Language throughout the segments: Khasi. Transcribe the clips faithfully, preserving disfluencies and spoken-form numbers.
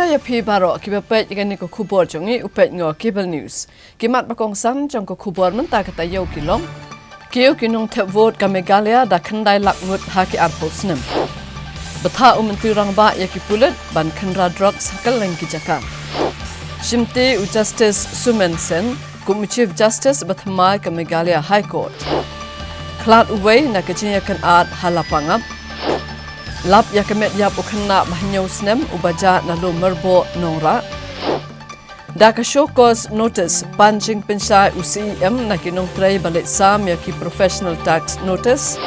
Ïa phi baroh kiba peit ïa kane ka khubor jong ngi, u peit noh Cable News. Ki mat ba kongsan jong ka khubor mynta ka taïew ki long: Kiew ki nongthep vote ka Meghalaya da khyndai lak ngut ha ki arphew snem. Bthah u Myntri Rangbah ïa ki pulit ban khynra drugs ha kylleng ki jaka. Shimti u Justice Sumen Sen kum u Chief Justice ba thymmai ka Meghalaya High Court. Khlad uwei na ka jingïakynad ha Lapangap. Lap ïa ka met ïap u khynnah ba hynñiew snem uba jah na Lum Myrboh Nongrah. Da ka show cause notice pan jingpynshai u C E M na ki nongtrei ba leit sam ïa ki professional tax notice.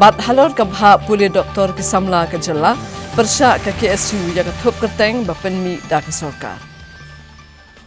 Bad halor ka bhah pule doktor ki samla ka jylla, pyrshah ka K S U ïa ka thup kyrteng ba pynmih da ka sorkar.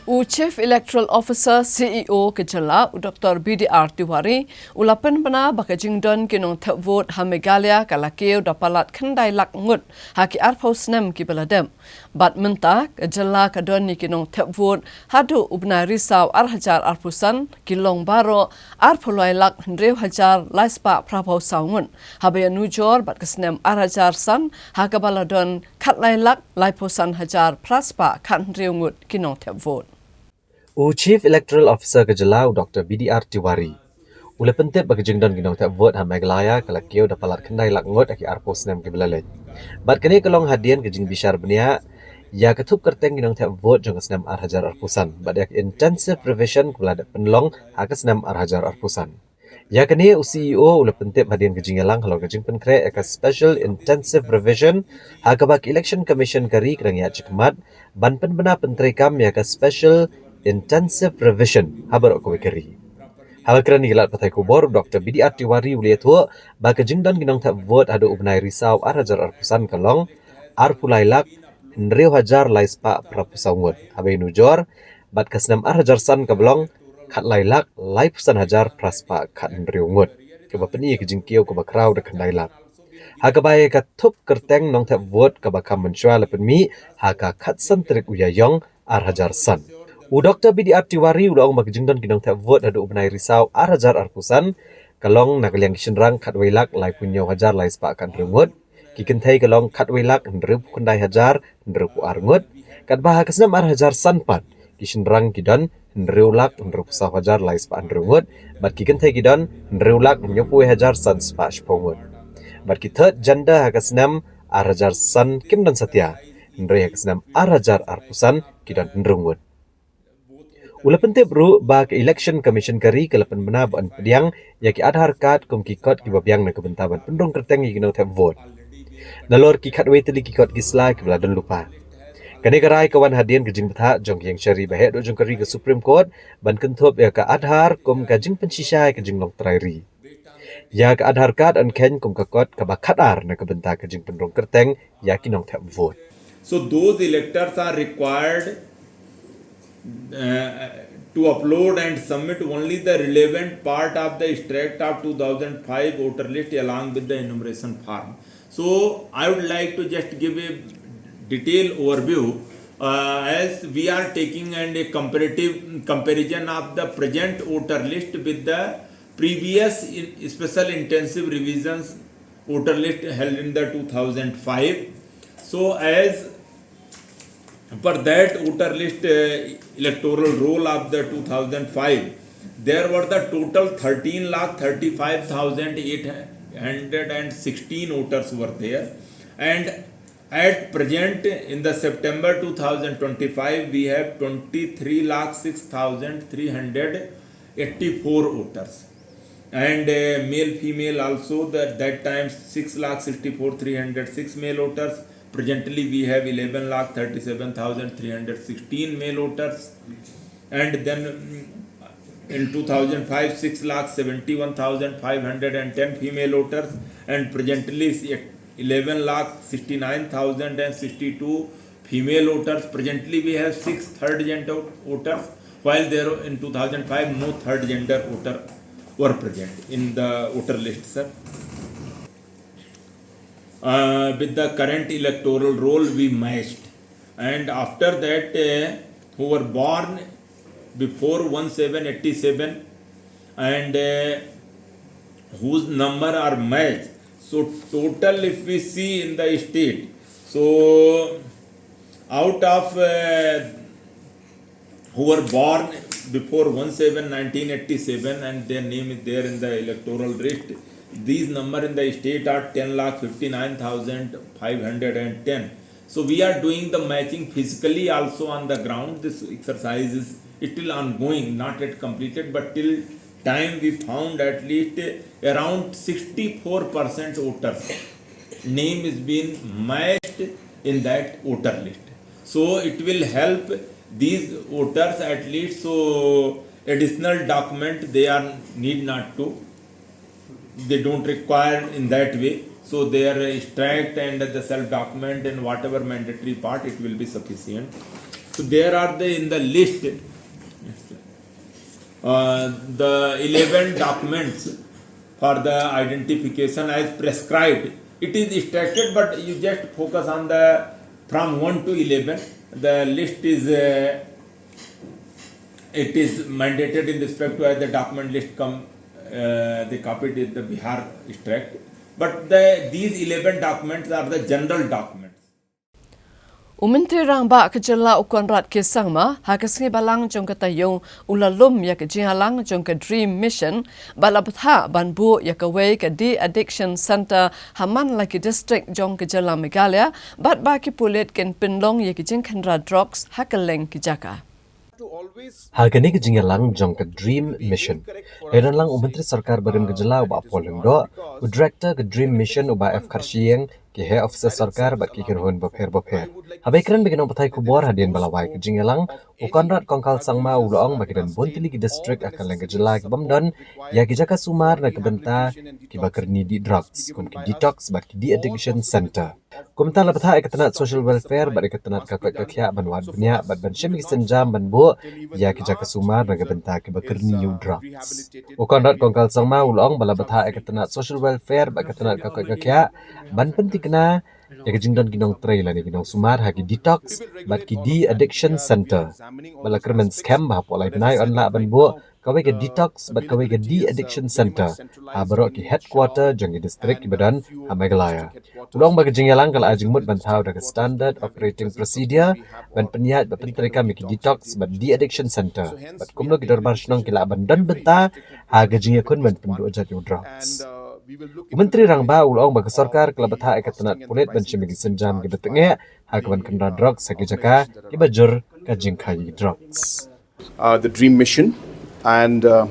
U Chief Electoral Officer, C E O ka jylla, u Doktor B D R Tiwari, u la pynbna ba ka jingdon ki nongthep vote ha Meghalaya ka la kiew da palat khyndai lak ngut ha ki arphew snem kiba la dep. Bad mynta ka jylla ka don ïa ki nongthep vote haduh u bnai Risaw ar hajar arphew san ki long baroh arphew lai lak hynriew hajar lai spah phraphew saw ngut, haba ïanujor bad ka snem ar hajar san ha kaba la don khatlai lak laiphew san hajar phra spah khathynriew ngut ki nongthep vote. U Chief Electoral Officer ka jylla, u Doktor B D R Tiwari, u la pyntip ba ka jingdon ki nongthep vote ha Meghalaya ka la kiew da palat khyndai lak ngut ha ki arphew snem kiba la leit. Bad kane ka long hadien ka jingbishar bniah ïa ka thup kyrteng ki nongthep vote jong ka snem ar hajar arphew san bad ïa ka intensive revision kaba la dep pynlong ha ka snem ar hajar arphew san. Ïa kane u C E O u la pyntip hadien ka jingïalang halor ka jingpynkhreh ïa ka Special Intensive Revision ha kaba ka Election Commission ka ri ka dang ïaid shakhmat ban pynbna pyntreikam ïa ka Special Intensive Revision ha baroh kawei ka ri. Haba kren ïa ki lad pathai khubor, u Doktor B D R Tiwari u la ïathuh ba ka jingdon ki nongthep vote haduh u bnai Risaw ar hajar arphew san ka long arphew lai lak hynriew hajar lai spah phraphew saw ngut, haba ïanujor bad ka snem ar hajar san kaba long khatlai lak laiphew san hajar phra spah khathynriew ngut, kaba pyni ïa ka jingkiew kaba khraw da khyndai lak. Ha kaba ïa ka thup kyrteng nongthep vote kaba kham mynshuwa la pynmih ha ka khatsan tarik u Ïaïong ar hajar san. U Doktor B D R Tiwari u la ong ba ka jingdon ki nongthep vote haduh u bnai Risaw ar hajar arphew san ka long na ka liang ki shynrang khatwei lak laiphew hynñiew hajar lai spah khathynriew ngut, ki kynthei ka long khatwei lak hynriewphew khyndai hajar hynriewphew ar ngut, katba ha ka snem ar hajar san pat ki shynrang ki don hynriew lak hynriewphew saw hajar lai spah hynriew ngut bad ki kynthei ki don hynriew lak hynñiewphew wei hajar san spah shiphew ngut. Bad ki third gender ha ka snem ar hajar san kim don satia, hynrei ha ka snem ar hajar arphew san ki don hynriew ngut. U la pyntip ruh ba ka Election Commission ka ri ka la pynbna ban pdiang ïa ki Aadhaar card kum ki kot kiba biang na ka bynta ban pynrung kyrteng ïa ki nongthep vote. Nalor ki khatwei tylli ki kot ki sla kiba la don lypa. Kane ka rai ka wan hadien ka jingbthah jong ka ïingshari ba heh duh jong ka ri, ka Supreme Court, ban kynthup ïa ka Aadhaar kum ka jingpynshisha ïa ka jinglong trai ri. Ïa ka Aadhaar card yn kheiñ kum ka kot kaba khatar na ka bynta ka jingpynrung kyrteng ïa ki nongthep vote. So those electors are required, uh, to upload and submit only the relevant part of the extract of two thousand five voter list along with the enumeration form. So I would like to just give a detailed overview, uh, as we are taking and a comparative comparison of the present voter list with the previous in-, special intensive revisions voter list held in the two thousand five. So as per that voter list, uh, electoral roll of the two thousand five, there were the total thirteen lakh thirty-five thousand eight hundred and sixteen voters were there, and at present, in the September two thousand twenty-five, we have twenty-three lakh six thousand three hundred eighty-four voters. And, uh, male, female also, the, that time six lakh sixty-four three hundred six male voters. Presently, we have eleven lakh thirty-seven thousand three hundred sixteen male voters. And then, mm, in two thousand five, six lakh seventy-one thousand five hundred and ten female voters. And presently, eleven lakh sixty-nine thousand and sixty-two female voters. Presently, we have six third gender voters, while there in two thousand five, no third gender voter were present in the voter list, sir. Uh, with the current electoral roll, we matched. And after that, uh, who were born before one seven eighty-seven and, uh, whose number are matched. So total, if we see in the state, so out of uh, who were born before one seven nineteen eighty-seven and their name is there in the electoral list, these number in the state are ten lakh fifty-nine thousand five hundred and ten. So we are doing the matching physically also on the ground. This exercise is still ongoing, not yet completed, but till time we found at least around sixty-four percent voters name is been matched in that voter list. So it will help these voters at least. So additional document they are need not to, they don't require in that way. So their extract and the self document and whatever mandatory part, it will be sufficient. So there are the in the list, uh, the eleven documents for the identification as prescribed. It is extracted, but you just focus on the from one to eleven. The list is uh, it is mandated in respect to as the document list come, uh, they copied in the Bihar extract. But the, these eleven documents are the general documents. U Myntri Rangbah ka jylla u Conrad K Sangma ha ka sngi Balang jong ka taïew u la lum ïa ka jingïalang jong ka Dream Mission bad la bthah ban buh ïa kawei ka de-addiction center ha man la ki district jong ka jylla Meghalaya bad ba ki pulit kin pynlong ïa ki jingkhynra drugs ha kylleng ki jaka. Ha kane ka jingïalang jong ka Dream Mission, hynrei lang u Myntri Sorkar barim ka jylla u Bah Paul Lyngdoh, u Director ka Dream Mission u Bah F Kharshiing, ki heh officer sorkar bad ki kynhun bapher bapher. Haba ïakren bad ki nongpathai khubor hadien ba la wai ka jingïalang, u Conrad Kongkal Sangma u la ong ba ki don bun tylli ki district ha kylleng ka jylla ki bym don ïa ki jaka sumar na ka bynta kiba kyrni dih drugs kum ki detox bad ki de-addiction center. Kumta la bthah ïa ka tnat social welfare bad ïa ka tnat ka koit ka khiah ban wad bniah bad ban shim ïa ki sienjam ban buh ïa ki jaka sumar na ka bynta kiba kyrni ïa u drugs. U Conrad Kongkal Sangma u la ong ba la bthah ïa ka tnat social welfare bad ïa ka tnat ka koit ka khiah ban pynthikna ïa ka jingdon ki nongtrei lane ki nongsumar ha ki detox bad ki de-addiction center. Bad la kyrmen skhem ba hapoh lai bnai yn lah ban buh kawei ka detox bad kawei ka de-addiction center ha baroh ki headquarter jong ki district kiba don ha Meghalaya. U la ong ba ka jingïalang ka la ai jingmut ban thaw da ka Standard Operating Procedure ban pynïaid bad pyntreikam ïa ki detox bad de-addiction center bad kumno ki dorbar shnong ki lah ban don bynta ha ka jingïakhun ban pynduh jait ïa u drugs. U Myntri Rangbah u la ong ba ka sorkar ka la bthah ïa ka tnat pulit ban shim ïa ki sienjam kiba tyngeh ha kaban khynra drugs ha ki jaka kiba jur ka jingkhia ïa ki drugs. uh, the Dream Mission and uh,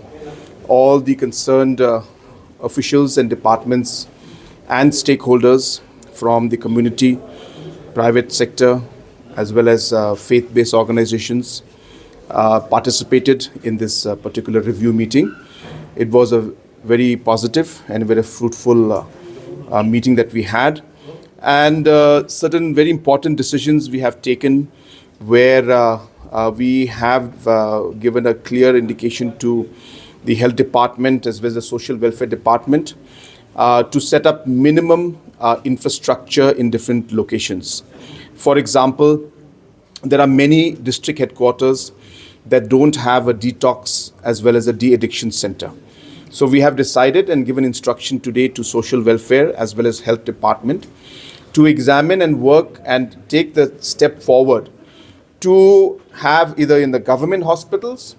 all the concerned uh, officials and departments and stakeholders from the community, private sector, as well as uh, faith based organizations uh, participated in this uh, particular review meeting. It was a very positive and very fruitful uh, uh, meeting that we had. And uh, certain very important decisions we have taken where uh, uh, we have uh, given a clear indication to the health department as well as the social welfare department uh, to set up minimum uh, infrastructure in different locations. For example, there are many district headquarters that don't have a detox as well as a de-addiction center. So we have decided and given instruction today to social welfare as well as health department to examine and work and take the step forward to have either in the government hospitals,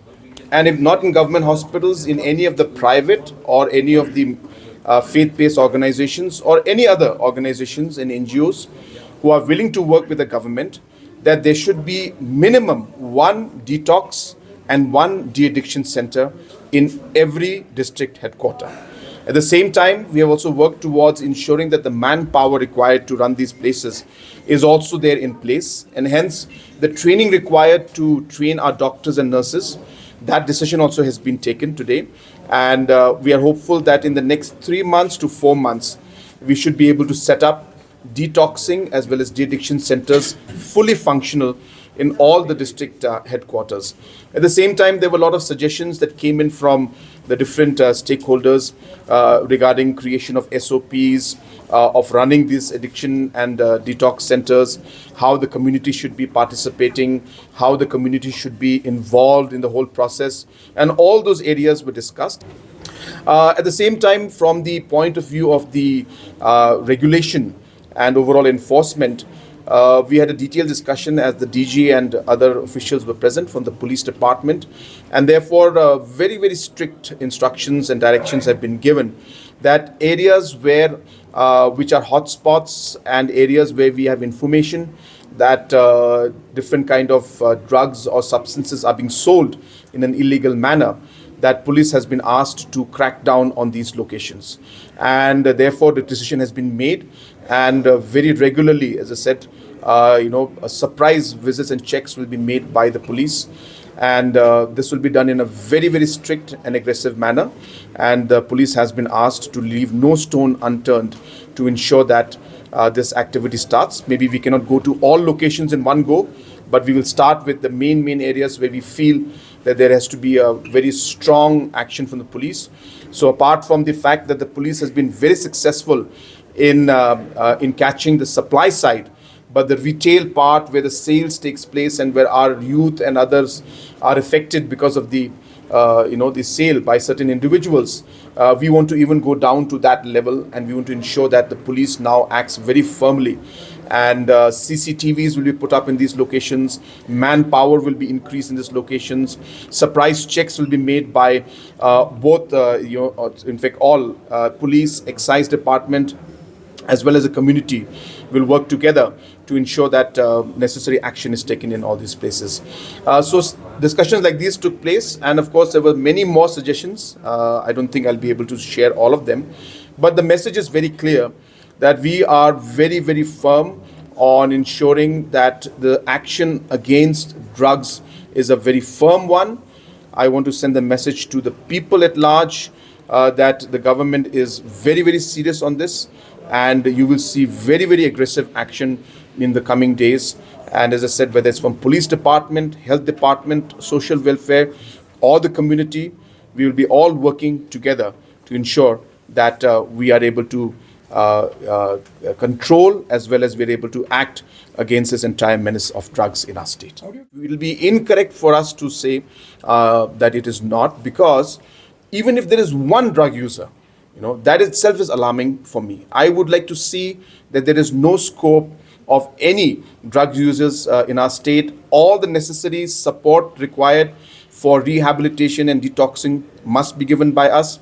and if not in government hospitals, in any of the private or any of the uh, faith-based organizations or any other organizations and N G Os who are willing to work with the government, that there should be minimum one detox and one de-addiction center in every district headquarter. At the same time, we have also worked towards ensuring that the manpower required to run these places is also there in place, and hence the training required to train our doctors and nurses, that decision also has been taken today. And uh, we are hopeful that in the next three months to four months, we should be able to set up detoxing as well as de-addiction centers fully functional in all the district uh, headquarters. At the same time, there were a lot of suggestions that came in from the different uh, stakeholders uh, regarding creation of S O Ps, uh, of running these addiction and uh, detox centers, how the community should be participating, how the community should be involved in the whole process, and all those areas were discussed. Uh, at the same time, from the point of view of the uh, regulation and overall enforcement, Uh, we had a detailed discussion as the D G and other officials were present from the police department, and therefore, uh, very, very strict instructions and directions have been given that areas where, uh, which are hotspots and areas where we have information that, uh, different kind of, uh, drugs or substances are being sold in an illegal manner, that police has been asked to crack down on these locations. And, uh, therefore, the decision has been made. And, uh, very regularly, as I said, uh, you know, uh, surprise visits and checks will be made by the police. And, uh, this will be done in a very, very strict and aggressive manner. And the police has been asked to leave no stone unturned to ensure that, uh, this activity starts. Maybe we cannot go to all locations in one go, but we will start with the main, main areas where we feel that there has to be a very strong action from the police. So apart from the fact that the police has been very successful in, uh, uh, in catching the supply side, but the retail part where the sales takes place and where our youth and others are affected because of the, uh, you know, the sale by certain individuals, uh, we want to even go down to that level, and we want to ensure that the police now acts very firmly. And, uh, C C T Vs will be put up in these locations. Manpower will be increased in these locations. Surprise checks will be made by, uh, both, uh, you know, uh, in fact, all, uh, police, excise department, as well as the community will work together to ensure that, uh, necessary action is taken in all these places. Uh, so s- discussions like these took place, and of course, there were many more suggestions. Uh, I don't think I'll be able to share all of them, but the message is very clear that we are very, very firm on ensuring that the action against drugs is a very firm one. I want to send the message to the people at large, uh, that the government is very, very serious on this, and you will see very, very aggressive action in the coming days. And as I said, whether it's from police department, health department, social welfare, or the community, we will be all working together to ensure that, uh, we are able to, uh, uh, control as well as we are able to act against this entire menace of drugs in our state. It will be incorrect for us to say, uh, that it is not, because even if there is one drug user, you know, that itself is alarming for me. I would like to see that there is no scope of any drug users, uh, in our state. All the necessary support required for rehabilitation and detoxing must be given by us.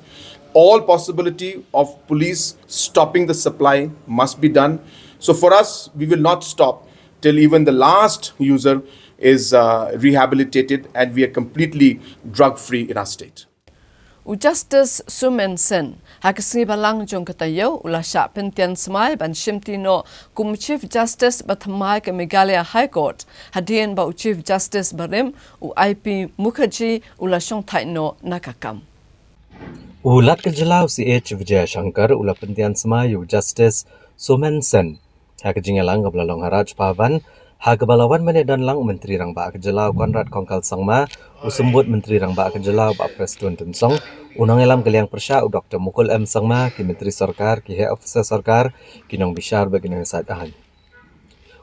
All possibility of police stopping the supply must be done. So for us, we will not stop till even the last user is, uh, rehabilitated and we are completely drug free in our state. U Justice Somen Sen, ha ka sngi Balang jong ka taïew, u la shah pyntian smai ban shimti noh kum u Chief Justice ba thymmai ka Meghalaya High Court, hadien ba u Chief Justice barim, u I P Mukherjee, u la shongthait noh na ka kam. U Lat ka jylla u C H Vijayashankar, u la pyntian smai u Justice Somen Sen ha ka jingïalang kaba la long ha Raj Bhavan, ha kaba la wan ban ïadon lang u Myntri Rangbah ka jylla u Conrad Kongkal Sangma, u Symbud Myntri Rangbah ka jylla u Bah Prestone Tynsong, u nongïalam ka liang pyrshah u Doctor Mukul M Sangma, ki Myntri Sorkar, ki heh officer sorkar, ki nongbishar bad ki nongïasaid aiñ.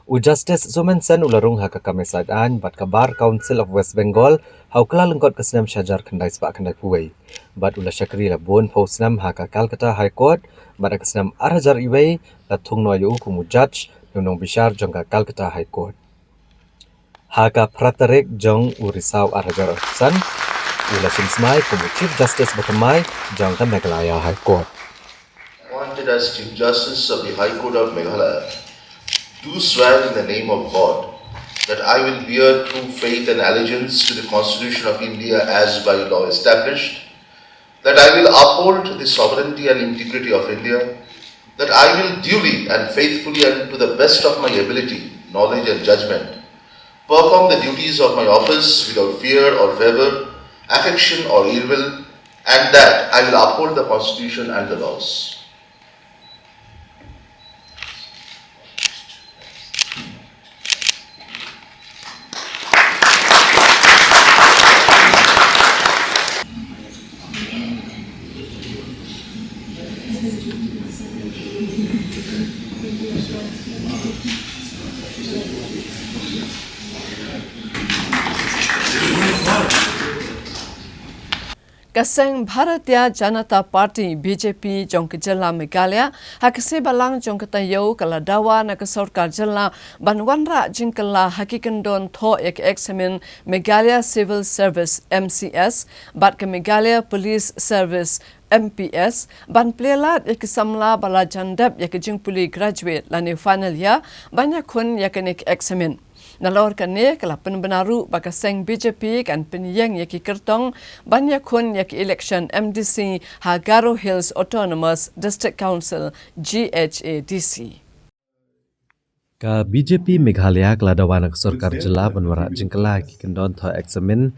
U Justice Somen Sen u la rung ha ka kam ïasaid aiñ bad ka Bar Council of West Bengal ha u kylla lyngkot ka snem shihajar khyndai spah khyndai phew wei. Bad u la shakri la bun phew snem ha ka Calcutta High Court, bad ha ka snem arhajar wei la thung noh ïa u kum u judge ne u nongbishar jong ka Calcutta High Court. Ha ka phra tarik jong u Risaw arhajar arphew san, u la shim smai kum u Chief Justice ba thymmai jong ka Meghalaya High Court. Appointed as Chief Justice of the High Court of Meghalaya, do swear in the name of God that I will bear true faith and allegiance to the Constitution of India as by law established, that I will uphold the sovereignty and integrity of India, that I will duly and faithfully and to the best of my ability, knowledge and judgment, perform the duties of my office without fear or favor, affection or ill will, and that I will uphold the Constitution and the laws. Ka seng Bharatiya Janata Party, B J P, jong ka jylla Meghalaya, ha ka sngi Balang jong ka taïew ka la dawa na ka sorkar jylla ban wanrah jingkylla ha ki kyndon thoh ïa ka eksamin Meghalaya Civil Service, M C S, bad ka Meghalaya Police Service, M P S, ban plie lad ïa ki samla ba la jan dep ïa ka jingpule graduate lane final year ban ïakhun ïa kane ka eksamin. Nalor kane ka la pynbna ruh ba ka seng B J P kan pynïeng ïa ki kyrtong ban ïakhun ïa ka election M D C ha Garo Hills Autonomous District Council, G H A D C. Ka B J P Meghalaya ka la dawa na ka sorkar jylla ban wanrah jingkylla ki kyndon thoh eksamin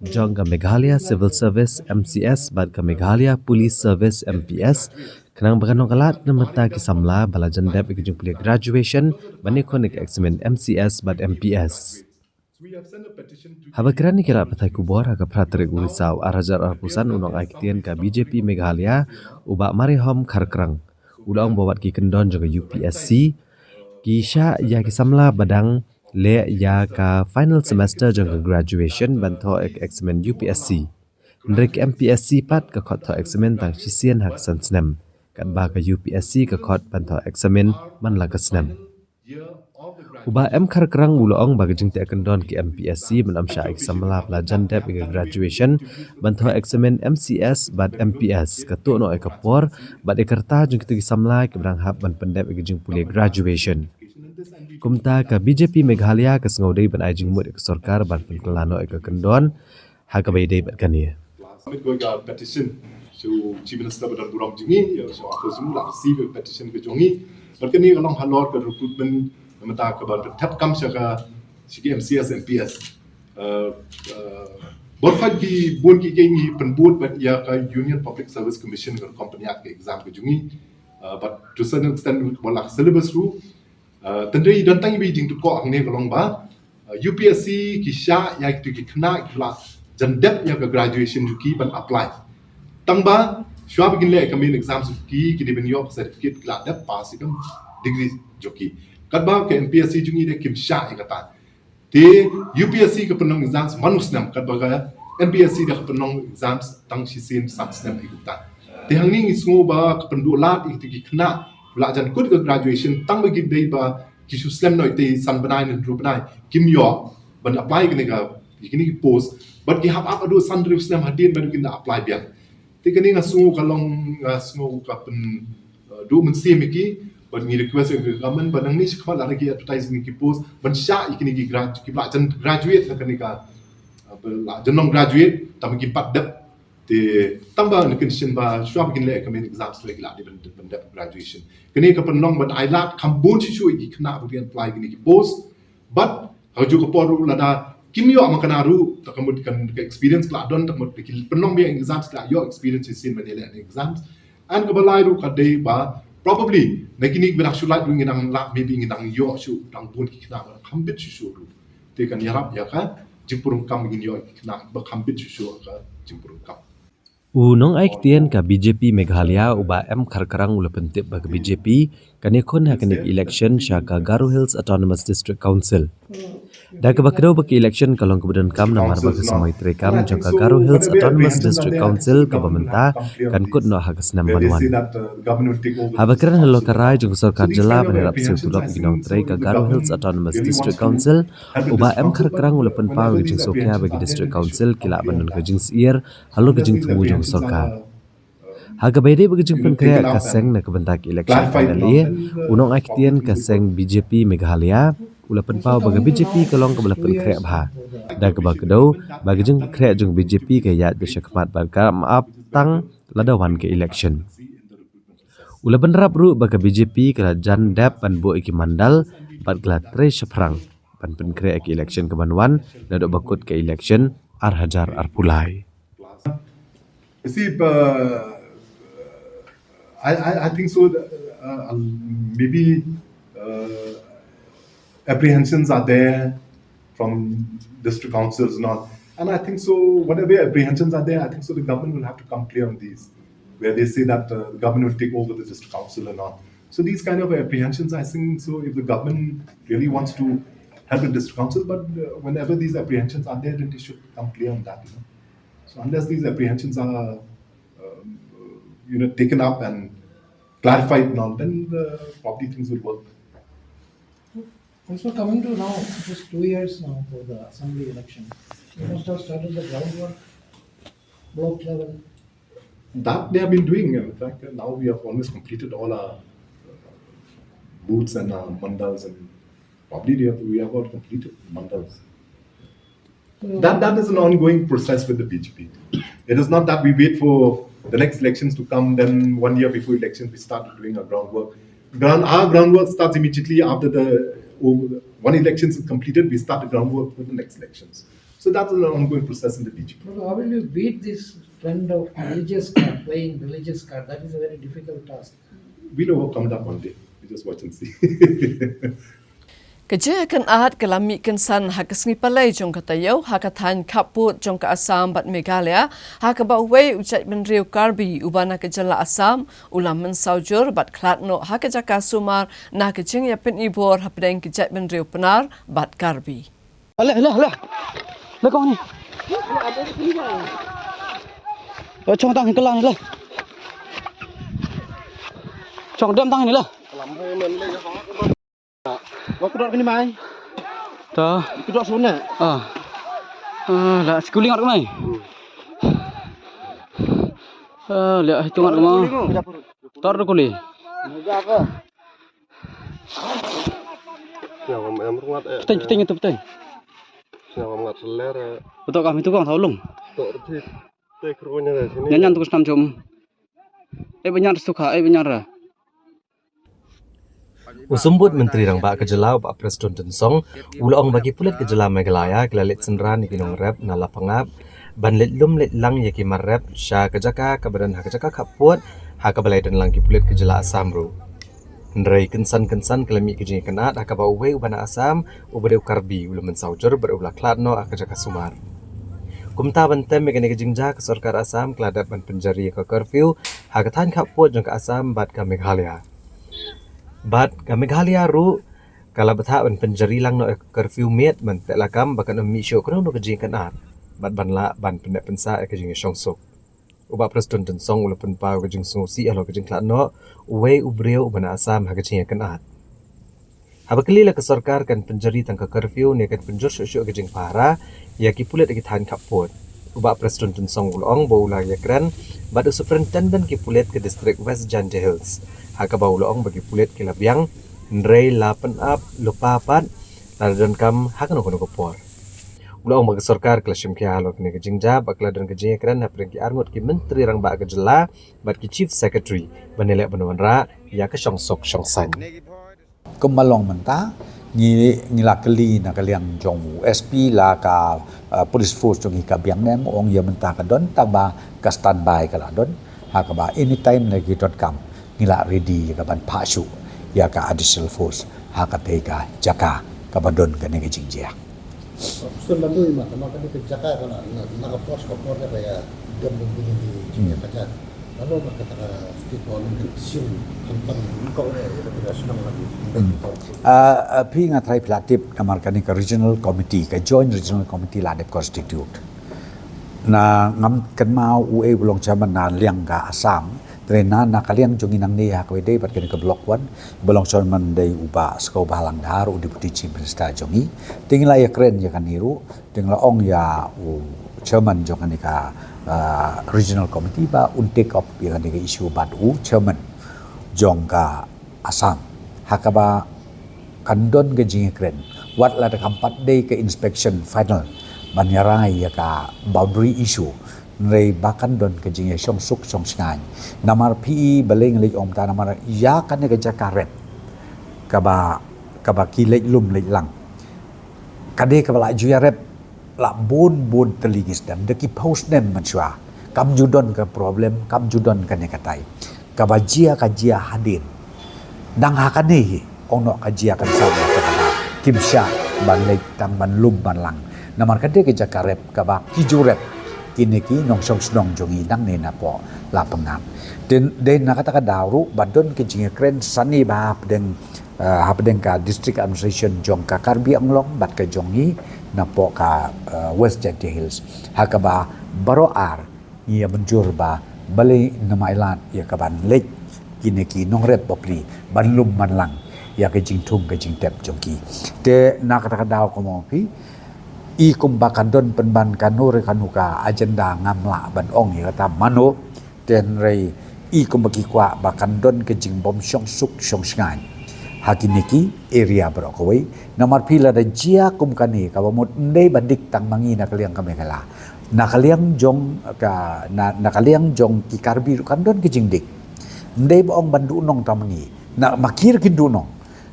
jong ka Meghalaya Civil Service, M C S, bad ka Meghalaya Police Service, M P S, khnang ba kan long ka lad na bynta ki samla ba la jan dep ïa ka jingpule graduation ban ïakhun ïa ka eksamin M C S bad M P S. Haba kren ïa ki lad pathai khubor ha ka phra tarik u Risaw ar hajar arphew san, u nongai ktien ka B J P Meghalaya, u Bah Marihom Kharkrang, u la ong ba wat ki kyndon jong ka U P S C ki shah ïa ki samla ba dang leh ïa ka final semester jong ka graduation ban thoh ek-, eksamin U P S C. Hynrei ka M P S C pat ka khot thoh eksamin tang shisien ha ka san snem, katba ka U P S C ka khot ban thoh eksamin man la ka snem. U Bah M Kharkrang u la ong ba ka jingteh kyndon ka M P S C ban ym shah ïa ki samla ba la jan dep ïa ka graduation ban thoh eksamin M C S bad M P S ka tuh noh ïa ka por bad ïa ka rta jong kito ki samla kiba dang hap ban pyndep ïa ka jingpule graduation. Kumta ka B J P Meghalaya ka sngew dei ban ai jingmut ïa ka sorkar ban pynkylla noh ïa ka kyndon ha kaba ïadei bad kane. Submit ko ka petition sha u Chief Minister ba don burom jong ngi, ïa, sha office jong u, la receive ka petition ka jong ngi. Bad kane ka long halor ka recruitment, na bynta ka ban pynthep kam sha ka, sha ki M C S, M P S. Uh, uh, bad ki bun ki, ki ngi pynbud bad ïa ka Union Public Service Commission ka company ka exam ka jong ngi. Uh, bad to certain extent ka ba la syllabus ruh, Uh, tang dei don tang iba i jingtip ko hangne ka long ba, uh, U P S C ki shah ïa kito ki khynnah kiba la jan dep ïa ka graduation jong ki ban apply. Tang ba shuwa ba kin leh ka main exam jong ki, ki dei ban ïoh certificate ki la dep pass ïa ka degree jong ki. Katba ka M P S C jong ngi de kim shah ïa kata. Te U P S C ka pynlong exams man u snem, katba ka M P S C da ka pynlong exams tang shisien san snem ïa kata. Te hangne ngi sngew ba ka pynduh lad ïa kito ki khynnah la jan kut ka graduation tang ba ki dei ba ki shu slem noh ïa ki san bnai ne hynriew bnai kim ïoh ban apply kane ka, ïa kine ki post, bad ki hap ap haduh san hynriew snem hadien ba kin da apply biang. Te kane nga sngew ka long, nga sngew ka pyn, uh, duh mynsiem ïa ki, bad ngi request ïa ka government ba nangne shakhmat lada ki advertise ïa ki post ban shah ïa kine ki grad-, kiba la jan graduate la kane ka, uh, ba la jan long graduate tang ba kim pat dep. Te tang ba na condition ba shuwa ba kin leh ka main exams la ki la dei ban, ban dep graduation. Kane ka pynlong ban ai lad kham bun shuh shuh ïa ki khynnah ba kin apply ïa kine ki post. Bad ha kajuh ka por ruh lada kim ïoh man kane ruh, ta ka mut kan ka experience ka la don, ta ka mut ki pynlong biang exams ki la ïoh experience shisien ban ïaleh exams. And kaba lai ruh ka dei ba probably na kine kiba dang shu lait ruh ngi dang lah, maybe ngi dang ïoh shuh dang bun ki khynnah ba kham bit shuh shuh ruh. Te kan ïarap ïa ka jingpynrung kam, ngin ïoh ki khynnah ba kham bit shuh shuh ka jingpynrung kam. U nongai ktien ka B J P Meghalaya u Bah M Kharkrang u la pyntip ba ka B J P kan ïakhun ha kane ka election sha ka Garo Hills Autonomous District Council. Da kaba kdew ba ka election ka long kaba donkam namar ba ka samoi treikam jong ka Garo Hills Autonomous District Council kaba mynta kan kut noh ha ka snem ban wan. Haba kren halor ka rai jong ka sorkar jylla ban ïarap siew tulop ïa ki nongtrei ka Garo Hills Autonomous District Council, u Bah M Kharkrang u la pynpaw ïa ka jingsngewkhia ba ki District Council ki lah ban don ka jingsyier halor ka jingthmu jong ka sorkar. Ha kaba ïadei bad ka jingpynkhreh ka seng na ka bynta ka election M L A, u nongai ktien ka seng B J P Meghalaya u la pynpaw ba ka B J P ka long kaba la pynkhreh bha. Da kaba kdew ba ka jingpynkhreh jong ka B J P ka ïaid beit shakhmat bad kam ap tang lada wan ka election. U la bynrap ruh ba ka B J P ka la jan dep ban buh ïa ki mandal bad ka la trei shaphrang ban pynkhreh ïa ka election kaban wan naduh ba kut ka election ar hajar arphew lai. You see, uh, I, I, I think so, uh, um, maybe, uh, apprehensions are there from district councils and all. And I think so, whatever apprehensions are there, I think so the government will have to come clear on these, where they say that, uh, the government will take over the district council and all. So these kind of apprehensions, I think so, if the government really wants to help the district council, but, uh, whenever these apprehensions are there, then they should come clear on that, you know. So unless these apprehensions are, um, you know, taken up and clarified now, then the, probably things will work. Also coming to now, it is two years now for the assembly election. You must have started the groundwork, block level. That they have been doing. In fact, now we have almost completed all our booths and our mandals, and probably we have, we have all completed mandals. That, that is an ongoing process with the B J P. It is not that we wait for the next elections to come, then one year before elections we start doing our groundwork. Ground, our groundwork starts immediately after the, oh, one election is completed, we start the groundwork for the next elections. So that is an ongoing process in the B J P. But how will you beat this trend of religious card, playing religious card? That is a very difficult task. We'll overcome that one day. We just watch and see. Ka jingïakynad ka la mih kynsan ha ka sngi Palei jong ka taïew ha ka thaiñ khappud jong ka Assam bad Meghalaya, ha kaba uwei u jaitbynriew Karbi uba na ka jylla Assam u la mynsaw jur bad khlad noh ha ka jaka sumar na ka jingïapynibor hapdeng ki jaitbynriew Pnar bad Karbi. Ale, ale, ale. Le kong ni. Chong tang hi kelang ni le. Chong dem tang ni le. Wa kudot kini mai. Ta. Kudot sune. Ah. Ah, la schooling ar mai. Ah, la hitung ar mai. Tar kuli. Peteng, peteng itu peteng. Betul kami tukang tahu lung. Nyanyan tu kusnam jom. Eh, banyak suka, eh, banyak ra. U Symbud Myntri Rangbah ka jylla u Bah Prestone Tynsong u la ong ba ki pulit ka jylla Meghalaya ki la leit synran ïa ki nongrep na Lapangap ban leit lum leit lang ïa ki mar rep sha ka jaka kaba don ha ka jaka khappud ha kaba la ïadon lang ki pulit ka jylla Assam ruh. Hynrei kynsan kynsan ka la mih ka jingïakynad ha kaba uwei uba na Assam uba dei u Karbi u la mynsaw jur bad u la khlad noh ha ka jaka sumar. Kumta ban tem ïa kane ka jingjia ka sorkar Assam ka la dep ban pynjari ïa ka curfew ha ka thaiñ khappud jong ka Assam bad ka Meghalaya. Bad ka Meghalaya ruh ka la bthah ban pynjari lang noh ïa ka curfew miet ban teh lakam ba kan ym mih shuh kano kano ka jingïakynad bad ban lah ban pynneh pynsah ïa ka jingïashongsuk. U Bah Prestone Tynsong u la pynpaw ïa ka jingsngewsih halor ka jingkhlad noh uwei u briew uba na Assam ha ka jingïakynad. Haba kylli la ka sorkar kan pynjari tang ka curfew ne kan pynjur shuh shuh ka jingpahara ïa ki pulit ha ki thaiñ khappud. U Bah Prestone Tynsong u la ong ba u la ïakren bad u Superintendent ki pulit ka district West Jaintia Hills ha kaba u la ong ba ki pulit ki la biang hynrei la pynap lypa pat lada donkam ha kano kano ka por. U la ong ba ka sorkar ka la shim khia halor kane ka jingjia bad ka la don ka jingïakren hapdeng ki arngut ki Myntri Rangbah ka jylla bad ki Chief Secretary ban ïaleh ban wanrah ïa ka shongsuk shongsaiñ. Kumba long mynta ngi ngi la kylli na ka liang jong u S P la ka police force jong ngi ka biang ne em, ong ïa mynta ka don tang ba ka standby ka la don ha kaba anytime la ki donkam ngi la ready ïa ka ban phah shuh ïa ka additional force ha katei ka jaka kaba don kane ka jingjia. Sun la dui ma ma ka dei ka jaka ka na na ka force ka por da ka ya dem bu bu ni ji ka ja. Lalu ma ka ta ka state government ka sim kan tang ni ko ne ya ka ta ka sunang la. Phi nga trai phi la tip namar kane ka regional committee ka joint regional committee la dep constitute. Na ngam kynmaw u e u long chairman na liang ka Assam. Te na na ka liang jong ngi nangne ha kawei dei bad kane ka block one ba long chairman dei u Bah Skew Bhalang Dhar u Deputy Chief Minister jong ngi. Te ngi la ïakren ïa kane ruh te ngi la ong ïa u chairman jong kane ka regional committee ba un take up ïa kane ka issue bad u chairman jong ka Assam ha kaba kan don ka jingïakren wat la da kam pat dei ka inspection final ban ïarai ïa ka boundary issue. Hynrei ba kan don ka jingïashong suk shong shngaiñ namar phi balei nga leit ong ta namar ïa kane ka jaka rep kaba kaba ki leit lum leit lang. Ka dei kaba la ju ïarep la bun bun tylli ki snem da ki phew snem mynshuwa kam ju don ka problem kam ju don kane katai. Kaba jia ka jia hadien. Dang ha kane hi ong noh ka jia kan sa ba ka ba kim sha ban leit tang ban lum ban lang. Namar ka dei ka jaka rep kaba ki ju rep kine ki nongshong shnong jong ngi dang ne na po la pyngan. Te dei na kata ka daw ruh ba don ka jingïakren sani ba hapdeng hapdeng ka district administration jong ka Karbi Anglong bad ka jong ngi napoh ka, eh, West Jaintia Hills. Ha kaba baroh ar ngi ïa mynjur ba balei namar ailad ïa kaban leit kine ki nongrep bapli ban lum ban lang ïa ka jingthung ka jingtep jong ki. Te na kata ka daw kumno phi, i kumba ka don pynban kano re kano ka agenda ngam lah ban ong ïa kata mano, te hynrei i kumba ki kwah ba kan don ka jingbym shong suk shong shngaiñ ha kine ki area baroh kawei. Namar phi lada jia kum kane kaba mut ym dei ba dik tang ma ngi na ka liang ka Meghalaya, na ka liang jong ka, na, na ka liang jong ki Karbi ruh kan don ka jingdik. Ym dei ba ong ban duh nong tang ma ngi, na ma ki ruh kin duh nong.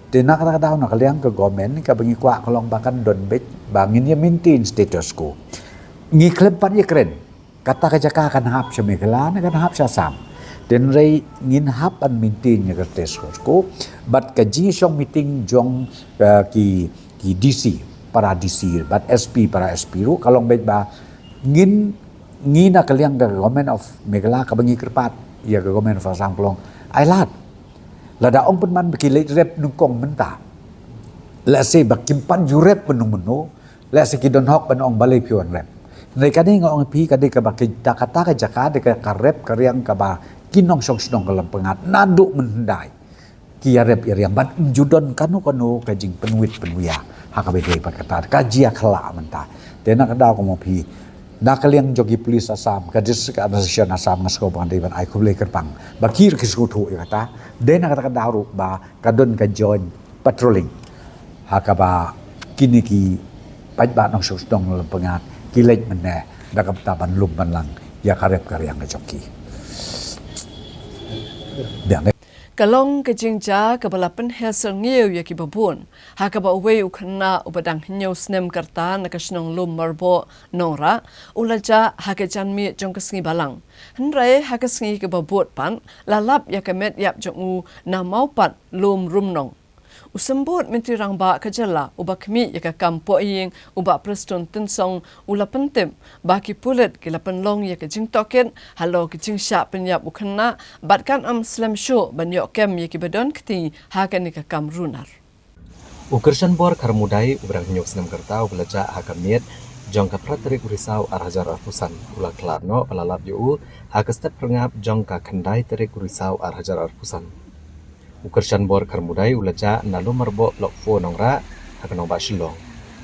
Te na kata ka daw na ka liang ka government kaba ngi kwah ka long ba kan don beit ba ngin ïa maintain status quo. Ngi khlem pat ïa kren, kata ka jaka kan hap sha Meghalaya ne kan hap sha Assam. Te hynrei ngin hap ban maintain ïa ka status quo. Bad ka jingshong meeting jong, eh, ki, ki D C, para D C bad S P, para S P ruh ka long beit ba ngin, ngi na ka liang ka Government of Meghalaya kaba ngi kyrpad ïa ka Government of Assam ka long, ailad, lada ong pynban ba ki leit rep nyngkong mynta, lehse ba kim pat ju rep mynno mynno, lehse ki don hok ban ong balei phi wan rep. Hynrei kane nga ong ïa phi ka dei kaba ki, ta kata ka jaka dei ka, ka rep ka riang kaba ki nongshong shnong ka Lampyngat naduh mynhyndai ki ïa rep ïa riang bad ym ju don kano kano ka jingpynwit pynwia ha kaba dei bad kata ka jia khla mynta. Te na ka daw kumno phi, na ka liang jong ki police Assam, ka District Administration Assam, nga sngew ba dei ban ai khublei kyrpang ba ki ruh ki sngewthuh ïa kata. Dei na kata ka daw ruh ba ka don ka joint patrolling ha kaba kine ki paidbah nongshong shnong Lampyngat ki leit mynne da ka bynta ban lum ban lang ïa ka rep ka riang ka jong ki. Biang dei. Ka long ka jingjia kaba la pynher syrngiew ïa kiba bun, ha kaba uwei u khynnah uba dang hynñiew snem ka rta na ka shnong Lum Marboh, Nongrah, u la jah ha ka janmiet jong ka sngi Balang. Hynrei ha ka sngi kaba bud pat, la lap ïa ka met ïap jong u na Mawpat, Lum Rumnong. U Symbud Myntri Rangbah ka jylla uba khmih ïa ka kam pohïing, u Bah Prestone Tynsong, u la pyntip ba ki pulit ki la pynlong ïa ka jingtohkit halor ka jingshah pynïap u khynnah bad kan ym slem shuh ban ïoh kem ïa kiba don kti ha kane ka kam runar. U Krishanbor Kharmudai uba dang hynñiew snem ka rta uba la jah ha ka miet jong ka phra tarik u Risaw ar hajar arphew san u la khlad noh ba la lap ïa u ha ka step phyrngap jong ka khyndai tarik u Risaw ar hajar arphew san. U Krishanbor Kharmudai u la jah na Lum Marboh Block four Nongrah ha ka nongbah Shillong.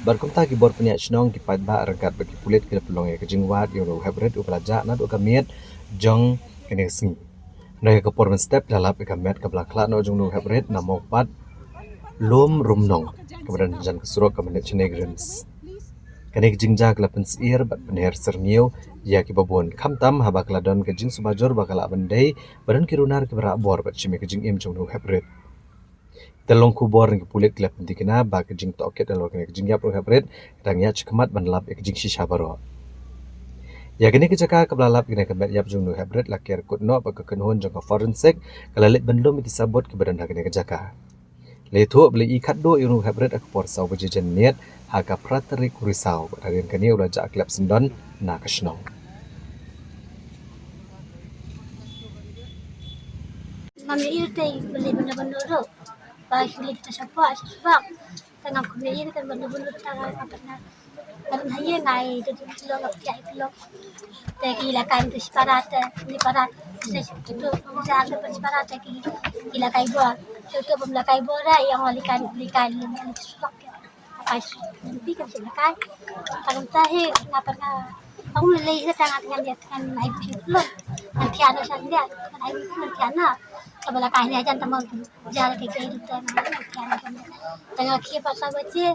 Bad kumta ki bor pynïaid shnong, ki paidbah ryngkat bad ki pulit ki la pynlong ïa ka jingwad ïa u nonghep rit uba la jah naduh ka miet jong kane ka sngi. Hynrei ha ka por mynstep ki la lap ïa ka met kaba la khlad noh jong u nonghep rit na Mawpat, Lum Rumnong, kaba don hajan ka surok kaba neh shane ka RIMS. Kane ka jingjia ka la pynsyier bad pynher syrngiew ïa kiba bun, khamtam haba ka la don ka jingsuba jur ba ka lah ban dei ba don ki runar kiba rah bor bad shim ïa ka jingim jong u nonghep rit. Te long khubor na ki pulit ki la pynthikna ba ka jingtohkit halor kane ka jingïap u nonghep rit ka dang ïaid shakhmat ban lap ïa ka jingshisha baroh. Ïa kane ka jaka kaba la lap ïa kane ka met ïap jong u nonghep rit la ker kut noh bad ka kynhun jong ka forensic ka la leit ban lum ïa ki sabut kiba don ha kane ka jaka. La ïathuh ba la ïohi khatduh ïa u nonghep rit ha ka por saw baje janmiet ha ka phra tarik u Risaw bad hadien kane u la jah klep syndon na ka shnong. Ngam ïohi te i beli benda benda tu. Ba i beli kita sapa, sapa. Tengah aku beli ini kan benda benda kita kan apa na. Kan hanya ngai tu tu lo ngap tiap itu lo. Te ki la kai tu sipara te, ni para. Saya tu tu saya tu sipara te ki, ki la kai bor. Tu tu pun la kai bor dah yang wali kai beli kai ni tu sapa. Kai nanti kan sila kai. Kalau tahi ngapa na. Aku beli saya tengah tengah dia tengah ngai tu lo. Nanti ada saya dia, ngai tu nanti ada. Kalau la kai ni aja teman tu. Jal ke ke itu tengah tengah tengah kia pasal baca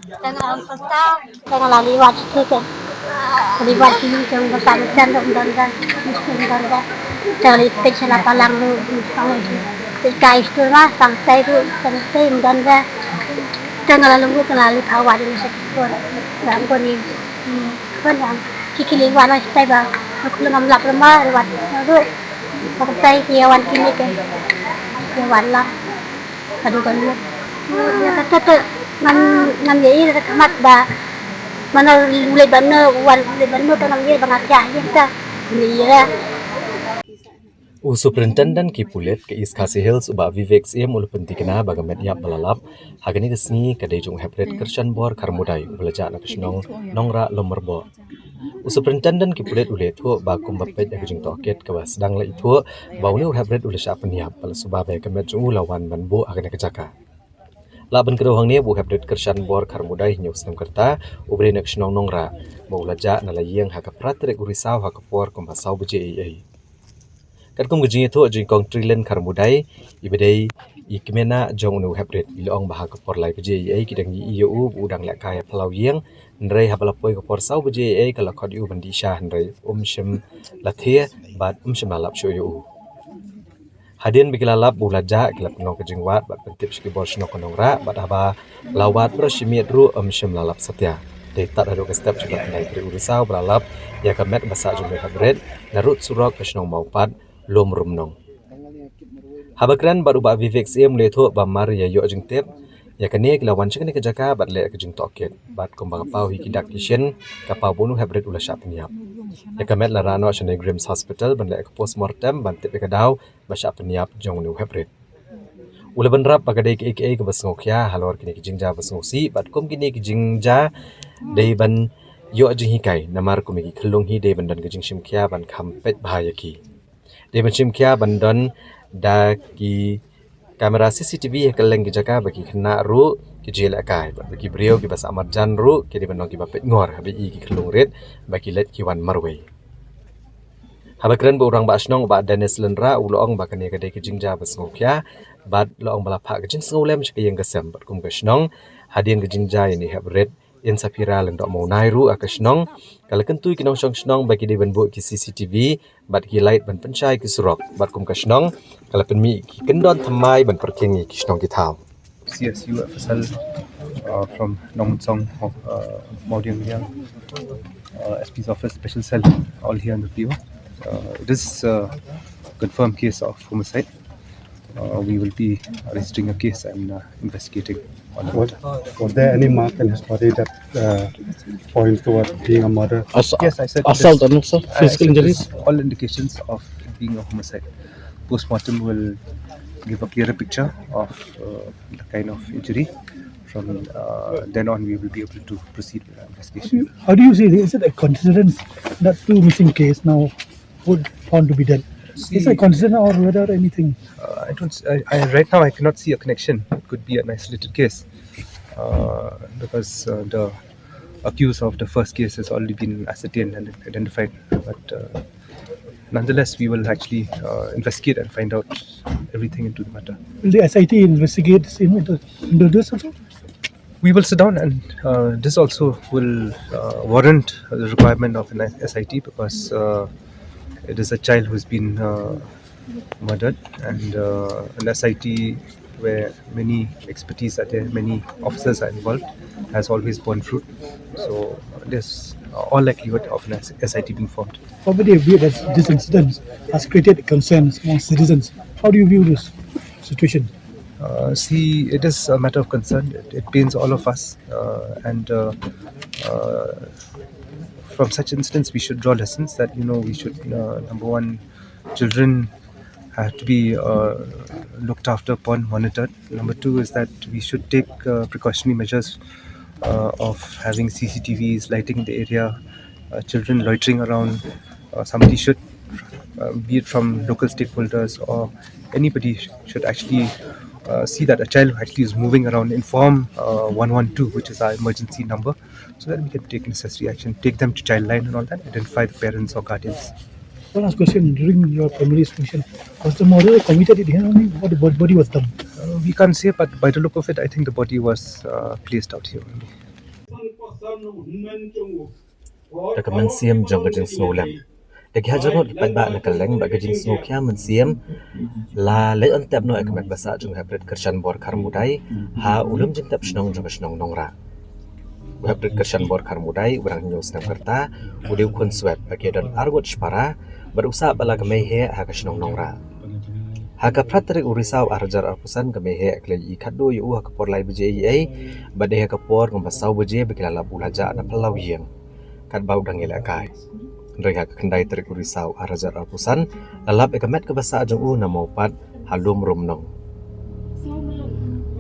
tengah angkota tengah lali wat ke ke lali wat ke jong basa basa dong don dan mesti don dan tengah lali pek sela palang lu pang itu kai itu mah sampai tu sampai don dan tengah lalu tengah lali kawat ini sepur dan pun ni pun yang kiki liwat lah stay ba aku lengam lap lemah liwat tu. Ba ka tai ki ïa wan kine ke. Ïa wan lang. Ka dei ka lut. Ïa kata te ngam, ngam ïa ïa ka mat ba. Mano lei ban no, wan lei ban no te ngam ïa ba nga thiah ïa ka. Ngam ïa ïa. U Superintendent ki pulit ka East Khasi Hills, u Bah Vivek Syiem, u la pynthikna ba ka met ïap ba la lap ha kane ka sngi ka dei jong u heprit Krishan Bor Kharmudai, u ba la jah na ka shnong Nongrah Lum Myrboh. U Superintendent ki pulit u la ïathuh ba kumba peit ïa ka jingtohkit kaba sdang la ïathuh ba une u heprit u la shah pynïap, ba la suba ba ïa ka met jong u la wan ban buh ha kane ka jaka. La ban kdew hangne ba u heprit Krishan Bor Kharmudai, hynñiew snem ka rta, u ba dei na ka shnong Nongrah, ba u la jah na la ïing ha ka phra tarik u Risaw ha ka por kumba saw baje eiei. Katkum ka jingïathuh jong i Kong Trilin Kharmudai, i ba dei i kmie jong une u heprit, i la ong ba ha ka por lai baje eiei ki dang ïohi ïa u ba u dang lehkai ha phyllaw ïing, hynrei haba la poi ka por saw baje eiei ka la khot ïa u ban dih sha, hynrei um shym la thiah bad um shym la lap shuh ïa u. Hadien ba ki la lap ba u la jah, ki la pynlong ka jingwad bad pyntip sha ki bor shnong ka Nongrah, bad haba la wad baroh shi miet ruh um shym la lap satia. Dei tad haduh ka step jong ka khyndai tarik u Risaw ba la lap ïa ka met ba sah jong une u heprit na rud surok ka shnong Mawpat, Lum Rumnong. Haba kren bad u Bah Vivek Syiem u la ïathuh ba mar ïa ïoh jingtip ïa kane ki la wan sha kane ka jaka bad leh ka jingtohkit. Bad kumba ka paw hi ki dak ki shin, ka paw ba une u heprit u la shah pynïap. Ïa ka met la rah noh sha NEIGRIHMS Hospital ban leh ka postmortem ban tip ïa ka daw ba shah pynïap jong une u heprit. U la bynrap ba ka dei kaei kaei kaba sngewkhia halor kine ki jingjia ba sngewsih, bad kum kine ki jingjia dei ban ïoh jinghikai, namar kum ïa ki khyllung hi dei ban don ka jingshim khia ban kham peit bha ïa ki. Dei ban shim khia ban don da ki kamera C C T V ha kylleng ki jaka ba ki khynnah ruh ki jia lehkai, bad ba ki briew kiba sah marjan ruh ki dei ban long kiba peit ngor haba i ki khyllung rit ba ki leit ki wan marwei. Haba kren bad u Rangbah Shnong, u Bah Dennis Lyngdoh, u la ong ba kane ka dei ka jingjia ba sngewkhia, bad la ong ba la phah ka jingsngewlem sha ka ïing ka sem bad kum ka shnong. Hadien ka jingjia ïa une u heprit, Insaphira Lyngdoh Mawnai ruh ha ka shnong ka la kyntu ïa ki nongshong shnong ba ki dei ban buh ki C C T V bad ki light ban pynshai ki surok, bad kum ka shnong ka la pynmih ki kyndon thymmai ban pyrkhing ïa ki shnong ki thaw. C S U F S L, uh, from Nongmynsong, uh, Mawdiangmyniang, uh, S P's office, special cell, all here in the P O. Uh, it is a confirmed case of homicide. Uh, we will be registering a case and, uh, investigating on the matter. Was there any mark in his body that, uh, points towards being a murder? Ass- Yes, I said it assault is, and also I physical said it injuries? Is all indications of it being a homicide. Postmortem will give a clearer picture of, uh, the kind of injury. From, uh, then on, we will be able to proceed with our investigation. How do you see it? Is it a coincidence that two missing case now would found to be dead? Is it a coincidence or whether anything? Uh, I don't. I, I, right now, I cannot see a connection. It could be an isolated case, uh, because, uh, the accused of the first case has already been ascertained and identified. But, uh, nonetheless, we will actually, uh, investigate and find out everything into the matter. Will the S I T investigate into, into this also? We will sit down, and, uh, this also will, uh, warrant the requirement of an S I T, because, uh, it is a child who's been, uh, murdered, and, uh, an S I T where many expertise are there, many officers are involved, has always borne fruit. So there's all likelihood of an S I T being formed. How would you view that this incident has created concerns among citizens? How do you view this situation? Uh, see, it is a matter of concern. It, it pains all of us, uh, and, uh, uh, from such incidents, we should draw lessons that, you know, we should, uh, number one, children have to be, uh, looked after upon, monitored. Number two is that we should take, uh, precautionary measures, uh, of having C C T Vs, lighting in the area, uh, children loitering around. Uh, somebody should, uh, be it from local stakeholders or anybody, sh- should actually, uh, see that a child actually is moving around, inform, uh, one one two, which is our emergency number, so that we can take necessary action, take them to Childline and all that, identify the parents or guardians. One last question. During your preliminary inspection, was the murder committed here only, or the bod- body was dumped? Uh, we can't say, but by the look of it, I think the body was, uh, placed out here only. Da ka mynsiem jong ka jingsngewlem, da ki hajar ngut ki paidbah na kylleng bad ka jingsngewkhia mynsiem la leit on tep noh ïa ka met ba sah jong u heprit Krishan Bor Kharmudai ha u lum jingtep shnong jong ka shnong Nongrah. U heprit Krishan Bor Kharmudai, u ba dang hynñiew snem ka rta, u dei u khun swet ba ki don arngut shipara, bad u sah bad la ka mei heh ha ka shnong Nongrah. Ha ka phra tarik u Risaw ar hajar arphew san, ka mei heh ka la ïohi khatduh ïa u ha ka por lai baje eiei, bad dei ha ka por kumba saw baje ba ki la lap u la jah na phyllaw ïing katba u dang ïalehkai. Hynrei ha ka khyndai tarik u Risaw ar hajar arphew san, la lap ïa ka met kaba sah jong u na Mawpat, ha Lum Rumnong.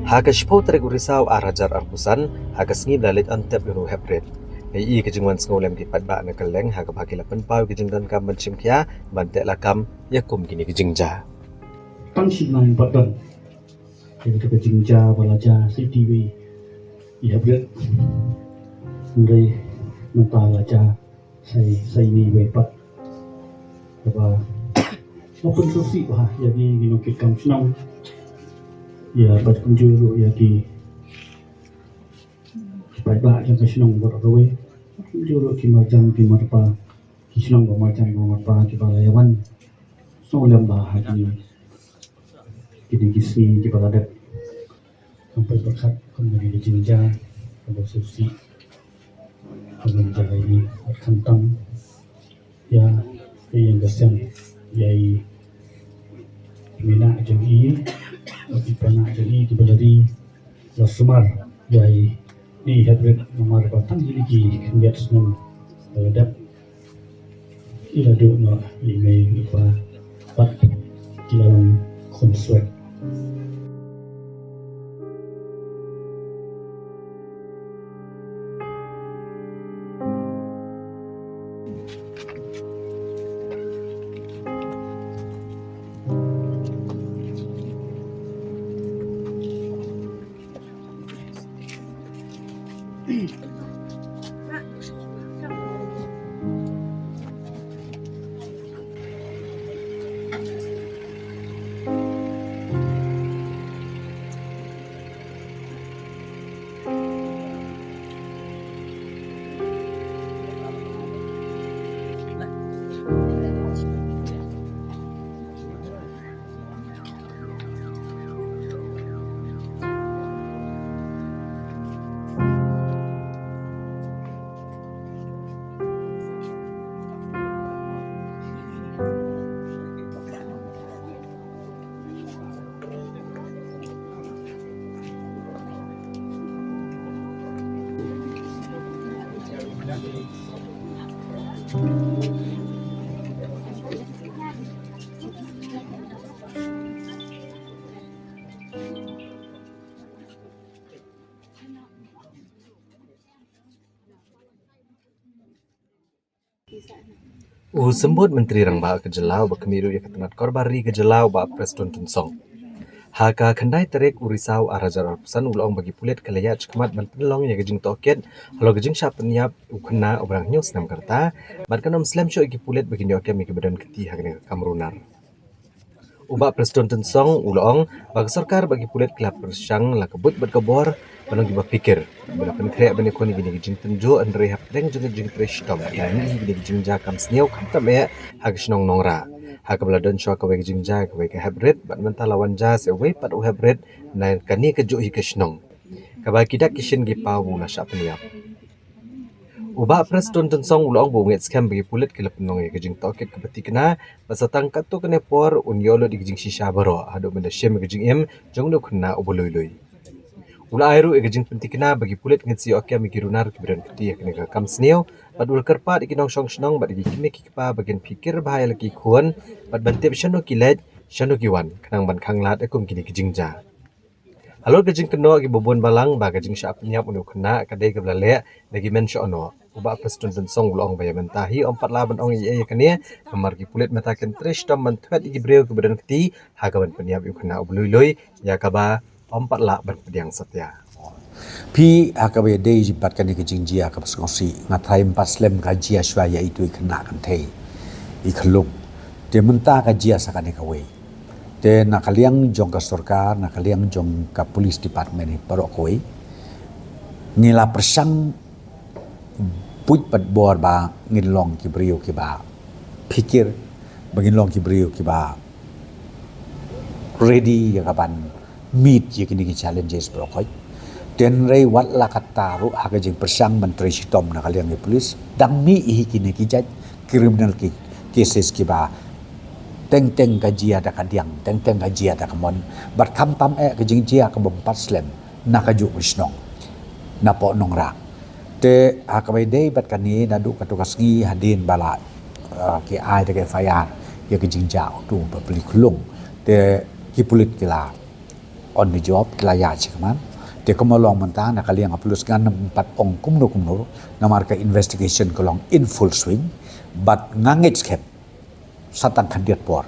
Ha ka shiphew tarik u Risaw ar hajar arphew san, ha ka sngi ba la leit antep ïa u hep rit, la ïohi ka jingwan sngewlem ki paidbah na kylleng, ha kaba ki la pynpaw ïa ka jingdonkam ban shim khia ban teh lakam ïa kum kine ki jingjia. Tang shim lang pat don. Ïa kata ka jingjia ba la jia sa ïa iwei i hep rit. Hynrei mynta la jia sa ïa, sa ïa ine iwei pat. Kaba la pynsngewsih bha ïa ngi, ngi nongkitkam shnong. Ïa bad kumjuh ruh ïa ki, ki paidbah jong ka shnong baroh kawei. Kumjuh ruh ki marjan ki marpa, ki shnong ba marjan ba marpa kiba la ïa wan sngewlem bha ha kine, kine ki sngi kiba la dep. Kam poi pyrkhat kumne ki jingjia kaba sngewsih. Kaba jia ïa ngi bad khamtam ïa ka ïing ka sem, ïa i mei jong i, ïa i para jong i kiba la ri, la sumar ïa ine i hep rit namar ba tang kine ki khyndiat snem ba la dep, i la duh noh ïa i mei i pa bad ki la long khun swet. U Symbud Myntri Rangbah ka jylla uba khmih ruh ïa ka tnat korbar ri ka jylla, u Bah Prestone Tynsong, ha ka khyndai tarik u Risaw ar hajar arphew san u la ong ba ki pulit ki la ïaid shakhmat ban pynlong ïa ka jingtohkit halor ka jingshah pynïap u khynnah uba dang hynñiew snem ka rta bad kan ym slem shuh ïa ki pulit ba kin ïoh kem ïa kiba don kti ha kane ka kam runar. U Bah Prestone Tynsong u la ong ba ka sorkar bad ki pulit ki la pyrshang la ka buit bad ka bor ban long kiba phikir, ba la pynkhreh ban ïakhun ïa kine ki jingtynjuh, hynrei hapdeng jong ka jingtrei shitom la mih hi kine ki jingjia kam sniew khamtam eh ha ka shnong Nongrah, ha kaba la don shuwa kawei ka jingjia kawei ka hep rit bad mynta la wan jia sa uwei pat u hep rit na kane kajuh hi ka shnong, kaba ki dak ki shin ki paw ba u la shah pynïap. U Bah Prestone Tynsong u la ong ba u ngeit skhem ba ki pulit ki la pynlong ïa ka jingtohkit kaba thikna bad sa tang katto katne por un ïoh lut ïa ka jingshisha baroh haduh ban da shim ïa ka jingim jong une u khynnah uba lui lui. U la ai ruh ïa ka jingpynthikna ba ki pulit ngin sa ïoh kem ïa ki runar kiba don kti ha kane ka kam sniew bad u la kyrpad ïa ki nongshong shnong bad ïa ki kmie ki kpa ba kin phikir bha ïa la ki khun bad ban tip shano ki leit, shano ki wan, khnang ban khanglad ïa kum kine ki jingjia. Halor ka jingkynnoh kiba bun balang ba ka jingshah pynïap une u khynnah ka dei kaba la leh da ki men sha ono, u Bah Prestone Tynsong u la ong ba ïa mynta hi ym pat lah ban ong ei ei ïa kane, namar ki pulit mynta kin trei shitom ban thwet ïa ki briew kiba don kti ha kaban pynïap ïa u khynnah uba lui lui, ïa kaba ym pat lah ban pdiang satia. Phi, ha kaba ïadei bad kane ka jingjia kaba sngewsih, nga tharai ym pat slem ka jia shuwa ïa itu i khynnah kynthei, i khyllung. Te mynta ka jia sa kane kawei. Te na ka liang jong ka sorkar, na ka liang jong ka police department hi baroh kawei, ngi la pyrshang buit bad bor ba ngin long ki briew kiba phikir, ba ngin long ki briew kiba ready ïa kaban meet ïa kine ki challenges baroh kawei. Te hynrei wat la katta ruh ha ka jingpyrshang ban trei shitom na ka liang ki police, dang mih hi kine ki jait criminal ki cases kiba teng teng ka jia da ka diang, teng teng ka jia da ka mon. Bad khamtam eh ka jingjia kaba ym pat slem na kajuh ka shnong, napoh Nongrah. Te ha kaba ïadei bad kane naduh katto ka sngi hadien ba la Ah, ki ai da ka F I R ïa ka jingjia utu u bapli khyllung. Te ki pulit ki la on the job, ki la ïaid shakhmat. Te kumba long mynta na ka liang ka pulit ngan ym pat ong kumno kumno, namar ka investigation ka long in full swing. But nga ngeit skhem sa tang khyndiat por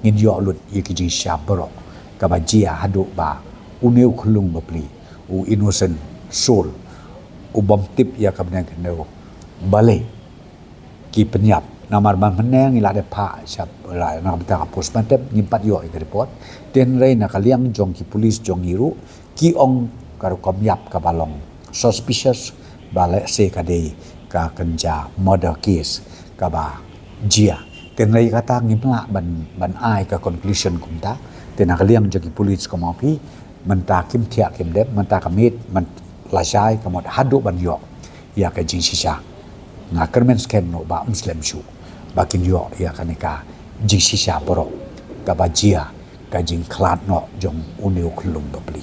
ngin ïoh lut ïa ki jingshisha baroh kaba jia haduh ba une u khyllung bapli, u innocent soul, u bym tip ïa ka bneng ka hynñiew, balei ki pynïap. Namar ba mynne ngi la dep phah shap la na ka bynta ka postmortem, ngim pat ïoh ïa ka report. Te hynrei na ka liang jong ki pulit jong ngi ruh ki ong ka rukom ïap kaba long suspicious, ba lehse ka dei ka kynja murder case kaba jia. Te hynrei kata ngim lah ban, ban ai ka conclusion kumta. Te na ka liang jong ki pulit kumba phi, mynta kim thiah kim dep, mynta ka miet, mynta lashai ka mut haduh ban ïoh ïa ka jingshisha. Nga kyrmen skhem noh ba ym slem shuh ba kin ïoh ïa kane ka jingshisha baroh kaba jia ka jingkhlad noh jong une u khyllung bapli.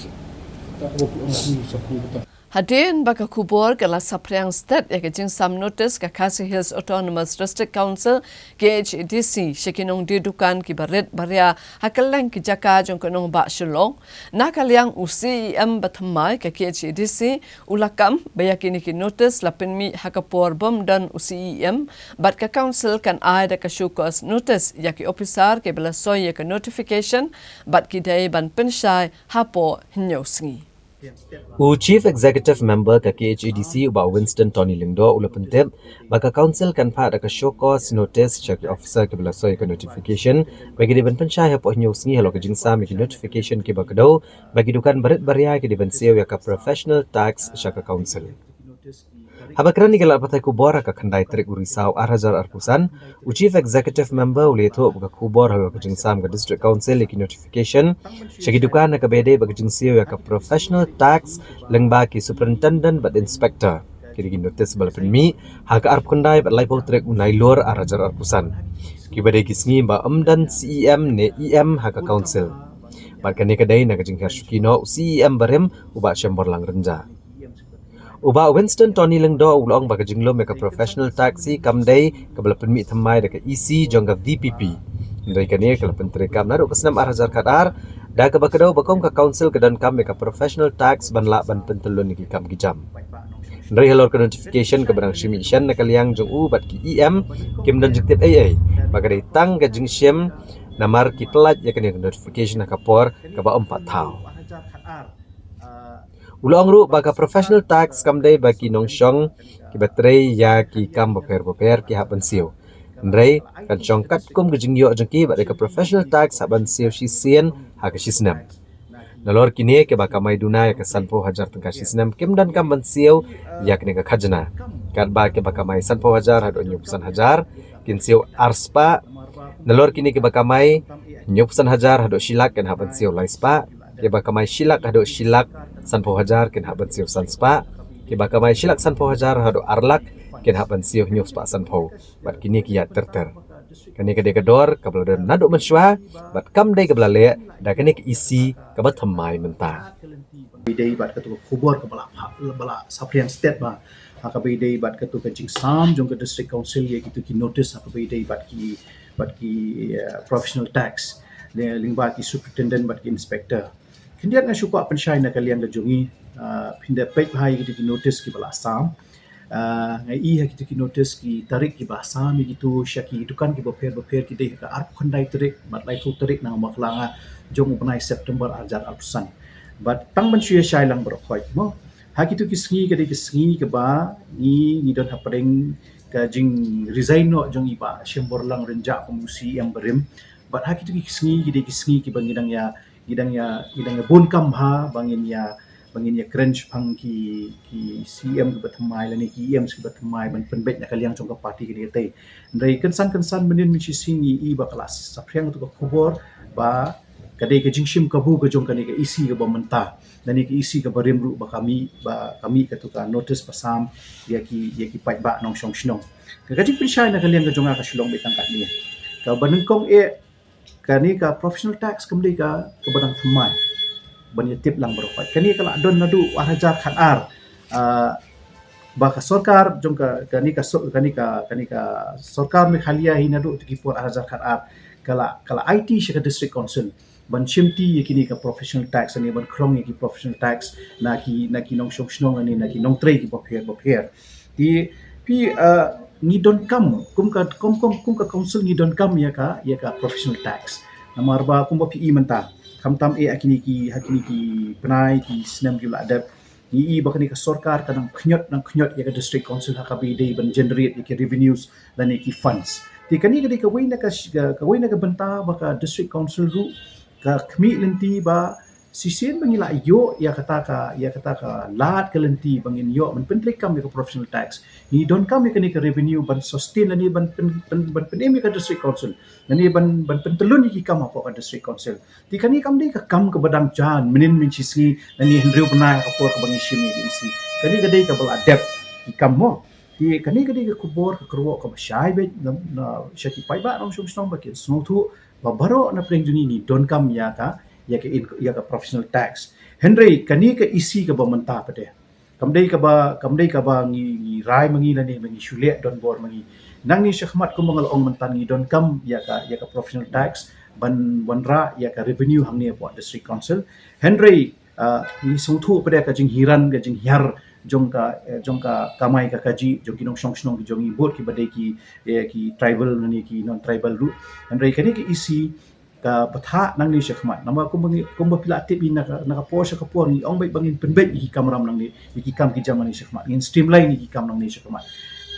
Hadien ba ka khubor ka la saphriang stet ïa ka jingsam notice ka Khasi Hills Autonomous District Council, K H A D C, sha ki nongdie dukan kiba rit ba ria ha kylleng ki jaka jong ka nongbah Shillong. Na ka liang u C E M bathymmai ka K H A D C u la kam ba ïa kine ki notice la pynmih ha ka por bym don u C E M, bad ka council kan ai da ka show cause notice ïa ki ophisar kiba la soi ïa ka notification, bad ki dei ban pynshai hapoh hynñiew sngi. U Chief Executive Member ka K H A D C u Bah Winston Tony Lyngdoh u la pyntip ba ka council kan phah da ka show cause notice sha ki officer kiba la soi ïa ka notification, ba ki dei ban pynshai hapoh hynñiew sngi halor ka jingsam ïa ki notification kiba kdew ba ki dukan ba rit ba ria ki dei ban siew ïa ka professional tax sha ka council. Haba kren ïa ki lad pathai khubor ha ka khyndai tarik u Risaw ar hajar arphew san, u Chief Executive Member u la ïathuh ba ka khubor halor ka jingsam ka District Council ïa ki notification sha ki dukan ha kaba ïadei bad ka jingsiew ïa ka professional tax lyngba ki superintendent bad inspector, ki dei ki notice ba la pynmih ha ka arphew khyndai bad laiphew tarik u Nailur ar hajar arphew san, kiba dei ki sngi ba ym don C E M ne E M ha ka council. Bad kane ka dei na ka jinghiar shuki noh u C E M barim u Bah Shemborlang Rynjah. U Bah Winston Tony Lyngdoh u la ong ba ka jinglum ïa ka professional tax hi kam dei kaba la pynmih thymmai da ka E C jong ka V P P, hynrei kane ka la pyntreikam naduh ka snem ar hajar khatar, da kaba kdew ba kum ka council ka donkam ïa ka professional tax ban lah ban pyntyllun ïa ki kam ki jam. Hynrei halor ka notification kaba dang shim ïa shen na ka liang jong u bad ki E M, kim don jingtip ei ei ba ka dei tang ka jingshim, namar ki pyllait ïa kane ka notification ha ka por kaba ym pat thaw. U la ong ruh ba ka professional tax kam dei ba ki nongshong kiba trei ïa ki kam bapher bapher ki hap ban siew, hynrei kan shong katkum ka jingïoh jong ki, bad ïa ka professional tax hap ban siew shisien ha ka shisnem. Nalor kine kiba kamai duna ïa ka sanphew hajar tyngka shisnem kim donkam ban siew ïa kane ka khajna, katba kiba kamai sanphew hajar haduh hynñiewphew san hajar kin siew ar spah. Nalor kine kiba kamai hynñiewphew san hajar haduh shi lak kin hap ban siew lai spah. Kiba kamai shi lak haduh shi lak sanphew hajar kin hap ban siew san spah. Kiba kamai shi lak sanphew hajar haduh ar lak kin hap ban siew hynñiew spah sanphew. Bad kine ki ïaid ter ter. Kane ka dei ka dor kaba la don naduh mynshuwa, bad kam dei kaba la leh da kane ka E C kaba thymmai mynta. Kaba ïadei bad katu ka khubor kaba la pha-, ba la saphriang stet ba, ha kaba ïadei bad katu ka jingsam jong ka District Council ïa kitu ki notice ha kaba ïadei bad ki, bad ki, eh, professional tax, lyngba ki superintendent bad ki inspector. Khyndiat nga shu kwah pynshai na ka liang ka jong ngi, ah, phin da peit bha ïa kitu ki notice kiba la sam. Ah, nga i ha kitu ki notice ki tarik kiba sam ïa kitu sha ki dukan kiba pher bapher ki dei ha ka arphew khyndai tarik bad laiphew tarik na ka Maklang jong u bnai September ar hajar arphew san. Bad tang ban shu ïa shai lang baroh khoit mo. Ha kitu ki sngi ka dei ki sngi kiba ngi, ngi don hapdeng ka jingresign noh jong i Bah Shemborlang Rynjah kum u C E M barim. Bad ha kitu ki sngi ki dei ki sngi kiba ngi dang ïa, ngi dang ïa, ngi dang ïa bun kam ha ba ngin ïa, ba ngin ïa kren shaphang ki, ki C E M kiba thymmai lane ki E M kiba thymmai ban pynbeit na ka liang jong ka party kane katei. Hynrei kynsan kynsan mynnin mynshisngi ngi i ba ka la saphriang tu ka khubor ba ka dei ka jingshim kabu ka jong kane ka E C kaba mynta, lane ka E C kaba rim ruh ba ka mih, ba ka mih katu ka notice ba sam ïa ki, ïa ki paidbah nongshong shnong. Ka jingpynshai na ka liang ka jong nga ka shu long beit tang katne. Kaba nyngkong eh, kane ka professional tax kam dei ka, kaba dang thymmai ban ïa tip lang baroh khoit. Kane ka la don naduh ar hajar khatar. Ah, Ba ka sorkar jong ka, kane ka so-, kane ka, kane ka sorkar Meghalaya hi naduh tu ki por ar hajar khat ar ka la, ka la aiti sha ka District Council ban shimti ïa kine ka professional tax ne ban khlong ïa ki professional tax na ki, na ki nongshong shnong ne na ki nongtrei ki bapher bapher. Te phi, uh, ngi donkam kum ka, kum, kum, kum ka council ngi donkam ïa ka, ïa ka professional tax. Namar ba kumba phi i mynta, khamtam eh ha kine ki, ha kine ki bnai ki snem ki la dep, ngi i ba kane ka sorkar ka nang khñiot, nang khñiot ïa ka District Council ha kaba dei ban generate ïa ki revenues lane ki funds. Te kane ka dei kawei na ka, kawei na ka bynta ba ka District Council ruh ka khmih lynti ba shisien ba ngi la ïoh ïa kata ka, ïa kata ka lad ka lynti ba ngin ïoh ban pyntreikam ïa ka professional tax, ngi donkam ïa kane ka revenue ban sustain lane ban pyn, pyn, ban pynim ïa ka District Council lane ban, ban pyntylun ïa ki kam hapoh ka District Council. Te kane kam dei ka kam kaba dang jan mynnin mynshisngi lane hynriew bnai ha ka por kaba ngi shim ïa ka E C. Kane ka dei kaba la dep ki kam mo. Te kane ka dei ka khubor ka kyrwoh kaba shai beit na, na sha ki paidbah nongshong shnong ba kin sngewthuh ba baroh na pdeng jong ngi ngi donkam ïa ka, ïa ka in, ïa ka professional tax. Hynrei kane ka E C kaba mynta pat de, kam dei kaba, kam dei kaba ngi, ngi rai ma ngi lane ma ngi shu leh donbor ma ngi. Nangne shakhmat kumba nga la ong mynta ngi donkam ïa ka, ïa ka professional tax ban wanrah ïa ka revenue hangne hapoh District Council. Hynrei, uh, ngi sngewthuh pat de ka jinghiar, ka jinghiar jong ka, eh, jong ka kamai ka kajih jong ki nongshong shnong ki jong ngi, bad kiba dei ki, eh, ki tribal ne ki non tribal ruh. Hynrei kane ka E C ka bthah nangne shakhmat. Namar kumba ngi, kumba phi la tip hi na ka, na ka por sha ka por ngi ong beit ba ngin pynbeit ïa ki kamram nangne, ïa ki kam ki jam nangne shakhmat. Ngin streamline ïa ki kam nangne shakhmat.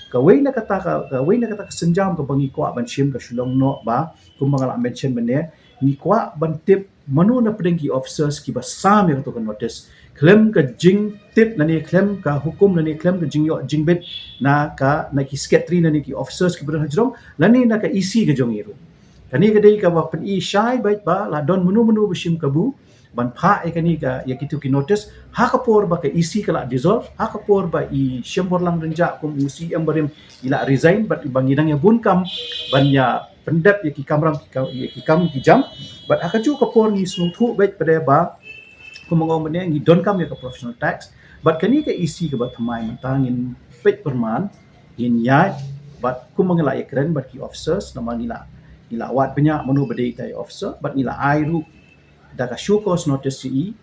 Kawei na kata ka, kawei na kata ka sienjam kaba ngi kwah ban shim ka shu long noh ba kumba nga la mention mynne, ngi kwah ban tip mano na pdeng ki officers kiba sam ïa kato ka notice. Khlem ka jingtip lane khlem ka hukum lane khlem ka jingïoh jingbit na ka, na ki secretary lane ki officers kiba don hajrong lane na ka E C ka jong ngi ruh. Kane ka dei kaba pyni shai beit ba la don mano mano ba shim kabu ban phah ïa kane ka, ïa kito ki notice ha ka por ba ka E C ka la dissolve, ha ka por ba i Shemborlang Rynjah kum u C M barim i la resign, bad ba ngi dang ïa bun kam ban ïa pyndep ïa ki kamram ki ka-, ïa ki kam ki jam. Bad ha kajuh ka por ngi sngewthuh beit pat de ba kumba nga ong mynne ngi donkam ïa ka professional tax. Bad kane ka E C kaba thymmai mynta ngin peit pyrman, ngin ïaid bad kumba ngi la ïakren bad ki officers, namar ngi la, ngi la wad bniah mano ba dei utai u officer bad ngi la ai ruh da ka show cause notice ïa i,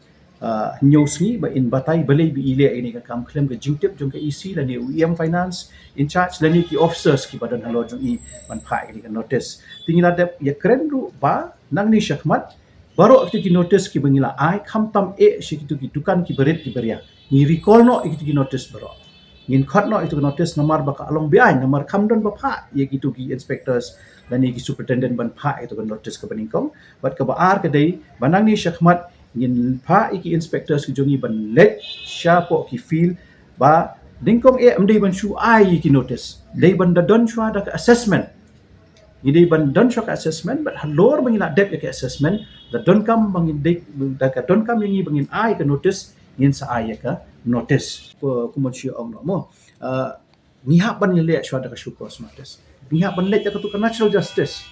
uh, hynñiew sngi ba in batai balei ba i leh ïa kane ka kam khlem ka jingtip jong ka E C lane u E M finance in charge lane ki officers kiba don halor jong i ban phah ïa kane ka notice. Te ngi la dep ïakren ruh ba nangne shakhmat baroh kito ki notice kiba ngi la ai, khamtam eh sha kito ki dukan kiba rit kiba ria, ngi recall noh ïa kito ki notice baroh. Ngin khot noh ïa kito ki notice namar ba ka long beaiñ, namar kam don ba phah ïa kito ki inspectors lane ki superintendent ban phah ïa kito ki notice kaba nyngkong. Bad kaba ar ka dei ba nangne shakhmat ngin phah ïa ki inspectors ki jong ngi ban leit shapoh ki field ba nyngkong eh ym dei ban shu ai ïa ki notice, dei ban da don shuwa da ka assessment. Ngi dei ban don shuwa ka assessment, bad halor ba ngi la dep ïa ka assessment, da donkam ba ngin dei, da ka donkam ïa ngi ba ngin ai ka notice, ngin sa ai ïa ka notice. Ko, kumon shu ong noh mo. Uh, ngi hap ban leh shuwa da ka show cause notice. Ngi hap ban leh da kato ka natural justice.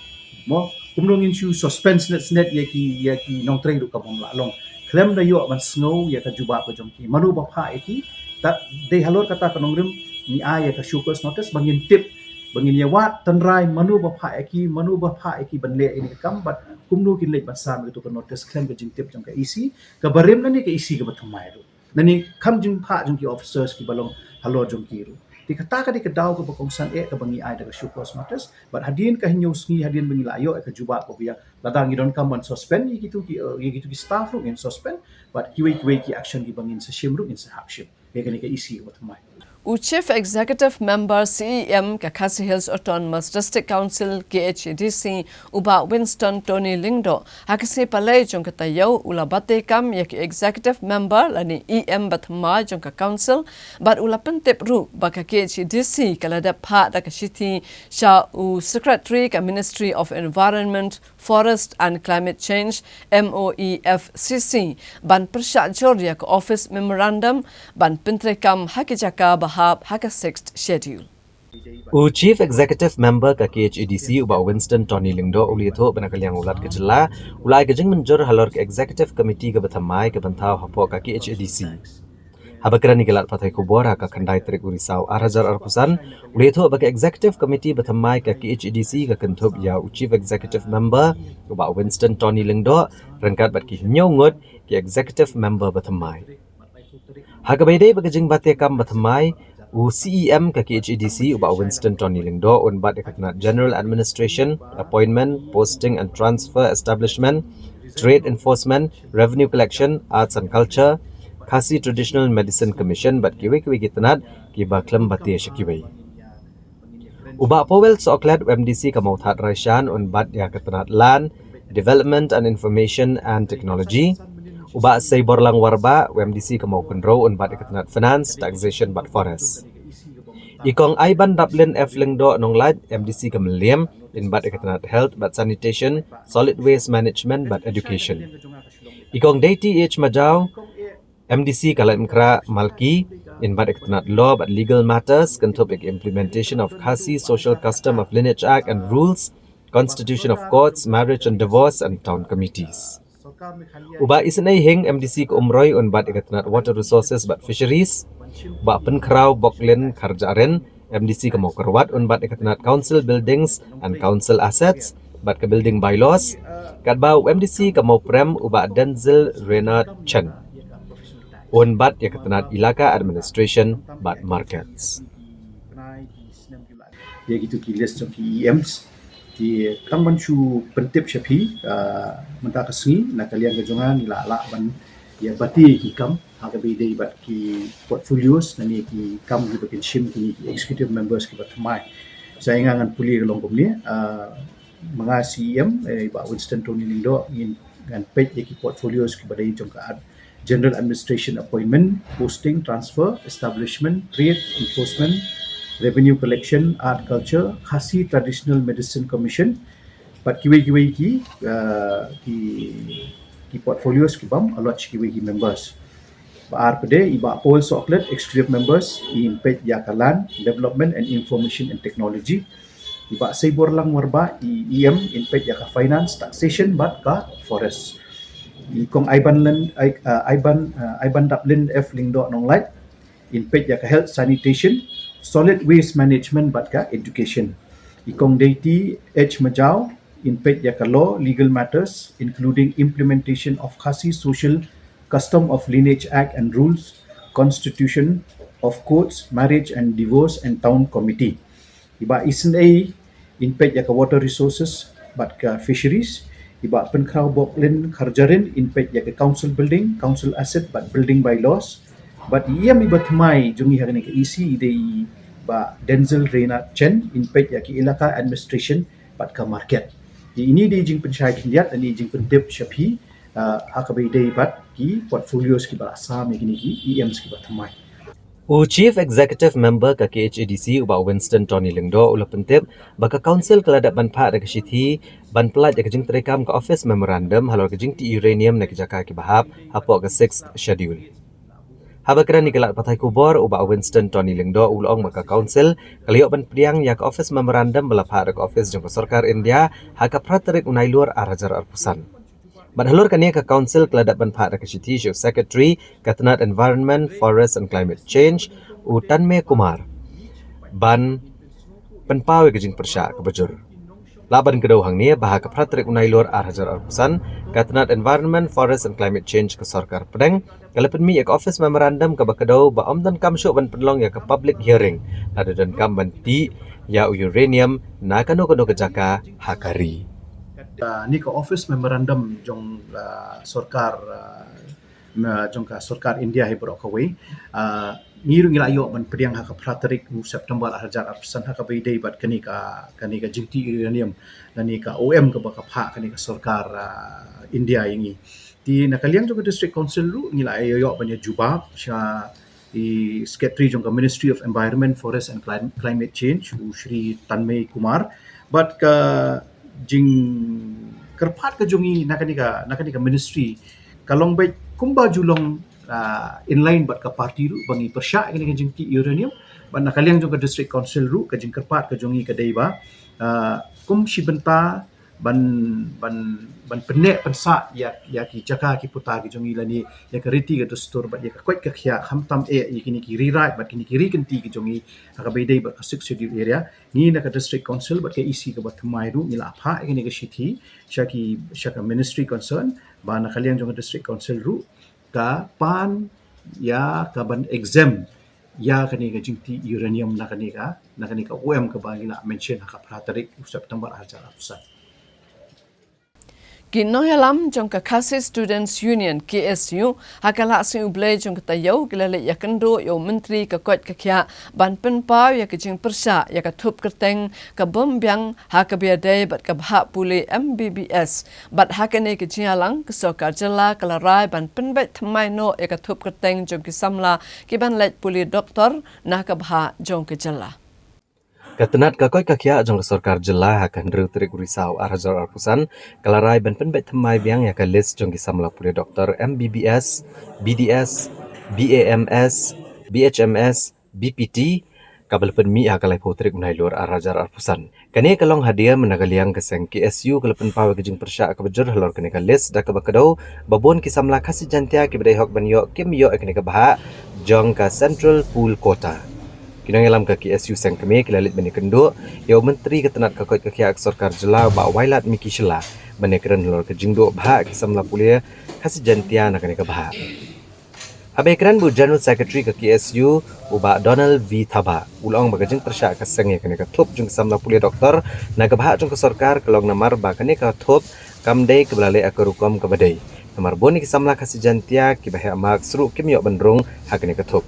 Mo, kumno ngin shu suspend snet snet ïa ki, ïa ki nongtrei ruh ka bym lah long. Khlem da ïoh ban sngew ïa ka jubab ka jong ki. Mano ba phah ïa ki, ta dei halor kata ka nongrim ngi ai ïa ka show cause notice ba ngin tip, ba ngin ïa wad tynrai mano ba phah ïa ki, mano ba phah ïa ki ban leh ïa kane ka kam, bad kumno kin leit ban sam ïa kato ka notice khlem ka jingtip jong ka E C kaba rim lane ka E C kaba thymmai ruh. Lane kham jingphah jong ki officers kiba long halor jong ki ruh. Te kata ka dei ka daw kaba kongsan eh kaba ngi ai da ka show cause notice. Bad hadien ka hynñiew sngi hadien ba ngi la ïoh ïa ka jubab kaba ïa, lada ngi donkam ban suspend ïa kito ki, eh, ïa kito ki staff ruh ngin suspend. Bad kiwei kiwei ki action kiba ngin sa shim ruh ngin sa hap shim. Ïa kane ka E C kaba thymmai. U Chief Executive Member C E M ka Khasi Hills Autonomous District Council, K H A D C, u Bah Winston Tony Lyngdoh, ha ka sngi Palei jong ka taïew u la batai kam ïa ki Executive Member lane E M ba thymmai jong ka Council, bad u la pyntip ruh ba ka K H A D C ka la dep phah da ka shithi sha u Secretary ka Ministry of Environment, Forest and Climate Change, M O E F C C, ban pyrshah jur ïa ka Office Memorandum ban pyntreikam ha ki jaka ba hap ha ka Sixth Schedule. U Chief Executive Member ka K H A D C u Bah Winston Tony Lyngdoh u la ïathuh ba na ka liang u Lat ka jylla u la ai ka jingmynjur halor ka Executive Committee kaba thymmai ka ban thaw hapoh ka K H A D C. Haba kren ïa ki lad pathai khubor ha ka khyndai tarik u Risaw ar hajar arphew san, u la ïathuh ba ka Executive Committee ba thymmai ka K H A D C ka kynthup ïa u Chief Executive Member u Bah Winston Tony Lyngdoh ryngkat bad ki hynñiew ngut ki Executive Member ba thymmai. Ha kaba ïadei bad ka jingbate kam ba thymmai, u C E M ka K H A D C u Bah Winston Tony Lyngdoh un bat ïa ka tnat General Administration, Appointment, Posting and Transfer, Establishment, Trade Enforcement, Revenue Collection, Arts and Culture, Khasi Traditional Medicine Commission bad kiwei kiwei ki tnat kiba khlem bate sha kiwei. U Bah Powell Sohkhlet, u M D C ka Mawthadraishan, un bat ïa ka tnat Land, Development and Information and Technology. U Bah Seiborlang Warbah, u M D C ka Mawkynrew, un bat ïa ka tnat Finance, Taxation bad Forest. I Kong Aibandaplin F Lyngdoh Nonglait, M D C ka Mylliem, in bat ïa ka tnat Health bad Sanitation, Solid Waste Management bad Education. I Kong Deiti H Majaw, M D C ka Laitumkhrah Malki, in bat ïa ka tnat Law bad Legal Matters, kynthup ïa ka Implementation of Khasi Social Custom of Lineage Act and Rules, Constitution of Courts, Marriage and Divorce and Town Committees. U Bah Isynei Hing, M D C ka Umroi, un bat ïa ka tnat Water Resources bad Fisheries. U Bah Pynkhraw Boklin Kharjahrin, M D C ka Mawkyrwat, un bat ïa ka tnat Council Buildings and Council Assets bad ka Building Bylaws. Katba u M D C ka Mawprem u Bah Denzil Reynard Chen un bat ïa ka tnat Ilaka Administration bad Markets. Ïa kitu ki list jong ki E Ms. Te tang ban shu pyntip sha phi, ah, mynta ka sngi, na ka liang ka jong nga ngi la lah ban ïa bati ki kam ha kaba ïadei bad ki portfolios, na ne ki kam kiba kin shim kine ki executive members kiba thymmai. Sa ïa nga ngan pule ka long kumne, ah, ma nga C E M, eh, Bah Winston Tony Lyngdoh, ngin ngan peit ïa ki portfolios kiba dei jong ka ad-, General Administration, Appointment, Posting, Transfer, Establishment, Trade, Enforcement, Revenue Collection, Art, Culture, Khasi Traditional Medicine Commission, bad kiwei kiwei ki, ah, ki, ki portfolios kibym allot sha kiwei ki members. Ba ar pat de, i Bah Paul Sohkhlet, Executive Members, in peit ïa ka Land, Development and Information and Technology. I Bah Seiborlang Warbah, i E M, in peit ïa ka Finance, Taxation bad ka Forest. I Kong Aibanlin, Ai-, ah, Aiban, ah, Aibandaplin F Lyngdoh Nonglait, in peit ïa ka Health, Sanitation, Solid Waste Management bad ka Education. I Kong Deiti H Majaw, in peit ïa ka Law, Legal Matters, including Implementation of Khasi Social Custom of Lineage Act and Rules, Constitution of Courts, Marriage and Divorce and Town Committee. I Bah Isynei in peit ïa ka Water Resources bad ka Fisheries. I Bah Pynkhraw Boklin Kharjahrin in peit ïa ka Council Building, Council Asset bad Building Bylaws. Bad i E M iba thymmai jong ngi ha kane ka E C i dei i Bah Denzil Reynard Chen in peit ïa ka Ilaka Administration bad ka Market. Te ine i dei i jingpynshai khyndiat, ine i jingpyntip sha phi, ah, ha kaba ïadei bad ki portfolios kiba la sam ïa kine ki E Ms kiba thymmai. U Chief Executive Member ka K H A D C u Bah Winston Tony Lyngdoh u la pyntip ba ka Council ka la dep ban phah da ka shithi ban pyllait ïa ka jingtreikam ka Office Memorandum halor ka jingtih uranium na ki jaka kiba hap hapoh ka Sixth Schedule. Haba kren ïa ki lad pathai khubor, u Bah Winston Tony Lyngdoh u la ong ba ka Council ka la ïoh ban pdiang ïa ka Office Memorandum ba la phah da ka Office jong ka Sorkar India ha ka phra tarik u Nailur ar hajar arphew san. Bad halor kane ka Council ka la dep ban phah da ka shithi sha u Secretary ka tnat Environment, Forest and Climate Change, u Tanmay Kumar, ban pynpaw ïa ka jingpyrshah kaba jur. Lah ban kdew hangne ba ha ka phra tarik u Nailur ar hajar arphew san, ka tnat Environment, Forest and Climate Change ka Sorkar Pdeng ka la pynmih ïa ka Office Memorandum kaba kdew ba ym donkam shuh ban pynlong ïa ka public hearing lada donkam ban tih ïa u uranium na kano kano ka jaka ha ka ri. Ah, ne ka Office Memorandum jong, ah, Sorkar, ah, na jong ka Sorkar India hi baroh kawei. Ah, ngi ruh ngi la ïoh ban pdiang ha ka phra tarik u September ar hajar arphew san ha kaba ïadei bad kane ka, kane ka jingtih uranium lane ka O M kaba ka phah kane ka Sorkar, ah, India ïa ngi. Te na ka liang jong ka District Council ruh ngi la ïoh ban ïa jubab sha i Secretary jong ka Ministry of Environment, Forest and Clim-, Climate Change, u Shri Tanmay Kumar. Bad ka jingkyrpad ka jong ngi na kane ka, na kane ka ministry ka long beit kumba ju long, ah, in line bad ka party ruh ba ngi pyrshah kane ka jingtih uranium. Bad na ka liang jong ka District Council ruh ka jingkyrpad ka jong ngi ka dei ba, ah, kum shi bynta ban ban ban pynneh pynsah ïa ïa ki jaka ki puta ki jong ngi lane ïa ka riti ka dustur bad ïa ka koit ka khiah, khamtam eh ïa kine ki riraid bad kine ki ri kynti ki jong ngi ha kaba ïadei bad ka Sixth Schedule area. Ngi na ka District Council bad ka E C kaba thymmai ruh ngi la phah ïa kane ka shithi sha ki sha ka ministry concern ba na ka liang jong ka District Council ruh ka pan ïa ka ban exempt ïa kane ka jingtih uranium na kane ka na kane ka O M kaba ngi la mention ha ka phra tarik u September ar hajar arphew san. Ki nongïalam jong ka Khasi Students Union, K S U, ha ka lad sngi U Blei jong ka taïew ki la leit ïakynduh ïa u Myntri ka koit ka khiah ban pynpaw ïa ka jingpyrshah ïa ka thup kyrteng ka bym biang ha kaba ïadei bad ka bhah pule M B B S. Bad ha kane ka jingïalang ka sorkar jylla ka la rai ban pynbeit thymmai noh ïa ka thup kyrteng jong ki samla ki ban leit pule doktor na ka bhah jong ka jylla. Ka tnat ka koit ka khiah jong ka sorkar jylla ha ka hynriew tarik u Risaw ar hajar arphew san ka la rai ban pynbeit thymmai biang ïa ka list jong ki samla pule doktor M B B S, B D S, B A M S, B H M S, B P T, kaba la pynmih ha ka laiphew tarik u Nailur ar hajar arphew san. Kane ka long hadien ba na ka liang ka seng K S U ka la pynpaw ïa ka jingpyrshah kaba jur halor kane ka list da kaba kdew ba bun ki samla Khasi Jaintia kiba dei hok ban ïoh kim ïoh ïa kane ka bhah jong ka Central Pool Quota. Ki nongïalam ka K S U seng kmie ki la leit ban ïakynduh ïa u Myntri ka tnat ka koit ka khiah ka sorkar jylla u Bah Wailadmiki Shylla ban ïakren halor ka jingduh bhah ki samla pule Khasi Jaintia na kane ka bhah. Haba ïakren bad u General Secretary ka K S U u Bah Donald V Thabah u la ong ba ka jingpyrshah ka seng ïa kane ka thup jong ki samla pule doktor na ka bhah jong ka sorkar ka long namar ba kane ka thup kam dei kaba la leh ha ka rukom kaba dei. Namar bun ki samla Khasi Jaintia kiba heh marks ruh kim ïoh ban rung ha kane ka thup.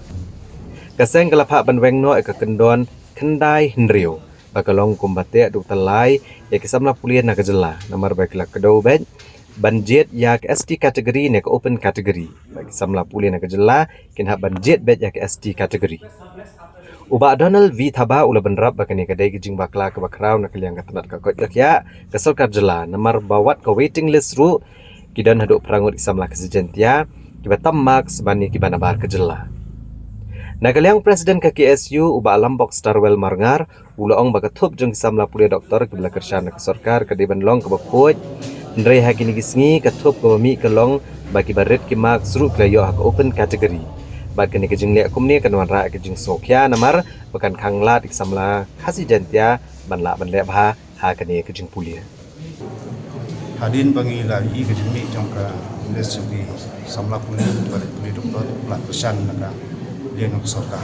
Ka seng ka la phah ban weng noh ïa ka kyndon khyndai hynriew ba ka long kumba teh da u tyllai ïa ki samla pule na ka jylla namar ba ki la kdew beit ban jied ïa ka S T category ne ka open category. Ba ki samla pule na ka jylla kin hap ban jied beit ïa ka S T category. U Bah Donald V Thabah u la bynrap ba kane ka dei ka jingbakla kaba khraw na ka liang ka tnat ka koit ka khiah ka sorkar jylla namar ba wat ka waiting list ruh ki don haduh phra ngut ki samla Khasi Jaintia kiba tam marks ban ïa kiba nabar ka jylla. Na ka liang President ka K S U u Bah Lambok Starwell Marngar u la ong ba ka thup jong ki samla pule doktor kiba la kyrshan da ka sorkar ka dei ban long kaba khuid. Hynrei ha kine ki sngi ka thup kaba mih ka long ba kiba rit ki marks ruh ki la ïoh ha ka open category. Bad kane ka jingleh kumne kan wanrah ka jingsngewkhia namar ba kan khang lad ki samla Khasi Jaintia ban lah ban leh bha ha kane ka jingpule. Hadien ba ngi la ïohi ka jingmih jong ka list jong ki samla pule ba leit pule doktor la kyrshan na ka liang ka sorkar.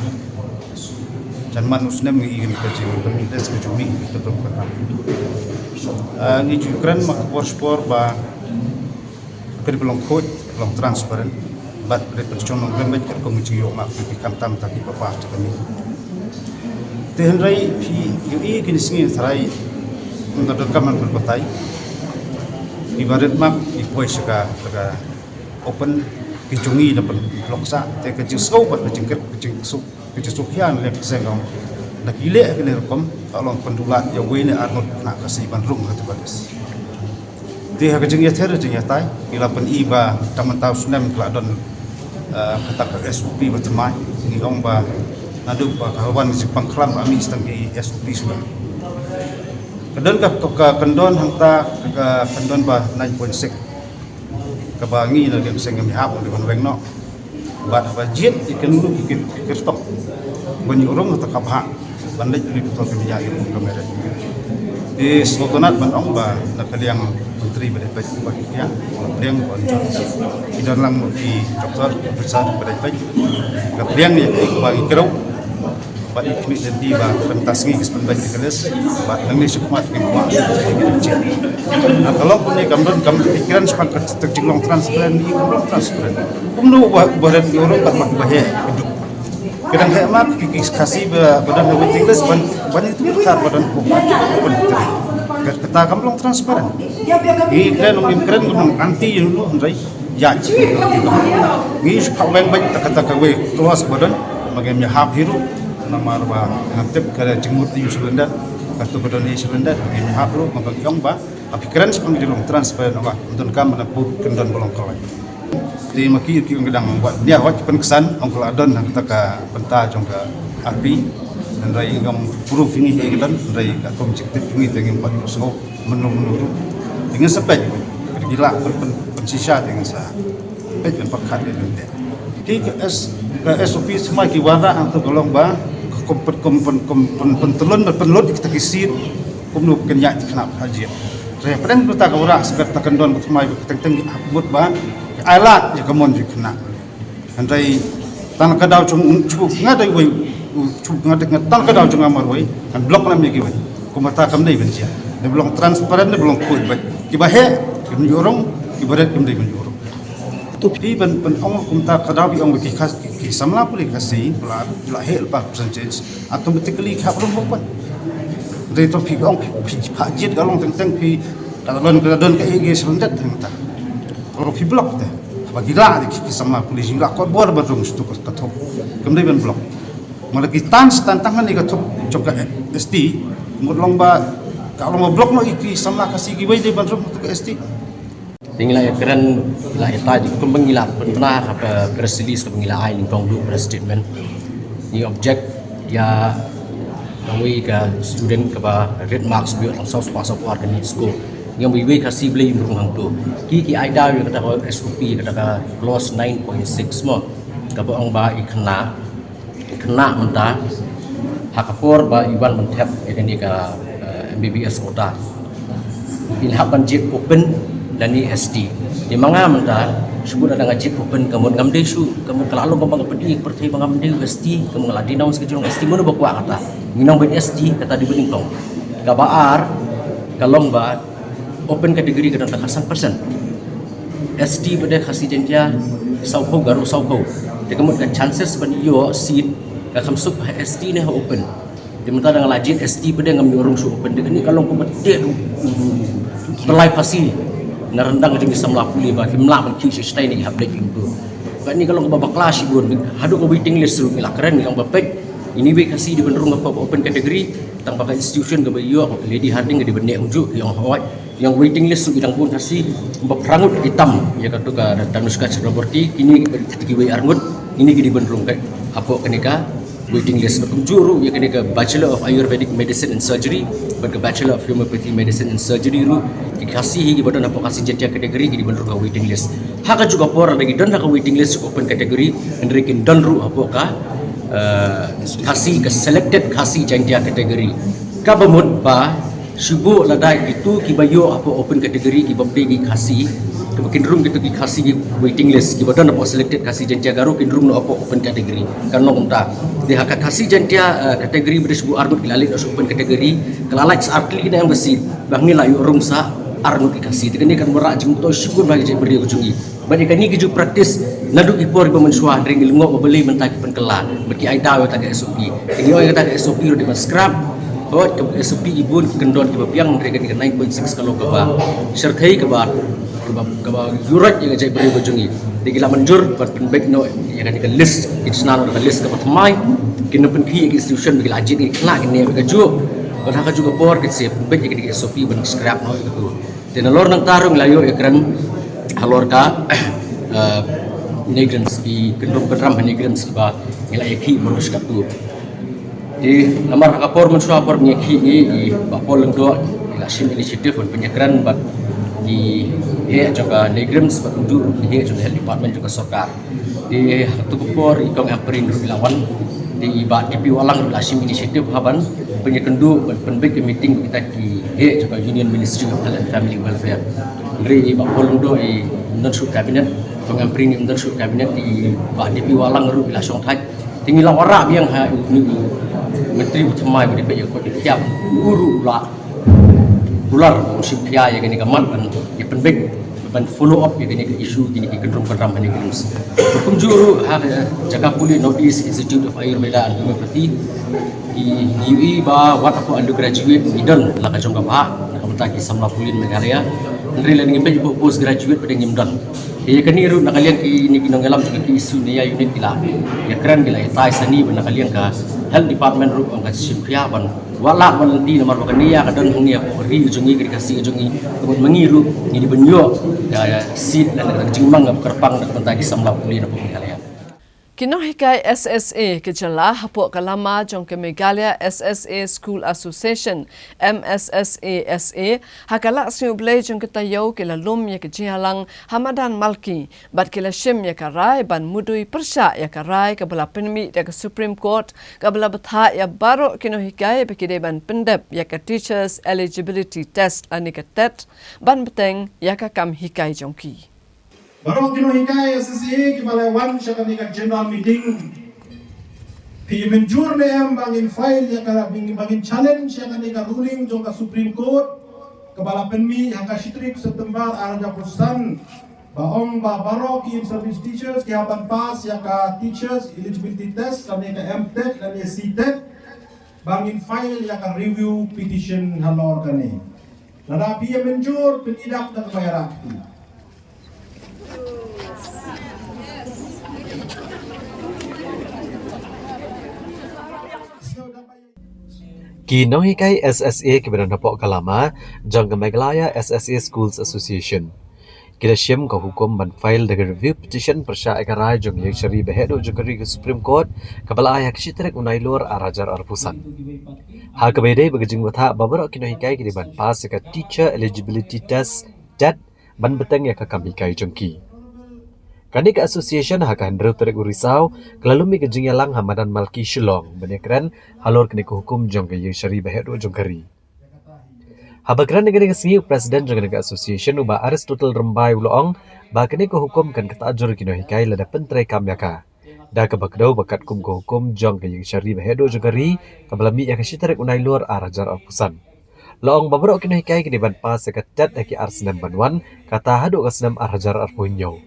Jan man u snem ngi ïohi ka jingmih list ka jingmih ka jingmih ka jingmih. Ah, ngi ju kren ma ka por shipor ba ka dei ba long khuid, long transparent. Bad ka dei pynshong nongrim bad ka dei ka mih jingïoh ma ki khamtam ta ki ba pass ta ka mih. Te hynrei phi ïohi kine sngi tharai ynda donkam ban pynbatai. Ki ba rit mark ki poi sha ka, sha ka open, ki jong ngi da pynlong sah te ka jingsngew bad ka jingkyrkhu ka jingsuk. Ka jingsuk hian lem seng ong da ki leh kane rukom ka long pyndulat ïa uwei ne arngut na ka si ban rung ka tu ka des. Te ha ka jingïather jingïatai ki la pyni ba tang mynta u snem ka la don, eh, kata ka S O P ba thymmai. Ngi ong ba naduh ba ka wan jingpang khlam ba mih tang ki S O P shuwa. Ka don ka, ka, ka kyndon hangta ka, ka kyndon ba nine point six. Kaba ngi na liang seng ngam ïahap ngi ban weng noh. Bad haba jied ïa kano kano ki, ki, ki kyrtong ban ïoh rung ha kata ka bhah ban leit pule doktor ki mih ïa ki pun ka merit. Te sngewtynnat ban ong ba na ka liang myntri ba dei peit ba ki kiang ba pdiang ba ong jong ki don lang ki doktor ki professor ba dei peit ka pdiang ïa ki ba ngi kyrau. Bad ngi khmih lynti ba ka bynta sngi ki spynbeit ïa ka list bad nangne shakhmat ngin kwah shuh ïa ka lynti. Ka long kumne kam don kam ki kren shaphang ka jinglong transparent, ngi kam long transparent. Kumno uba, uba ren ki urung kat ma kiba heh ki duk. Ki dang heh ma ki, ki Khasi ba, ba don ha waiting list ban, ban ïa tu ka ba don ko. Kata kam long transparent. Ngi kren, ngi kren, ngi anti ïa u hynrei ïa ngi shu phah weng bad ta kata kawei clause ba don ba ngim ïahap hi ruh namar ba ngam tip ka jingmut aïu sha lyndet. Katu ba don aïu sha lyndet ba ngim ïahap ruh, ba ngi ong ba ha phi kren shaphang ka jinglong transparent ba ym donkam ban put kyndon ba long kawei. Te ma ki, ki ong ka dang wat nia wat pynksan ong ka la don ha kata ka bynta jong ka R P. Hynrei ngam proof ïa ngi hi ka don, hynrei ka kum jingtip jong ngi te ngim pat ïohsngew mynno mynno ruh. Ngin sa peit, ki lah pyn pyn pynshisha te ngin sa peit pyn pyrkhat ïa lynti. Ki ka S ka S O P thymmai ki wanrah hangto ka long ba kum pyn kum pyn kum pyn pyntlun ba pynlut ïa kita ki seat kumno pynïaid ki khynnah ha jied. Te pdeng kata ka wanrah sa kata ka don ba thymmai ba ka teng teng ki hap mut ba ki ailad ïa ka mon jong ki khynnah. Hynrei tang ka daw jong u, shu nga dei wei, u, shu nga dei, tang ka daw jong nga marwei, ngan block lem ïa kiwei. Kumta kam dei ban jia. Dei ban long transparent, dei ban long khuid beit. Kiba heh kim ïoh rung, kiba rit kim dei ban ïoh rung. To phi ban, ban ong kumta ka daw, phi ong ba ki Khas, ki, ki samla pule Khasi ba la, la heh lypa percentage, automatically ki hap rung beit. Hynrei to phi ong phi, phi phah jied ka long teng teng, phi ka don, ka don kaei kaei sha lyndet hangta. Ka long phi block te. Haba ki lah de ki, ki samla pule, ki lah kot bor ban rung sha kato ka, ka thup. Kam dei ban block. Mala ki tan stan tang hangne ka thup jong ka S T, mut long ba, ka long ba block noh ïa ki samla Khasi kiwei dei ban rung kato ka S T. Te ngi la ïakren, la ïatai kumba ngi la pynbna ha ka press release kaba ngi la ai nyngkong, duh press statement. Ngi object ïa kawei ka student kaba rit marks ba ïoh tang saw spah saw phew ar ka NEET score. Ngi ong ba iwei Khasi balei im rung hangto. Ki, ki ai daw ïa kata ka S O P, kata ka clause nine point six mo, kaba ong ba i khynnah, i khynnah mynta ha ka por ba i wan ban thep ïa kane ka, eh, M B B S quota, in hap ban jied open lane S T. Te ma nga mynta, shu bud lada nga jied open, ka mut ngam dei shuh, ka mut ka la long kumba nga pyni ïa ka pyrthei ba ngam dei u S T, ka mut nga la denounce ka jinglong S T, mano ba kwah kata. Ngi nang beit S T, kata dei ba nyngkong. Kaba ar ka long ba open category ka don tang khatsan percent. S T bad Khasi Jaiñtia saw phew, Garo saw phew. Te ka mut ka chances ban ïoh seat ka kham suk ha S T ne ha open. Te mynta da nga la jied S T bad ngam ïoh rung sha open. Te kane ka long kumba tied u, u, u, u tyllai phasi na ryndang jong ki samla pule ba kim lah ban khih sha shatai ne ki hap leit ki umtu. Kane ka long kaba bakla shibun. Haduh ka waiting list ruh ngi la kren, ngi long ba peit, ine iwei Khasi dei ban rung hapoh ka open category. Tang ba ka institution kaba ïoh, ka Lady Hardinge ka dei ban neh kumjuh, ki ong hooid. Ïa ka waiting list ruh ki dang bun Khasi, kumba phra ngut ki tam ïa kato ka Tanushka Chakraborty, kine kiba dei kiwei ar ngut, kine ki dei ban rung kai hapoh kane ka waiting list. Kumjuh ruh ïa kane ka Bachelor of Ayurvedic Medicine and Surgery bad ka Bachelor of Homeopathy Medicine and Surgery ruh, ki Khasi hi kiba don hapoh Khasi Jaiñtia category ki dei ban rung ha waiting list. Ha kajuh ka por lada ki don ha ka waiting list open category, hynrei kin don ruh hapoh ka, eh, Khasi, ka selected Khasi Jaiñtia category. Kaba mut ba shu bud lada kito kiba ïoh hapoh open category kiba dei ki Khasi, kiba kin rung kito ki Khasi ki waiting list, kiba don hapoh selected Khasi Jaiñtia Garo kin rung noh hapoh open category. Kan long kumta. Te ha ka Khasi Jaiñtia, eh, category ba dei shu bud ar ngut ki la leit noh sha open category, ka la lait sa ar tylli ki nang ïa ka seat, ba ngi la ïoh rung sa ar ngut ki Khasi. Te kane kan wanrah jingmyntoi shibun ha ki jaitbynriew ka jong ngi. Bad ïa kane ki ju practice naduh ki por kiba mynshuwa, hynrei ngi lyngngoh ba balei mynta ki pynkylla, bad ki ai daw ïa kata ka S O P. Te ngi ong ïa kata ka S O P ruh dei ban scrap. Hooid, ka S O P ki bun ki kyndon kiba biang, hynrei kane ka nine point six ka long kaba shyrkhei, kaba, kaba, kaba ïuhroit ïa ka jaitbynriew ka jong ngi. Te ngi la mynjur ban pynbeit noh ïa kane ka list, kin shna noh ka list kaba thymmai, kin nang pynkhih ïa ki institution ba ki la jied, ki khynnah kin neh bad kajuh. Bad ha kajuh ka por kin sa pynbeit ïa kane ka S O P ban scrap noh ïa kato. Te nalor nangta ruh ngi la ïoh ïakren halor ka, eh, NEIGRIHMS, ki kyndrum kyndram ha NEIGRIHMS kiba ngi la ïakhih baroh shi katta. Te namar ha ka por mynshuwa, por ba ngi ïakhih, i, i Bah Paul Lyngdoh i la shim initiative ban pynïakren bad ki heh jong ka NEIGRIHMS bad kumjuh ruh ki heh jong ka Health Department jong ka sorkar. Te ha kato ka por i Kong Ampareen ruh i la wan. Te i Bah D P Wahlang ruh i la shim initiative ha ban pynïakynduh ban pynbeit ka meeting bad kita ki heh jong ka Union Ministry of Health and Family Welfare. Hynrei i Bah Paul Lyngdoh im don shuh cabinet, Kong Ampareen im don shuh cabinet, i Bah D P Wahlang ruh i la shong thait. Te ngi la wanrah biang ha une u Myntri ba thymmai ba dei peit ïa ka koit ka khiah, u ruh u la kular, u shim khia ïa kane ka mat ban ïa pynbeit, ban follow up ïa kane ka issue, kine ki kyndrum kyndram ha NEIGRIHMS. Kumjuh ruh ha ka jaka pule North East Institute of Ayurveda and Homeopathy, ngi ïohi ba wat hapoh undergraduate ngi don la ka jong ka bhah na ka bynta ki samla pule Meghalaya, hynrei lada ngi peit hapoh postgraduate pat ngim don. Te ïa kane ruh na ka liang kine ki nongïalam jong ka K S U Naiya Unit ki la ïakren, ki la ïatai sani bad na ka liang ka Health Department ruh, ong ka shim khia ban wad lad wad lynti namar ba ka Naiya ka don hangne hapoh ka ri ka jong ngi, ka ri Khasi ka jong ngi. Ka mut ma ngi ruh ngi dei ban ïoh ka seat lane ka jingmang kaba kyrpang na ka bynta ki samla pule na pdeng Meghalaya. Ki nonghikai S S A ki jylla hapoh ka lama jong ka Meghalaya S S A School Association, M S S A S A, ha ka lad sngi U Blei jong ka taïew ki la lum ïa ka jingïalang ha madan Malki, bad ki la shim ïa ka rai ban mudui pyrshah ïa ka rai kaba la pynmih da ka Supreme Court, kaba la bthah ïa baroh ki nonghikai ba ki dei ban pyndep ïa ka Teachers Eligibility Test lane ka TET, ban bteng ïa ka kam hikai jong ki. Baroh ki nonghikai S S A kiba la wan sha kane ka general meeting, phi mynjur ne em ba ngin file ïa ka, ba ngin challenge ïa kane ka ruling jong ka Supreme Court kaba la pynmih ha ka shi tarik September ar hajar arphew san, ba ong ba baroh ki in-service teachers ki hap ban pass ïa ka Teachers Eligibility Test lane ka M TET lane C TET, ba ngin file ïa ka review petition halor kane. Lada phi mynjur, pynïadap da kaba ïarap. Ki nonghikai S S A kiba don hapoh ka lama jong ka Meghalaya S S A Schools Association ki la shim ka hukum ban file da ka review petition pyrshah ïa ka rai jong ka Ïing Shari Bahaïing Jong Ka Ri ka Supreme Court, kaba la ai ha ka shi tarik u Nailur ar hajar arphew san. Ha kaba ïadei bad ka jingbthah ba baroh ki nonghikai ki dei ban pass ïa ka Teacher Eligibility Test, TET, ban bteng ïa ka kam hikai jong ki. Kane ka association ha ka hynriew tarik u Risaw ka la lum ïa ka jingïalang ha madan Malki Shillong ban ïakren halor kane ka hukum jong ka Ïing Shari Bahaïing Jong Ka Ri. Haba kren ha kane ka sngi, u president jong kane ka association, u Bah Aristotle Rymbai, u la ong ba kane ka hukum kan ktah jur ïa ki nonghikai lada pyntreikam ïa ka, da kaba kdew ba katkum ka hukum jong ka Ïing Shari Bahaïing Jong Ka Ri kaba la mih ha ka shi tarik u Nailur ar hajar arphew san. La ong ba baroh ki nonghikai ki dei ban pass ïa ka TET ha ki ar snem ban wan, kata haduh ka snem ar hajar arphew hynñiew.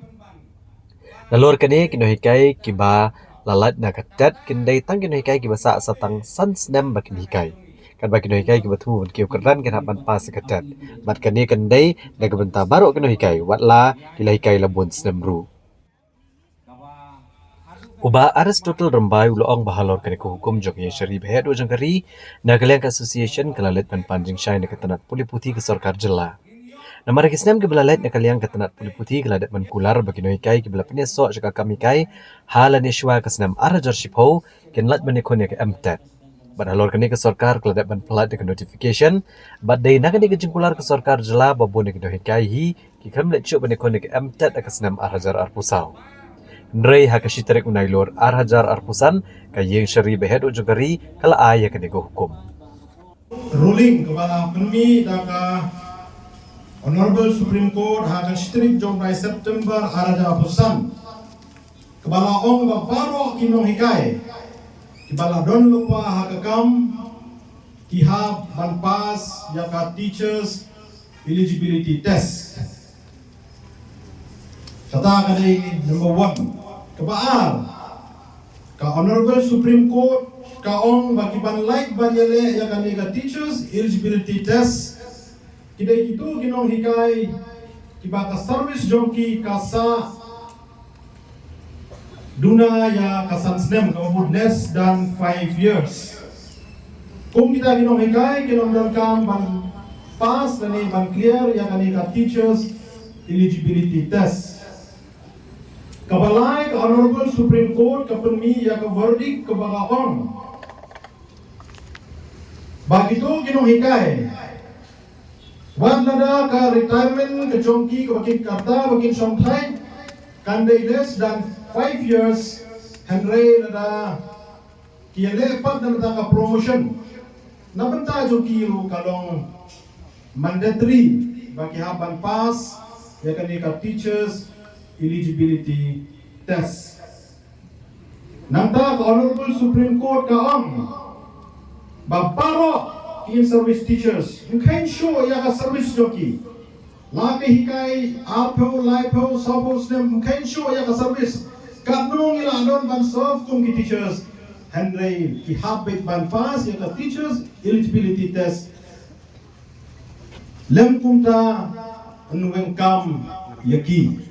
Nalor kane, ki nonghikai kiba la lait na ka TET kin dei tang ki nonghikai kiba sah sa tang san snem ba kin hikai. Katba ki nonghikai kiba thmu ban kiew kyrdan kin hap ban pass ïa ka TET. Bad kane kan dei na ka bynta baroh ki nonghikai, wat la ki la hikai la bun snem ruh. U Bah Aristotle Rymbai u la ong ba halor kane ka hukum jong ka Ïing Shari Bahaïing Jong Ka Ri, na ka liang ka association ka la leit ban pan jingshai na ka tnat pule puthi ka sorkar jylla. Namar ha ki snem kiba la leit, na ka liang ka tnat pule puthi ka la dep ban kular ba ki nonghikai kiba la pynïasoh sha ka kam hikai ha lane shwa ka snem ar hajar shiphew kin lait ban ïakhun ïa ka M TET. Bad halor kane ka sorkar ka la dep ban pynlait da ka notification, bad dei na kane ka jingkular ka sorkar jylla ba bun na ki nonghikai hi ki khlem leit shuh ban ïakhun ïa ka M TET ha ka snem ar hajar arphew saw. Hynrei ha ka shi tarik u Nailur ar hajar arphew san, ka Ïing Shari Bahaïing Jong Ka Ri ka la ai ïa kane ka hukum. Ruling kaba la pynmih da ka Honorable Supreme Court ha ka shi tarik jong u bnai September ar hajar arphew san, kaba la ong ba baroh ki nonghikai kiba la don lypa ha ka kam ki hap ban pass ïa ka Teachers Eligibility Test. Kata ka dei number one. Kaba ar, ka Honorable Supreme Court ka ong ba ki ban lait ban ïaleh ïa kane ka Teachers Eligibility Test, ki dei kito ki nonghikai kiba ka service jong ki ka sah duna ïa ka san snem, kaba mut less than five years. Kum kita ki nonghikai, ki nongdonkam ban pass lane ban clear ïa kane ka Teachers Eligibility Test. Kaba lai, ka Honorable Supreme Court ka pynmih ïa ka verdict kaba ka ong ba kito ki nonghikai, wat lada ka retirement ka jong ki kaba kin kata ba kin shongthait kan dei less than five years, hynrei lada ki ïaleh pat na bynta ka promotion, na bynta jong ki ruh ka long mandatory ba ki hap ban pass ïa kane ka Teachers Eligibility Test. Nangta ka Honorable Supreme Court ka ong ba baroh ki in-service teachers, ym kheiñ shuh ïa ka service jong ki. La ki hikai arphew, laiphew, sawphew snem, ym kheiñ shuh ïa ka service. Katno ngi la don ban serve kum ki teachers, hynrei ki hap beit ban pass ïa ka Teachers Eligibility Test. Lem kumta yn weng kam ïa ki.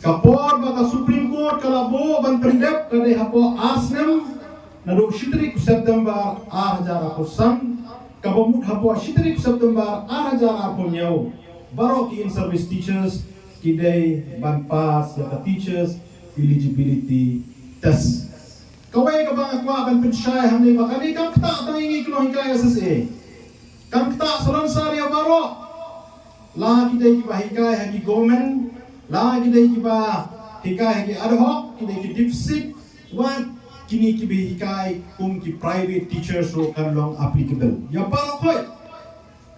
Ka por ba ka Supreme Court ka la buh ban pyndep ka dei hapoh ar snem, naduh shi tarik September ar hajar arphew san, kaba mut hapoh shi tarik September ar hajar arphew hynñiew, baroh ki in-service teachers ki dei ban pass ïa ka Teachers eligibility test. Kawei kaba nga kwah ban pynshai hangne ba kane kam ktah tang ïa ngi ki nonghikai S S A. Kam ktah salonsar ïa baroh. La ki dei kiba hikai ha ki government, la ki dei kiba hikai ha ki ad hoc, ki dei ki deficit, wat kine kiba hikai kum ki private teachers ruh kan long applicable. Ïa baroh khoit.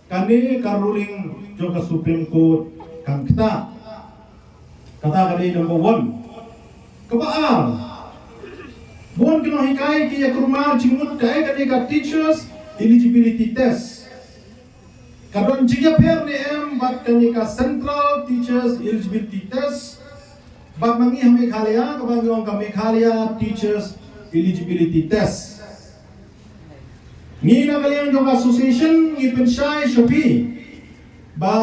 Kane ka ruling jong ka Supreme Court kan ktah. Kata ka dei number one. Kaba ar, bun ki nonghikai ki ïa kulmar jingmut kaei kane ka teachers eligibility test. Ka don jingïapher ne em bad kane ka central teachers eligibility test? Bad ma ngi ha Meghalaya, kaba ngi ong ka Meghalaya teachers eligibility test. Ngi na ka liang jong ka association ngi pynshai sha phi ba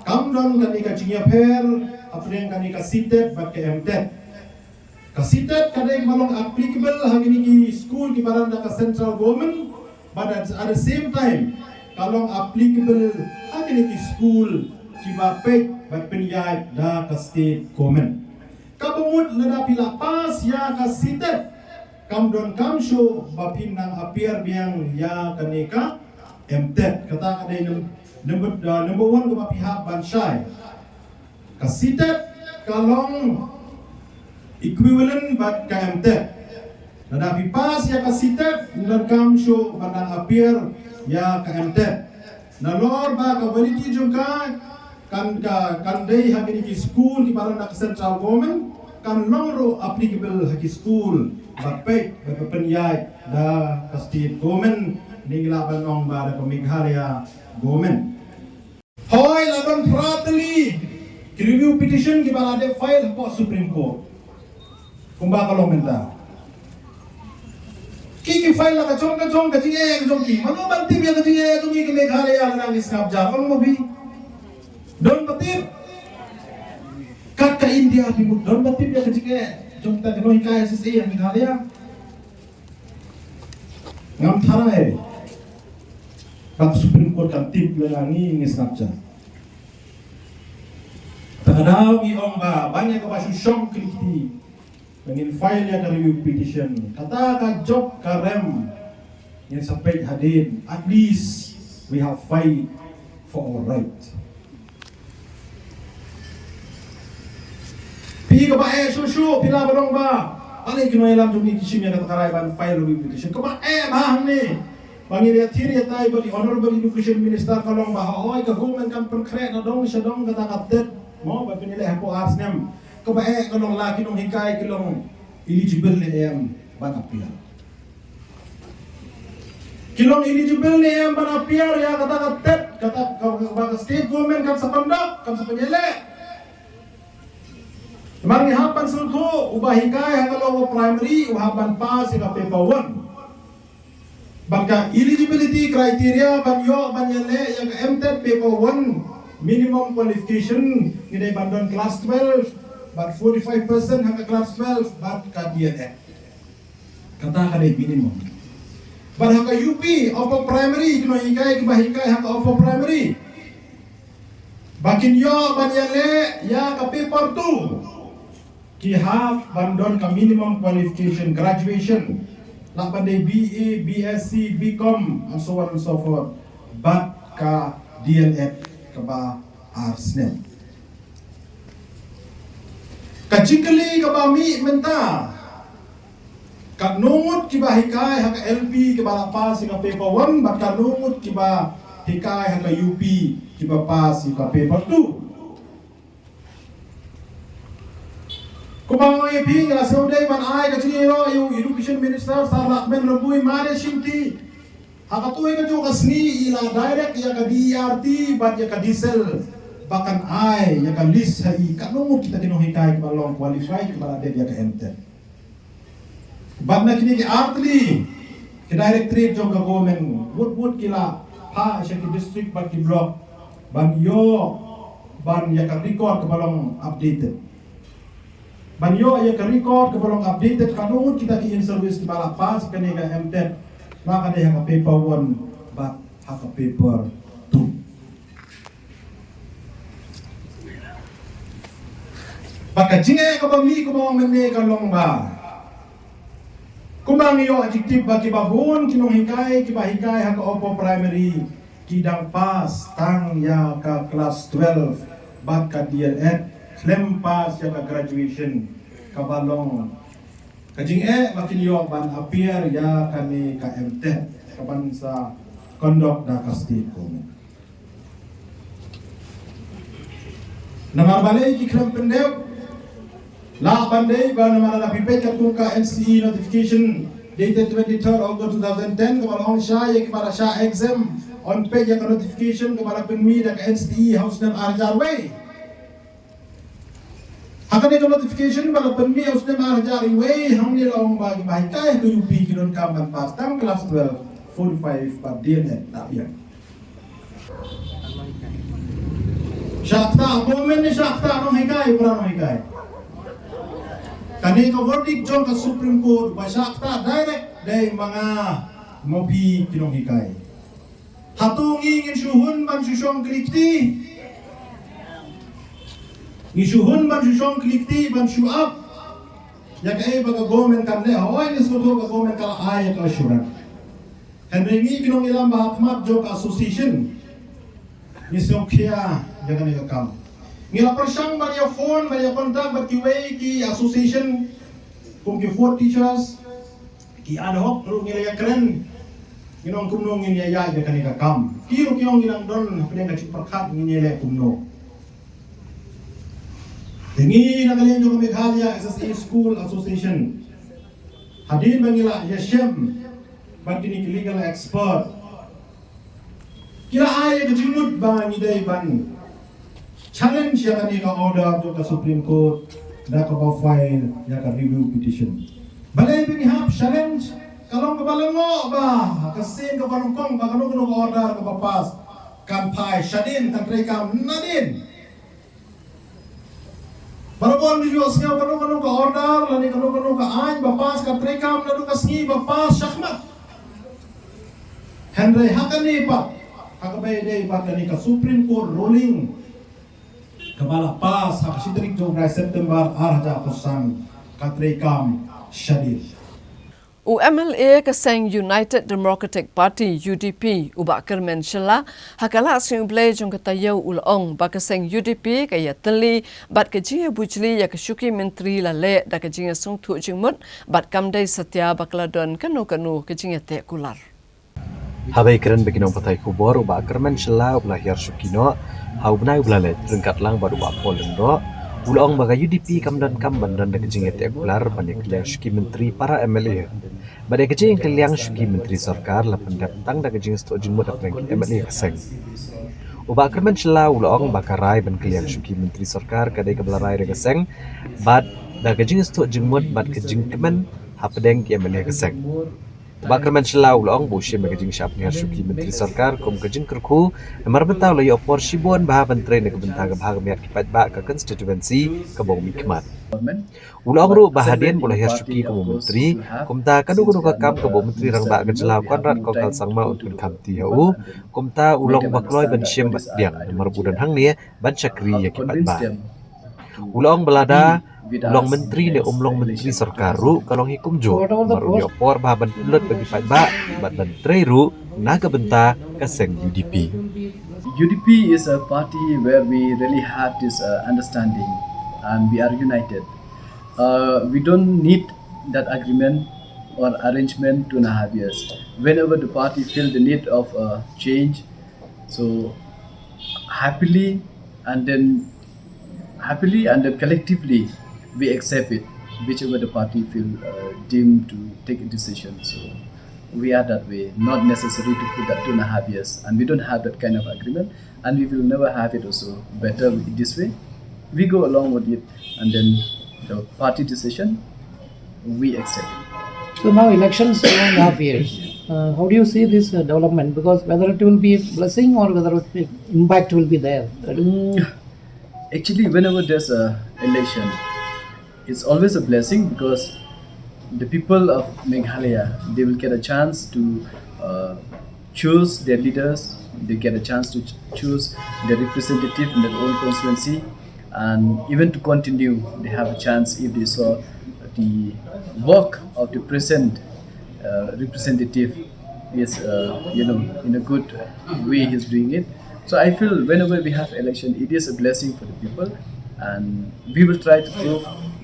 kam don kane ka jingïapher hapdeng kane ka CTET bad ka MTET. Ka CTET ka dei ba long applicable ha kine ki skul kiba ran da ka central government, but at, at the same time ka long applicable ha kine ki skul kiba peit bad pynïaid da ka state government. Kaba mut lada phi la pass ïa ka CTET, kam don kam shuh ba phin nang appear biang ïa kane ka MTET. Kata ka dei num-, number, uh, number one kaba phi hap ban shai. Ka CTET ka long equivalent bad ka MTET. Lada phi pass ïa ka CTET, kam don kam shuh ban nang appear ïa ka MTET. Nalor ba ka validity jong ka kan, ka, kan dei ha kine ki skul kiba ran da ka central government, kan long ruh applicable ha ki skul ba peit bad ba pynïaid da ka state government, ne ngi lah ban ong ba da ka Meghalaya government. Hooid, la don phra tylli ki review petition kiba la dep file hapoh Supreme Court. Kumba ka long mynta. Ki, ki file la ka jong ka jong ka jingeh ka jong ki. Mano ban tip ïa ka jingeh ka jong ki ka Meghalaya lada ngi sngap jar, ong mo phi? Don ba tip? Kat ka India phi mut don ba tip ïa ka jingeh jong kita ki nonghikai S S A ha Meghalaya? Ngam tharai ba ka Supreme Court kan tip lada ngi, ngi sngap jar. Te ka daw ngi ong ba ban ïa kaba shu shong kli kti ba ngin file ïa ka review petition. Kata ka jop ka rem ngin sa peit hadien. At least we have fight for our right. Phi kaba eh shuh shuh phi lah ban ong ba, ale ki nongïalam jong ngi ki shim ïa kata ka rai ban file review petition. Kaba eh bha hangne ba ngi ïa thied ïa tai ba the Honorable Education Minister ka long ba hooid ka government kan pynkhreh na dong sha dong kata ka TET mo ba pynïaleh hapoh ar snem. Kaba eh ka long la ki nonghikai ki long eligible ne em ban appear. Ki long eligible ne em ban appear ïa kata ka TET, kata ka, ba ka state government kan sa conduct, kan sa pynïaleh. Namar ngi hap ban sngewthuh uba hikai ha ka lower primary u hap ban pass ïa ka paper one. Bad ka eligibility criteria ban ïoh ban ïaleh ïa ka MTET paper one, minimum qualification ngi dei ban don class twelve bad forty-five percent ha ka class twelve bad ka D.El.Ed. Kata ka dei minimum. Bad ha ka U P, upper primary, ki nonghikai kiba hikai ha ka upper primary, ba kin ïoh ban ïaleh ïa ka paper two, ki hap ban don ka minimum qualification, graduation, lah ban dei B A, B Sc, B Com and so on and so forth. Bad ka D.El.Ed kaba ar snem. Ka jingkylli kaba mih mynta, katno ngut kiba hikai ha ka L P kiba la pass ïa ka paper one bad katno ngut kiba hikai ha ka U P kiba pass ïa ka paper two? Kumba nga ong ïa phi, nga la sngewdei ban ai ka jingïaroh ïa u Education Minister Sir Lahkmen Rymbui mane shimti. Ha katto katne ka sngi i la direct ïa ka D E R T bad ïa ka DSEL ba kan ai ïa ka list ha i katno ngut kita ki nonghikai kiba long qualified kiba la dep ïa ka MTET. Bad na kine ki artylli ki directorate jong ka government, wut wut ki la phah sha ki district bad ki block ban ïoh ban ïa ka record kaba long updated. Ban ïoh ïa ka record kaba long updated katno ngut kita ki in service kiba la pass kane ka MTET, la ka dei ha ka paper one bad ha ka paper two. Ba ka jingeh kaba mih kaba ong mynne ka long ba kumba ngi ïoh jingtip ba kiba bun ki nonghikai kiba hikai ha ka upper primary ki dang pass tang ïa ka class twelve bad ka D L Ed, khlem pass ïa ka graduation, kaba long ka jingeh ba kin ïoh ban appear ïa kane ka M.Tet kaban sa conduct da ka state government. Namar balei ki khlem pyndep? Lah ban dei ba namar la phi peit katkum ka N C E notification dated twenty-third August two thousand ten kaba la ong shai ïa kiba la shah exam, yn peit ïa ka notification kaba la pynmih da ka N C E ha u snem ar hajar wei. Ha kane ka notification ba la pynmih ha u snem ar hajar wei, hangne la ong ba kiba hikai ha ka U P ki donkam ban pass tang class twelve, forty-five bad D L Ed, da biang. Shah ktah government ne shah ktah nonghikai, para nonghikai? Kane ka verdict jong ka Supreme Court ba shah ktah direct dei ma nga, ma phi ki nonghikai. Hato ngi ngin shu hun ban shu shong kli kti? Ngi shu hun ban shu shong kli kti ban shu ap ïa kaei ba ka government kan leh? Hooid, ngi sngewthuh ka government ka la ai ïa ka assurance. Hynrei ngi ki nongïalam ba ha khmat jong ka association ngi sngewkhia ïa kane ka kam. Ngi la pyrshang ban ïa phone, ban ïa contact bad kiwei ki association kum ki Fourth Teachers, ki ad hoc ruh ngi la ïakren. Ngi ong kumno ngin ïa ïaid ïa kane ka kam. Ki ruh ki ong ngi dang don hapdeng ka jingpyrkhat ngin ïa leh kumno. Te ngi na ka liang jong ka Meghalaya S S A School Association, hadien ba ngi la ïashem bad kine ki legal expert, ki la ai ka jingmut ba ngi dei ban challenge ïa kane ka order jong ka Supreme Court da kaba file ïa ka review petition. Balei ba ngi hap challenge? Ka long kaba lyngngoh ba ka seng kaba nyngkong ba kano kano ka order kaba pass kan phai shadien, kan treikam nadien. Barabor ngi ïohsngew kano kano ka order lane kano kano ka aiñ ba pass ka treikam naduh ka sngi ba pass shakhmat. Hynrei ha kane pat, ha kaba ïadei bad kane ka Supreme Court ruling kaba la pass ha ka shi tarik jong u bnai September ar hajar arphew san, ka treikam shadien. U M L A ka seng United Democratic Party, U D P, u Bah Kyrmen Shylla, ha ka la sngi U Blei jong ka taïew u la ong ba ka seng U D P ka ïatylli bad ka jingïabujli ïa ka shuki myntri la leh da ka jingïasngewthuh jingmut bad kam dei satia ba ka la don kano kano ka jingïateh kular. Haba ïakren bad ki nongpathai khubor, u Bah Kyrmen Shylla uba la hiar shuki noh ha u bnai uba la leit ryngkat lang bad u Bah Paul Lyngdoh, u la ong ba ka U D P kam donkam ban don da ka jingïateh kular ban ïakylliang shuki myntri para M L A. Bad ïa ka jingïakylliang shuki myntri sorkar la pyndep tang da ka jingsngewthuh jingmut hapdeng ki M L A ka seng. U Bah Kyrmen Shylla u la ong ba ka rai ban kylliang shuki myntri sorkar ka dei kaba la rai da ka seng bad da ka jingsngewthuh jingmut bad ka jingkmen hapdeng ki M L A ka seng. Bah Kyrmen Shylla u la ong ba u shim ïa ka jingshah pynhiar shuki myntri sorkar kum ka jingkyrkhu, namar mynta u la ïoh por shibun bha ban trei na ka bynta ka bha ka miat ki paidbah ka constituency kaba u mihkhmat. U la ong ruh ba hadien ba u la hiar shuki kum u myntri, kumta kano kano ka kam kaba u Myntri Rangbah ka jylla Conrad K Sangma un pynkham kti ha u, kumta u long ba kloi ban shim bad pdiang namar ba u don hangne ban shakri ïa ki paidbah. U la ong ba lada u long myntri ne um long myntri sorkar ruh ka long hi kumjuh, namar u ïoh por bha ban pynlut bad ki paidbah bad ban trei ruh na ka bynta ka seng U D P. U D P is a party where we really have this uh, understanding and we are united. Uh, we don't need that agreement or arrangement two and a half years. Whenever the party feel the need of uh, change, so happily and then happily and then collectively we accept it, whichever the party feel uh, deemed to take a decision. So we are that way, not necessary to put that two and a half years, and we don't have that kind of agreement, and we will never have it also. Better with this way, we go along with it, and then the party decision, we accept it. So now elections two and a half years. Uh, how do you see this uh, development? Because whether it will be a blessing or whether it will, impact will be there. That is Mm, actually, whenever there's a election, it's always a blessing because the people of Meghalaya, they will get a chance to uh, choose their leaders. They get a chance to ch- choose their representative in their own constituency, And even to continue, they have a chance if they saw the work of the present uh, representative is, uh, you know, in a good way he's doing it. So I feel whenever we have election, it is a blessing for the people, and we will try to prove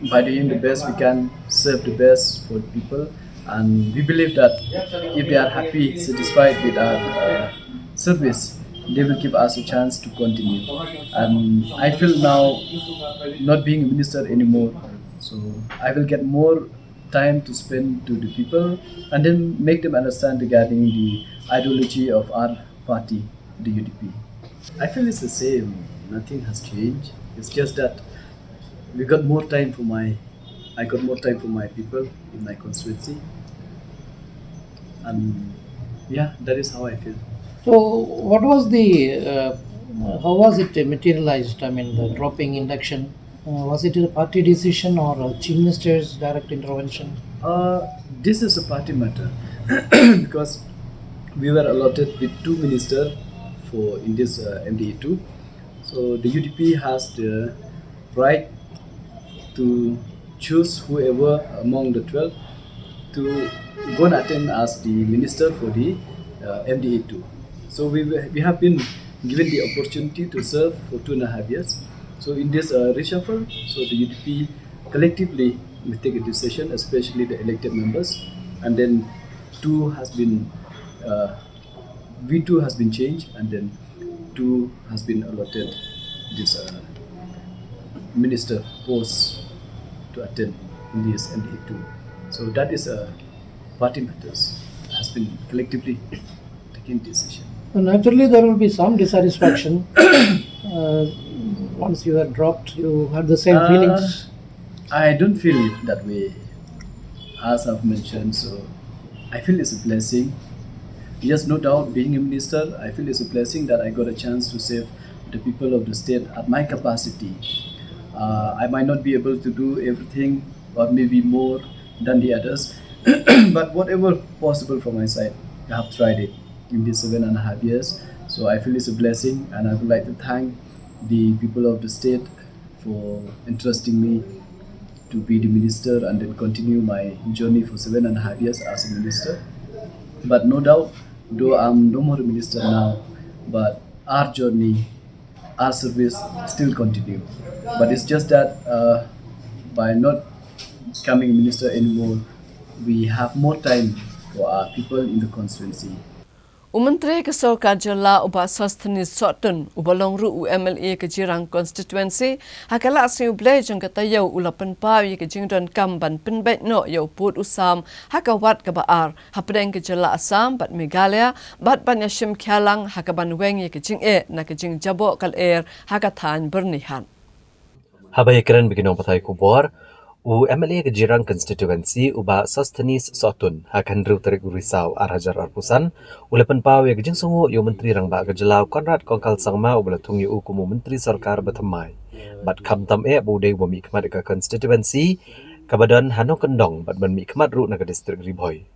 by doing the best we can, serve the best for the people, and we believe that if they are happy, satisfied with our uh, service, they will give us a chance to continue. And I feel now not being a minister anymore, so I will get more time to spend to the people and then make them understand regarding the ideology of our party, the U D P. I feel it's the same. Nothing has changed. It's just that we got more time for my, I got more time for my people in my constituency. And yeah, that is how I feel. So, what was the, uh, how was it materialized? I mean, the dropping induction? Uh, was it a party decision or a chief minister's direct intervention? Uh, this is a party matter because we were allotted with two minister for in this uh, M D A two. So the U D P has the right to choose whoever among the twelve to go and attend as the minister for the uh, M D A two. So we, we have been given the opportunity to serve for two and a half years. So in this uh, reshuffle, so the U D P collectively we take a decision, especially the elected members, and then two has been uh, V two has been changed, and then two has been allotted this uh, minister post to attend in this M D A two. So that is a party matters has been collectively taken decision. Naturally, there will be some dissatisfaction uh, once you are dropped. You had the same uh, feelings. I don't feel that way, as I've mentioned. So I feel it's a blessing. Yes, no doubt, being a minister, I feel it's a blessing that I got a chance to serve the people of the state at my capacity. Uh, I might not be able to do everything, or maybe more than the others, but whatever possible from my side, I have tried it in these seven and a half years. So I feel it's a blessing, and I would like to thank the people of the state for entrusting me to be the minister and then continue my journey for seven and a half years as a minister. But no doubt, though I'm no more a minister now, but our journey, our service still continue. But it's just that uh, by not coming minister anymore, we have more time for our people in the constituency. U Myntri ka Sorkar Jylla u Bah Sosthenes Sohtun, uba long ruh u M L A ka Jirang Constituency, ha ka Lad Sngi U Blei jong ka taïew u la pynpaw ïa ka jingdonkam ban pynbeit noh ïa u pud u sam ha ka wat kaba ar hapdeng ka jylla Assam bad Meghalaya, bad ban ïa shim khia lang ha kaban weng ïa ka jingeh na ka jingjaboh ka lyer ha ka thaiñ Byrnihat. Haba ïakren bad ki nongpathai khubor, u M L A ka Jirang Constituency u Bah Sosthenes Sohtun ha ka hynriew tarik u Risaw ar hajar arphew san u la pynpaw ïa ka jingsngewnguh ïa u Myntri Rangbah ka Jylla u Conrad Kongkal Sangma uba la thung ïa u kum u Myntri Sorkar bathymmai. Bad khamtam eh ba u dei uba mihkhmat ïa ka constituency kaba don ha nongkyndong bad ban mihkhmat ruh na ka distrik Ri Bhoi.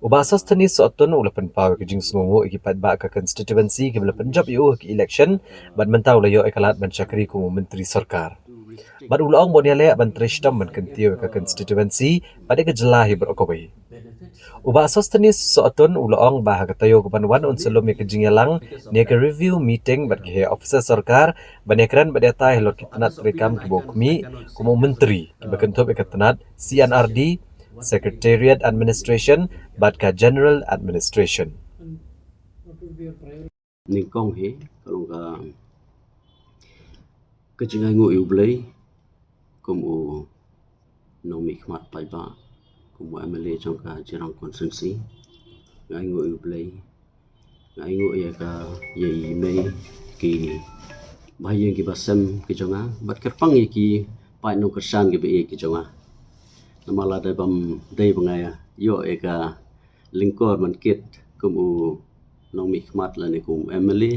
U Bah Sosthenes Sohtun u la pynpaw ïa ka jingsngewnguh ïa ki paidbah ka constituency kiba la pynjop ïa u ha ki election bad mynta u la ïoh ïa ka lad ban shakri kum u Myntri Sorkar. Bad u la ong ba un ïaleh ban trei shitom ban kyntiew ïa ka constituency bad ïa ka jylla hi baroh kawei. U Bah Sosthenes Sohtun u la ong ba ha ka taïew kaban wan un sa lum ïa ka jingïalang ne ka review meeting bad ki heh officer sorkar ban ïakren bad ïatai halor ki tnat treikam kiba u khmih kum u Myntri kiba kynthup ïa ka tnat C and R D, Secretariat Administration bad ka General Administration. Nyngkong hi ka long ka, ka jingainguh ïa U Blei kum u nongmihkhmat paidbah, kum u M L A jong ka Jirang Constituency. Nga ainguh ïa U Blei, nga ainguh ïa ka, ïa i mei, ki bahaïing ki basem ki jong nga bad kyrpang ïa ki paid nongkyrshan kiba ïeit ki jong nga. Namar lada bym dei ba nga ïoh ïa ka lyngkor ban kit kum u nongmihkhmat lane kum u M L A,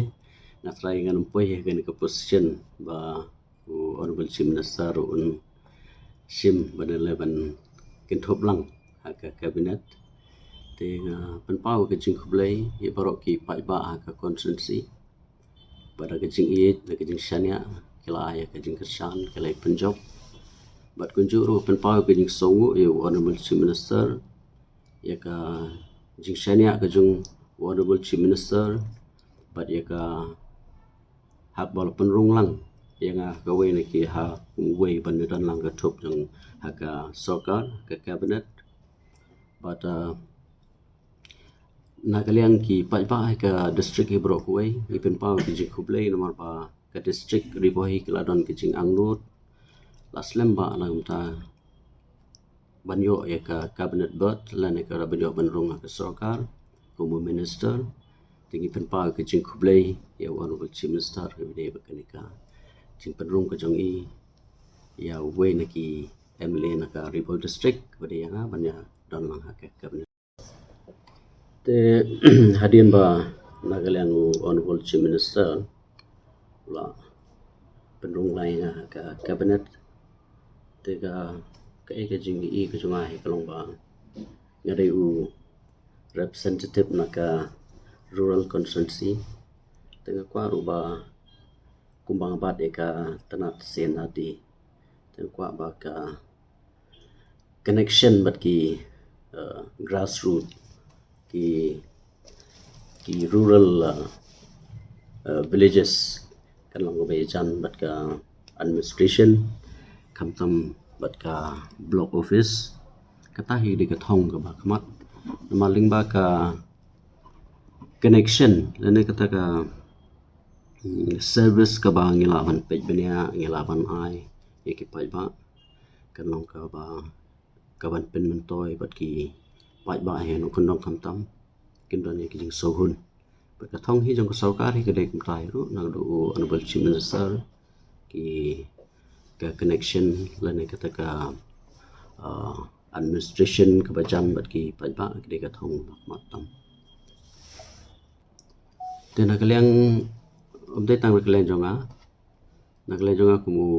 nga trai ngan ym poi ha kane ka position ba u Honorable Chief Minister ruh un shim ban leh ban kynthup lang ha ka cabinet. Te nga pynpaw ka jingkhublei ïa baroh ki paidbah ha ka constituency. Bad da ka jingïeit, da ka jingshaniah, ki la ai ïa ka jingkyrshan, ki la ai pynjop. Bad kumjuh ruh pynpaw ïa ka jingsngew ïa u Honorable Chief Minister ïa ka jingshaniah ka jong u Honorable Chief Minister bad ïa ka haba la pynrung lang ïa nga ha kawei na ki ha uwei ban ïadon lang ka thup jong ha ka sorkar, ka cabinet. Bad uh, na ka liang ki paidbah ha ka district hi baroh kawei, ngi pynpaw ki jingkhublei namar ba ka district Ri Bhoi hi ka la don ka jingangnud, la slem ba na kumta ban ïoh ïa ka cabinet berth lane ka ban ïoh ban rung ha ka sorkar kum u minister. Te ngi pynpaw ka jingkhublei ïa u Honorable Chief Minister kaba dei bad kane ka jingpynrung ka jong i ïa uwei na ki M L A na ka Ri Bhoi District kaba dei ïa nga ban ïadon lang ha ka cabinet. Te hadien ba na ka liang u Honorable Chief Minister u la pynrung lang ïa nga ha ka cabinet, te ka, kaei ka jingïohi ka jong nga hi ka long ba nga dei u representative na ka rural constituency. Te nga kwah ruh ba kumba nga bat ïa ka tnat C&RD, te nga kwah ba ka connection bad ki uh, grassroot, ki ki rural uh, uh, villages kan long kaba ïajan bad ka administration, khamtam bad ka block office. Kata hi dei ka thong kaba khmat. Namar lyngba ka connection lane kata ka mm, service kaba ngi lah ban peit bniah, ngi lah ban ai ïa ki paidbah, kan long kaba, kaban pynmyntoi bad ki paidbah hi, no kyndong khamtam kin don ïa ki jingsngewhun. Bad ka thong hi jong ka sorkar hi ka dei kumta hi ruh, naduh u Honorable Chief Minister, ki ka connection lane kata ka uh, administration kaba jan bad ki paidbah ka dei ka thong ba khmat tam. Te na ka liang, ym dei tang na ka liang jong nga, na ka liang jong nga kum u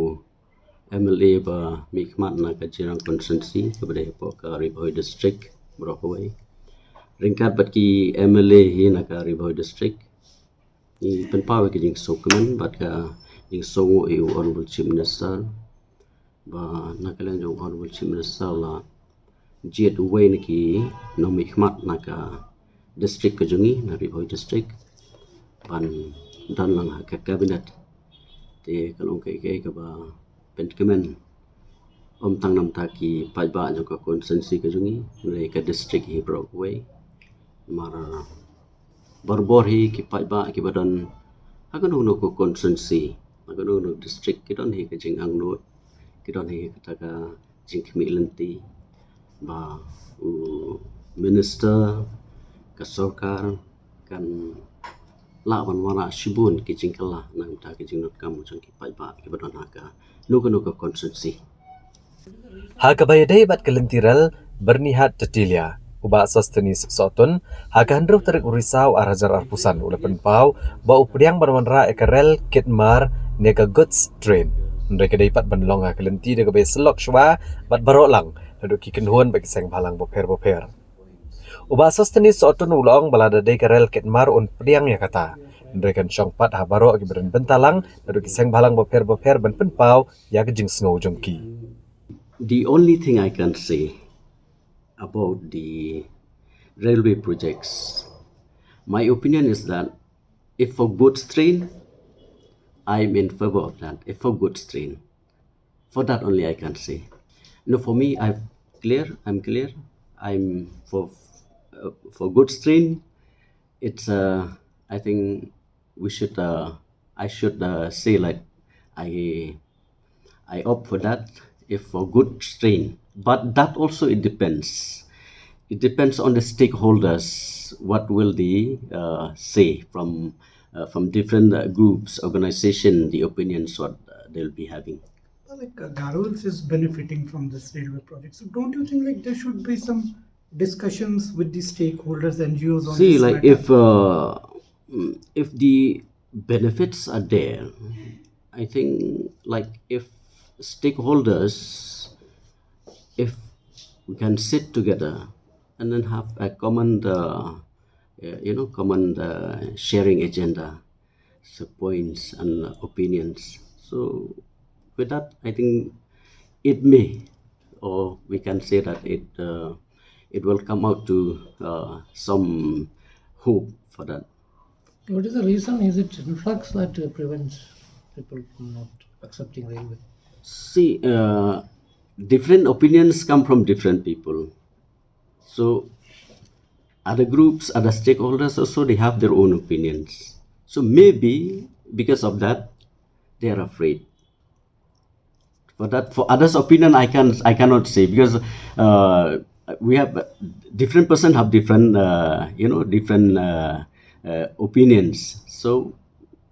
M L A ba mihkhmat na ka Jirang constituency kaba dei hapoh ka Ri Bhoi District baroh kawei, ryngkat bad ki M L A hi na ka Ri Bhoi District, ngi pynpaw ïa ka jingsngewkmen bad ka jingsngew ïa u Honorable Chief Minister ba na ka liang jong u Honorable Chief Minister u la jied uwei na ki nongmihkhmat na ka district ka jong ngi na Ri Bhoi District ban don lang ha ka cabinet. Te ka long kaei kaei kaba pynkmen, ym tang namar ki paidbah jong ka constituency ka jong ngi, hynrei ka district hi baroh kawei. Namar barabor hi ki paidbah kiba don ha kano kano ka constituency, ha kano kano district, ki don hi ka jingangnud, ki don hi kata ka jingkhmih lynti ba u minister, ka sorkar kan lah ban wanrah shibun ki jingkylla na ka bynta ka jingdonkam jong ki paidbah kiba don ha kano kano ka constituency. Ha kaba ïadei bad ka lynti rel Byrnihat Tatilia, u Bah Sosthenes Sohtun, ha ka hynriew tarik u Risaw ar hajar arphew san u la pynpaw ba u pdiang ban wanrah ïa ka rel kit mar ne ka goods train. Hynrei ka dei pat ban long ha ka lynti da kaba ïasyllok shuwa bad baroh lang naduh ki kynhun bad ki seng bhalang bapher bapher. U Bah Sosthenes Sohtun u la ong ba lada dei ka rel kit mar un pdiang ïa kata, hynrei kan shong pat ha baroh kiba don bynta lang naduh ki seng bhalang bapher bapher ban pynpaw ïa ka jingsngew jong ki. The only thing I can say about the railway projects, my opinion is that if for goods train, I'm in favor of that. If for goods train, for that only I can say. No, for me, I'm clear. I'm clear. I'm for uh, for goods train. It's uh, I think we should. Uh, I should uh, say like I I opt for that if for goods train. But that also it depends. It depends on the stakeholders. What will they uh, say from uh, from different uh, groups, organization, the opinions what uh, they'll be having. Like uh, Garols is benefiting from this railway project. So don't you think like there should be some discussions with the stakeholders, N G Os on See, this like matter? If uh, mm, if the benefits are there, I think like if stakeholders, if we can sit together and then have a common, uh, uh, you know, common uh, sharing agenda, so points and opinions. So with that, I think it may, or we can say that it uh, it will come out to uh, some hope for that. What is the reason? Is it influx that uh, prevents people from not accepting railway? See, uh, different opinions come from different people. So other groups, other stakeholders also, they have their own opinions. So maybe because of that, they are afraid. For that, for others' opinion, I can I cannot say, because uh, we have different person have different uh, you know different uh, uh, opinions. So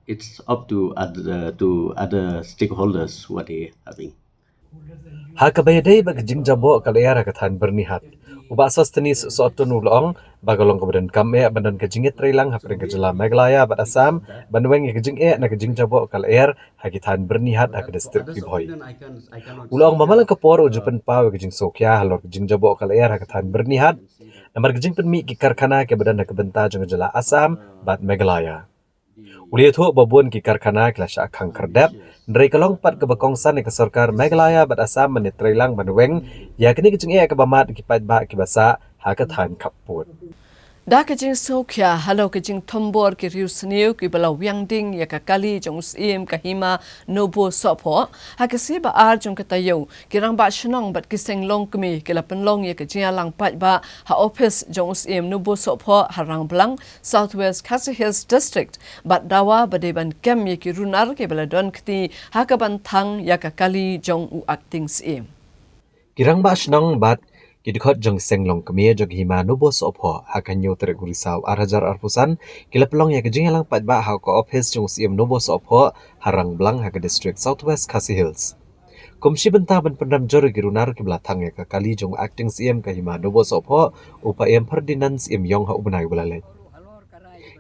it's up to other to other stakeholders what they having. Ha kaba ïadei bad ka jingjaboh ka lyer ha ka thaiñ Byrnihat, u Bah Sosthenes Sohtun u la ong ba ka long kaba donkam eh ban don ka jingïatreilang hapdeng ka jylla Meghalaya bad Assam ban weng ïa ka jingeh na ka jingjaboh ka lyer ha ki thaiñ Byrnihat ha ka district Ri Bhoi. U la ong ba man la ka por u ju pynpaw ïa ka jingsngewkhia halor ka jingjaboh ka lyer ha ka thaiñ Byrnihat namar ka jingpynmih ki karkhana kiba don ha ka bynta jong ka jylla Assam bad Meghalaya. U la ïathuh ba bun ki karkhana ki la shah khang khyrdep, hynrei ka long pat kaba kongsan ïa ka sorkar Meghalaya bad Assam ban ïatreilang ban weng ïa kane ka jingeh kaba mad ki paidbah kiba sah ha ka thaiñ khappud. Da ka jingsngewkhia halor ka jingthombor ki riewsniew kiba la wiang ding ïa ka kali jong u Syiem ka Hima Nobosohphoh, ha ka sngi ba ar jong ka taïew, ki rangbah shnong bad ki seng longkmie ki la pynlong ïa ka jingïalang paidbah ha ophis jong u Syiem Nobosohphoh ha Rangblang, South West Khasi Hills District, bad dawa ba dei ban kem ïa ki runar kiba la don kti ha kaban thang ïa ka kali jong u Acting Syiem. Ki rangbah shnong bad ki dkhot jong seng longkmie jong ka Hima Nobosohphoh ha ka hynñiew tarik u Risaw ar hajar arphew san ki la pynlong ïa ka jingïalang paidbah ha ka ophis jong u Syiem Nobosohphoh ha Rangblang ha ka district South West Khasi Hills. Kum shi bynta ban pynrem jur ïa ki runar kiba la thang ïa ka kali jong u Acting Syiem ka Hima Nobosohphoh, u Paiem Ferdinand Syiem Iong, ha u bnai uba la leit.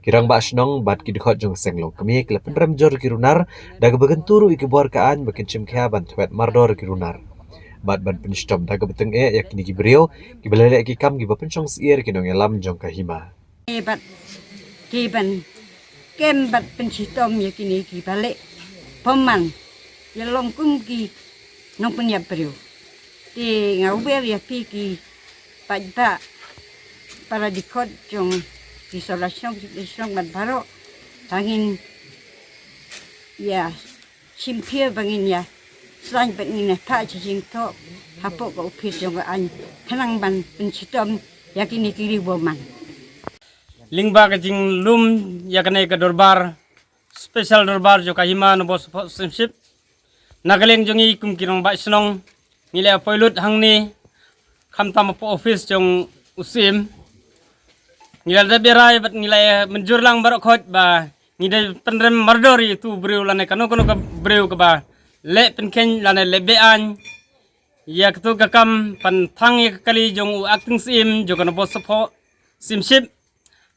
Ki rangbah shnong bad ki dkhot jong seng longkmie ki la pynrem jur ïa ki runar da kaba kyntu ruh ïa ki bor ka aiñ ba kin shim khia ban thwet mardor ïa ki runar bad ban pynshitom da kaba tyngeh ïa kine ki briew kiba la leh ki kam kiba pynshong syier ïa ki nongïalam jong ka Hima. Bad ki ban kem bad pynshitom ïa kine kiba leh bymman, ïa long kum ki nongpynïap briew. Te nga wer ïa phi ki paidbah, para dkhot jong ki sawdong shnong, ki shnong bad baroh, ba ngin ïa shim pyrshah, ba ngin ïa saiñ bad ngin ïa phah sha jingthoh hapoh ka ophis jong ka aiñ khnang ban pynshitom ïa kine ki briew bymman. Lyngba ka jinglum ïa kane ka dorbar, special dorbar jong ka Hima Nobosohphoh Symship, na ka liang jong ngi kum ki rangbah shnong, ngi la poi lut hangne khamtam hapoh ophis jong u Syiem. Ngi la dep ïa rai bad ngi la mynjur lang baroh khoit ba ngi dei pynrem mardor ïa utu u briew lane kano kano ka briew kaba leh pynkheiñ lane leh be-aiñ ïa katu ka kam ban thang ïa ka kali jong u Acting Syiem jong ka Nobosohphoh Symship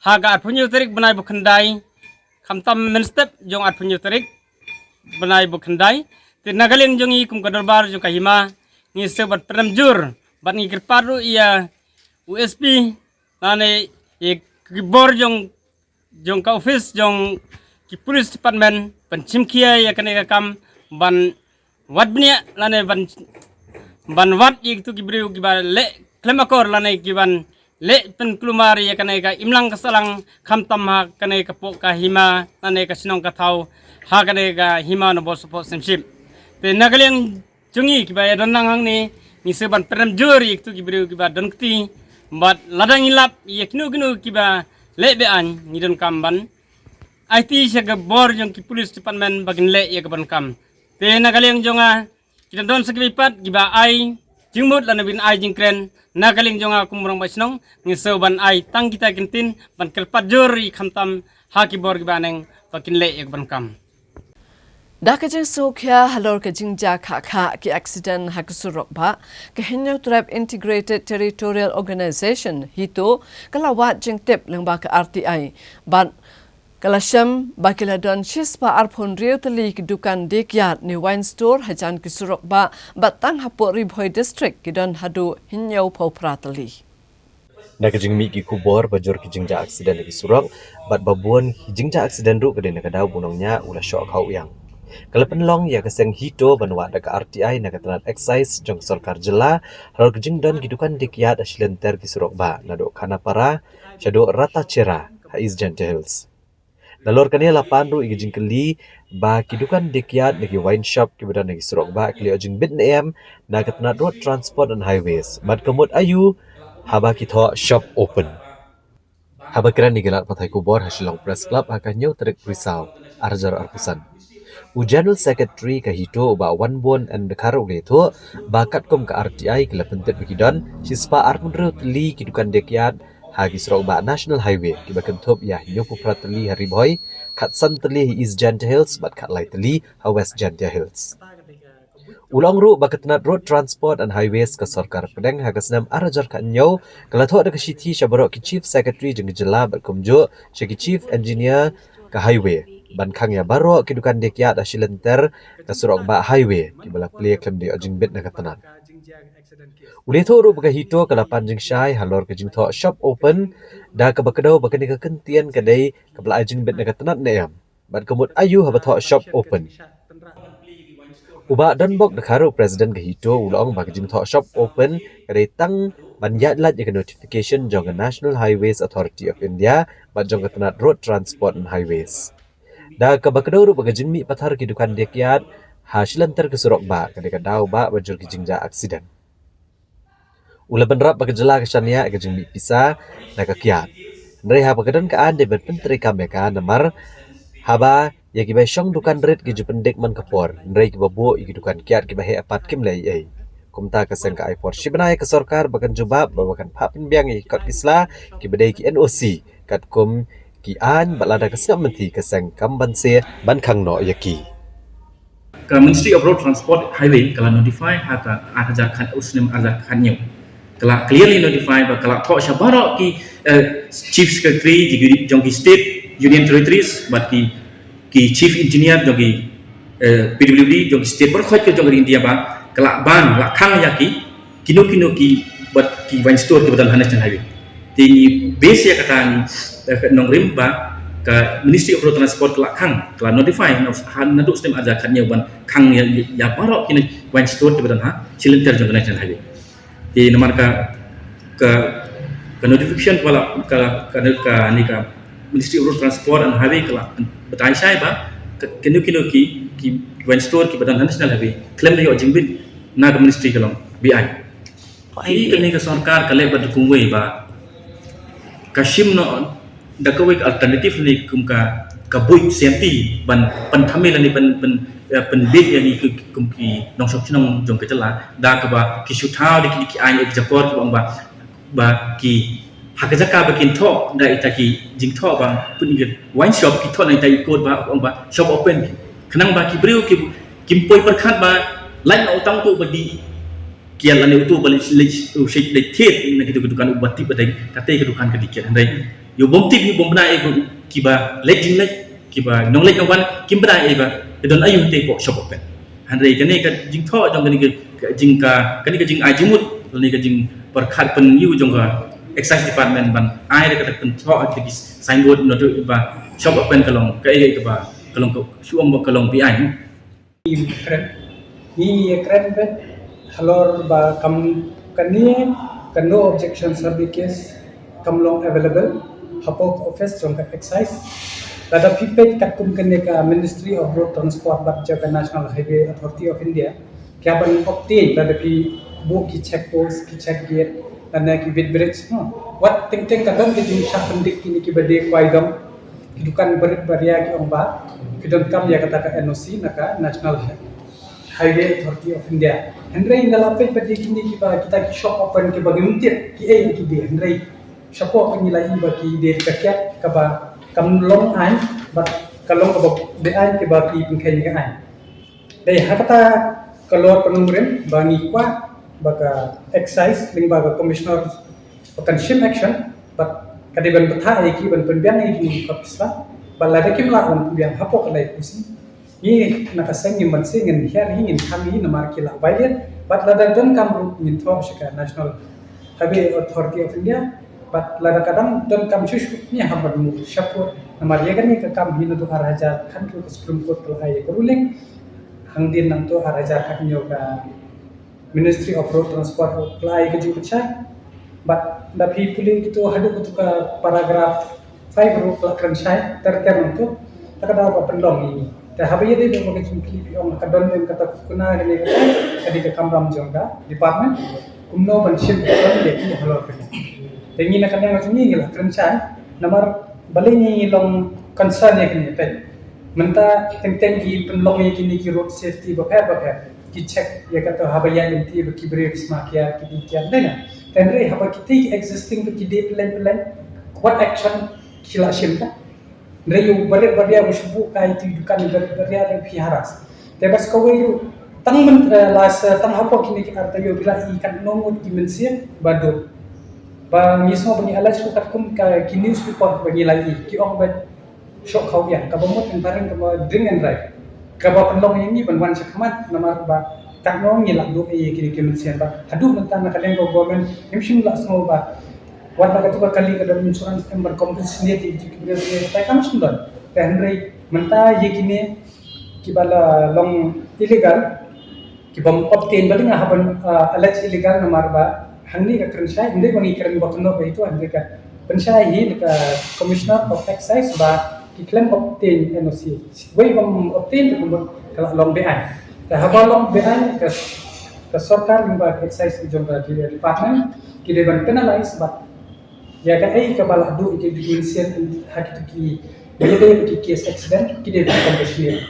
ha ka arphew hynñiew tarik bnai ba khyndai, khamtam mynstep jong arphew hynñiew tarik bnai ba khyndai. Te na ka liang jong ngi kum ka dorbar jong ka Hima, ngi sngew ban pynrem jur bad ngi kyrpad ruh ïa u S P lane ïa ki bor jong jong ka ophis jong ki police department ban shim khia ïa kane ka kam, ban wad bniah lane ban, ban wad ïa kitu ki briew kiba leh khlem akor lane kiban leh pynkulmar ïa kane ka imlang ka sahlang, khamtam ha kane ka poh ka hima lane ka shnong ka thaw, ha kane ka Hima Nobosohphoh Symship. Te na ka liang jong ngi kiba ïa don lang hangne, ngi sngew ban pynrem jur ïa kitu ki briew kiba don kti, bad lada ngi lap ïa kino kino kiba leh be-aiñ, ngi donkam ban aiti sha ka bor jong ki police department ba kin leh ïa ka ban kam. Te na ka liang jong nga, ki don sa kiba pat kiba ai jingmut lane ba kin ai jingkren, na ka liang jong nga kum u rangbah shnong, ngi sngew ban ai tang kita ki ktien ban kyrpad jur ïa khamtam ha ki bor kiba neng ba kin leh ïa ka ban kam. Da ka jingsngewkhia halor ka jingjia khah khah ki accident ha ka surok bah, ka Hynñiewtrep Integrated Territorial Organization, HITO, ka la wad jingtip lyngba ka R T I bad ka la shem ba ki la don shispah arphew hynriew tylli ki dukan die kyiad ne wine store hajan ki surok bah, bad tang hapoh Ri Bhoi District ki don haduh hynñiewphew phra tylli. Na ka jingmih ki khubor ba jur ki jingjia accident ha ki surok bad ba bun ki jingjia accident ruh ka dei na ka daw ba u nongñiah u la shoh khaw ïang. Ka la pynlong ïa ka seng HITO ban wad da ka RTI na ka tnat excise jong ka sorkar jylla halor ka jingdon ki dukan dei kiad ha shilynter ki surok bah naduh Khanapara shaduh Ratachera ha East Jaintia Hills. Nalor kane la pan ruh ïa ka jingkylli ba ki dukan dei kiad na ki wine shop kiba don ha ki surok bah ki la ïoh jingbit ne em na ka tnat Road Transport and Highways bad ka mut aïu haba ki thoh shop open. Haba kren ïa ki lad pathai khubor ha Shillong Press Club ha ka hynñiew tarik Risaw arhajar arphew san, u General Secretary ka HITO u Bah Wanbun N Dkhar u la ïathuh ba katkum ka RTI ki la pyntip ba ki don shispah arphew hynriew tylli ki dukan dei kiad ha ki surok bah National Highway kiba kynthup ïa hynñiewphew phra tylli ha Ri Bhoi, khatsan tylli ha East Jaintia Hills bad khatlai tylli ha West Jaintia Hills. U la ong ruh ba ka tnat Road Transport and Highways ka sorkar pdeng ha ka snem arhajar khathynñiew ka la thoh da ka shithi sha baroh ki Chief Secretary jong ka jylla bad kumjuh sha ki Chief Engineer ka Highway ban khang ïa baroh ki dukan dei kiad ha shilynter ka surok bah highway kiba la plie khlem da ïoh jingbit na ka tnat. U la ïathuh ruh ba ka HITO ka la pan jingshai halor ka jingthoh shop open da kaba kdew ba kane ka kyntien ka dei kaba la ai jingbit na ka tnat ne em bad ka mut aïu haba thoh shop open. U Bah Donbok Dkhar u President ka HITO u la ong ba ka jingthoh shop open ka dei tang ban ïaid lait ïa ka notification jong ka National Highways Authority of India bad jong ka tnat Road Transport and Highways. Da kaba kdew ruh ba ka jingmih pathar ki dukan dei kiad ha shilynter ki surok bah ka dei ka daw ba ba jur ki jingjia accident. U la bynrap ba ka jylla ka shaniah ïa ka jingmih pisa na ka kiad. Hynrei haba ka don ka aiñ dei ban pyntreikam ïa ka namar haba ïa kiba shong dukan rit ki ju pyndik man ka por, hynrei kiba buh ïa ki dukan kiad kiba heh pat kim leh ei ei. Kumta ka seng ka ai por shi bnai ïa ka sorkar ba kan jubab ba kan phah pynbiang ïa ki kot ki sla kiba dei ki NOC katkum ki aiñ bad lada ka sngap mynthi ka seng kam banse ban khang noh ïa ki. Ka Ministry of Road Transport Highway ka la notify ha ka arhajar khat u snem arhajar khathynñiew. Ka la clearly notify ba ka la thoh sha baroh ki, eh, Chief Secretary jong ki, jong ki State, Union Territories bad ki, ki Chief Engineer jong ki, eh, PWD jong ki State baroh khoit ka jong ka India ba ka la ban, la khang ïa ki kino kino ki bad ki wine store kiba don ha National Highway. Te ngi base ïa kata ngi, eh, nongrim ba ka Ministry of Road Transport ka la khang, ka la notify na, ha, naduh snem arhajar khathynñiew ban khang ïa, ïa, ïa baroh kino wine store kiba don ha shilynter jong ka National Highway. Te namar ka, ka, ka notification ka la, ka, ka, ka, ni ka Ministry of Road Transport and Highway ka la batai shai ba ka, kino kino ki, ki wine store kiba don ha National Highway khlem da ïoh jingbit na ka ministry ka long beaiñ. Phi kane ka sorkar ka leh bad kumwei ba ka shim noh da kawei ka alternative ne kum ka, ka buit safety ban pynthame lane ban, ban, eh, pynbeit ïa ngi ki, kum ki nongshong shnong jong ka jylla da kaba ki shu thaw da ki, ki aiñ ki jakor kiba ong ba, ba ki ha ka jaka ba kin thoh da ita ki jingthoh ba pynïaid wine shop ki thoh na ita i kot ba ong ba shop open. Khnang ba ki briew ki, kim poi pyrkhat ba lait na utang tu ba dih kiad lane utu ba leit, leit, u shait leit thied na kitu ki dukan uba tip ba dei kata ka dukan ka dei kiad. Hynrei ïoh bym tip ïoh bym bna ei ba kiba leit jingleit kiba nongleit nongwan kim bna ei ba ka don aïu hynrei pok shop open. Hynrei kane ka jingthoh jong kane ka, ka jing ka, kane ka jingai jingmut lane ka jingpyrkhat pynïoh jong ka Excise Department ban ai da kata pynthoh kata ki signboard noduk ba shop open ka long kaei kaei kaba ka long ka shu ong ba ka long beaiñ. Ngi kren, ngi ngi kren beit halor ba kam kane ka no objection certificate kam long available hapoh office jong ka excise. Lada phi peit katkum kane ka Ministry of Road Transport bad jong ka National Highway Authority of India, ki hap ban obtain lada phi buh ki check post, ki check gate, lane ki weight bridge, no. Wat teng teng ka don ki jingshah pyndik kine kiba dei kwai dom. Ki dukan barit baria ki ong ba ki donkam ïa kata ka NOC na ka National Hi-, Highway Authority of India. Hynrei nga la peit ba dei kine kiba kita ki shop open kiba ngim tip kiei ki dei, hynrei shapoh ka ngi la ïohi ba ki dei ka kiad kaba kam long aiñ bad ka long kaba beaiñ kiba ki pynkheiñ ïa ka aiñ. Dei ha kata ka lor ka nongrim ba ngi kwah ba ka excise lyngba ka commissioner ba kan shim action bad ka dei ban bthah ïa ki ban pynbiang ïa ki kot ki sla bad lada kim lah ban pynbiang hapoh ka lai pusi. Ngi na ka seng ngim banse, ngin hiar hi, ngin khang hi namar ki la violate bad lada donkam ruh ngin thoh sha ka National Highway Authority of India. Bad lada ka dang donkam shuh shuh, ngi hap ban move shapoh. Namar ïa kane ka kam hi naduh ar hajar khathynriew ka Supreme Court ka la ai ïa ka ruling. Hadien nangta ar hajar khathynñiew ka Ministry of Road Transport ka la ai ka jingpynshai. Bad lada phi pule kito haduh kito ka paragraph five ruh ka la kren shai ter ter nangta. Ta ka daw ba pynlong ïa ngi. Te haba ïadei bad ka jingkylli phi ong ka don em kata, kuna kane ka dei ka kamram jong ka department. Kumno ban shim action ïa ki halor kane. Te ngi na ka liang jong ngi ngi la kren shai namar balei ngi long concern ïa kane te. Mynta teng teng ki pynlong ïa kine ki road safety bapher bapher, ki check ïa kata haba ïaid lynti ba ki briew ki sma kiar ki dei kiar dei na. Te hynrei haba kita ki existing ba ki dei pyllein pyllein, what action ki la shim ka? Hynrei ïa u barit baria ba shu buh kai tu dukan barit baria ruh phi harass. Te bad kawei ruh tang myn, eh, la sa tang hapoh kine ki ar taïew phi la i katno ngut ki mynsiem ba duk. Ba ngi sngew ba ngi alert ruh katkum ka ki news report ba ngi la i, ki ong ba shoh khaw ïa kaba mut and baring kaba drink and drive. Kaba pynlong ïa ngi ban wan sha khmat namar ba katno ngi la duh ïa kine ki mynsiem ba haduh mynta na ka liang ka government ngim shym la sngew ba wat la katu ka kali ka don insurance em ban compensate ïa ki briew ïa ka kam shym don. Te hynrei mynta ïa kine kiba la long illegal, ki bym obtain ba dei nga hap ban, ah, allege illegal namar ba hangne ka kren shai, hynrei ba ngi kren ba kynnoh ba ito, hynrei ka pynshai hi na ka Commissioner of Excise ba ki khlem obtain N O C. Wei bym obtain te kumba ka la long beaiñ. Te haba long beaiñ ka, ka sorkar lyngba ka excise jong ka department ki dei ban penalize bad ïa kaei kaba la duh ïa ki mynsiem ha kito ki, ba ïadei bad ki case accident ki dei ban compensate.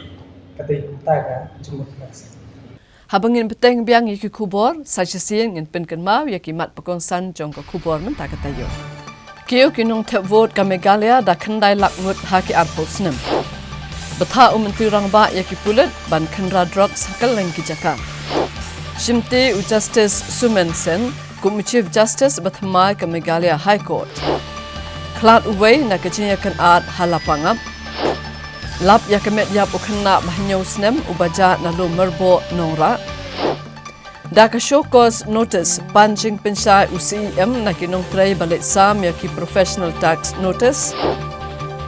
Kata ka jingmut ka. Haba ngin bteng biang ïa ki khubor, sa shisien ngin pynkynmaw ïa ki mat ba kongsan jong ka khubor mynta ka taïew. Kiew ki nongthep vote ka Meghalaya da khyndai lak ngut ha ki arphew snem. Bthah u Myntri Rangbah ïa ki pulit ban khynra drugs ha kylleng ki jaka. Shimti u Justice Sumen Sen kum u Chief Justice ba thymmai ka Meghalaya High Court. Khlad uwei na ka jingïakynad ha Lapangap. Lap ïa ka met ïap u khynnah ba hynñiew snem uba jah na Lum Myrboh Nongrah. Da ka show cause notice pan jingpynshai u C E M na ki nongtrei ba leit sam ïa ki professional tax notice.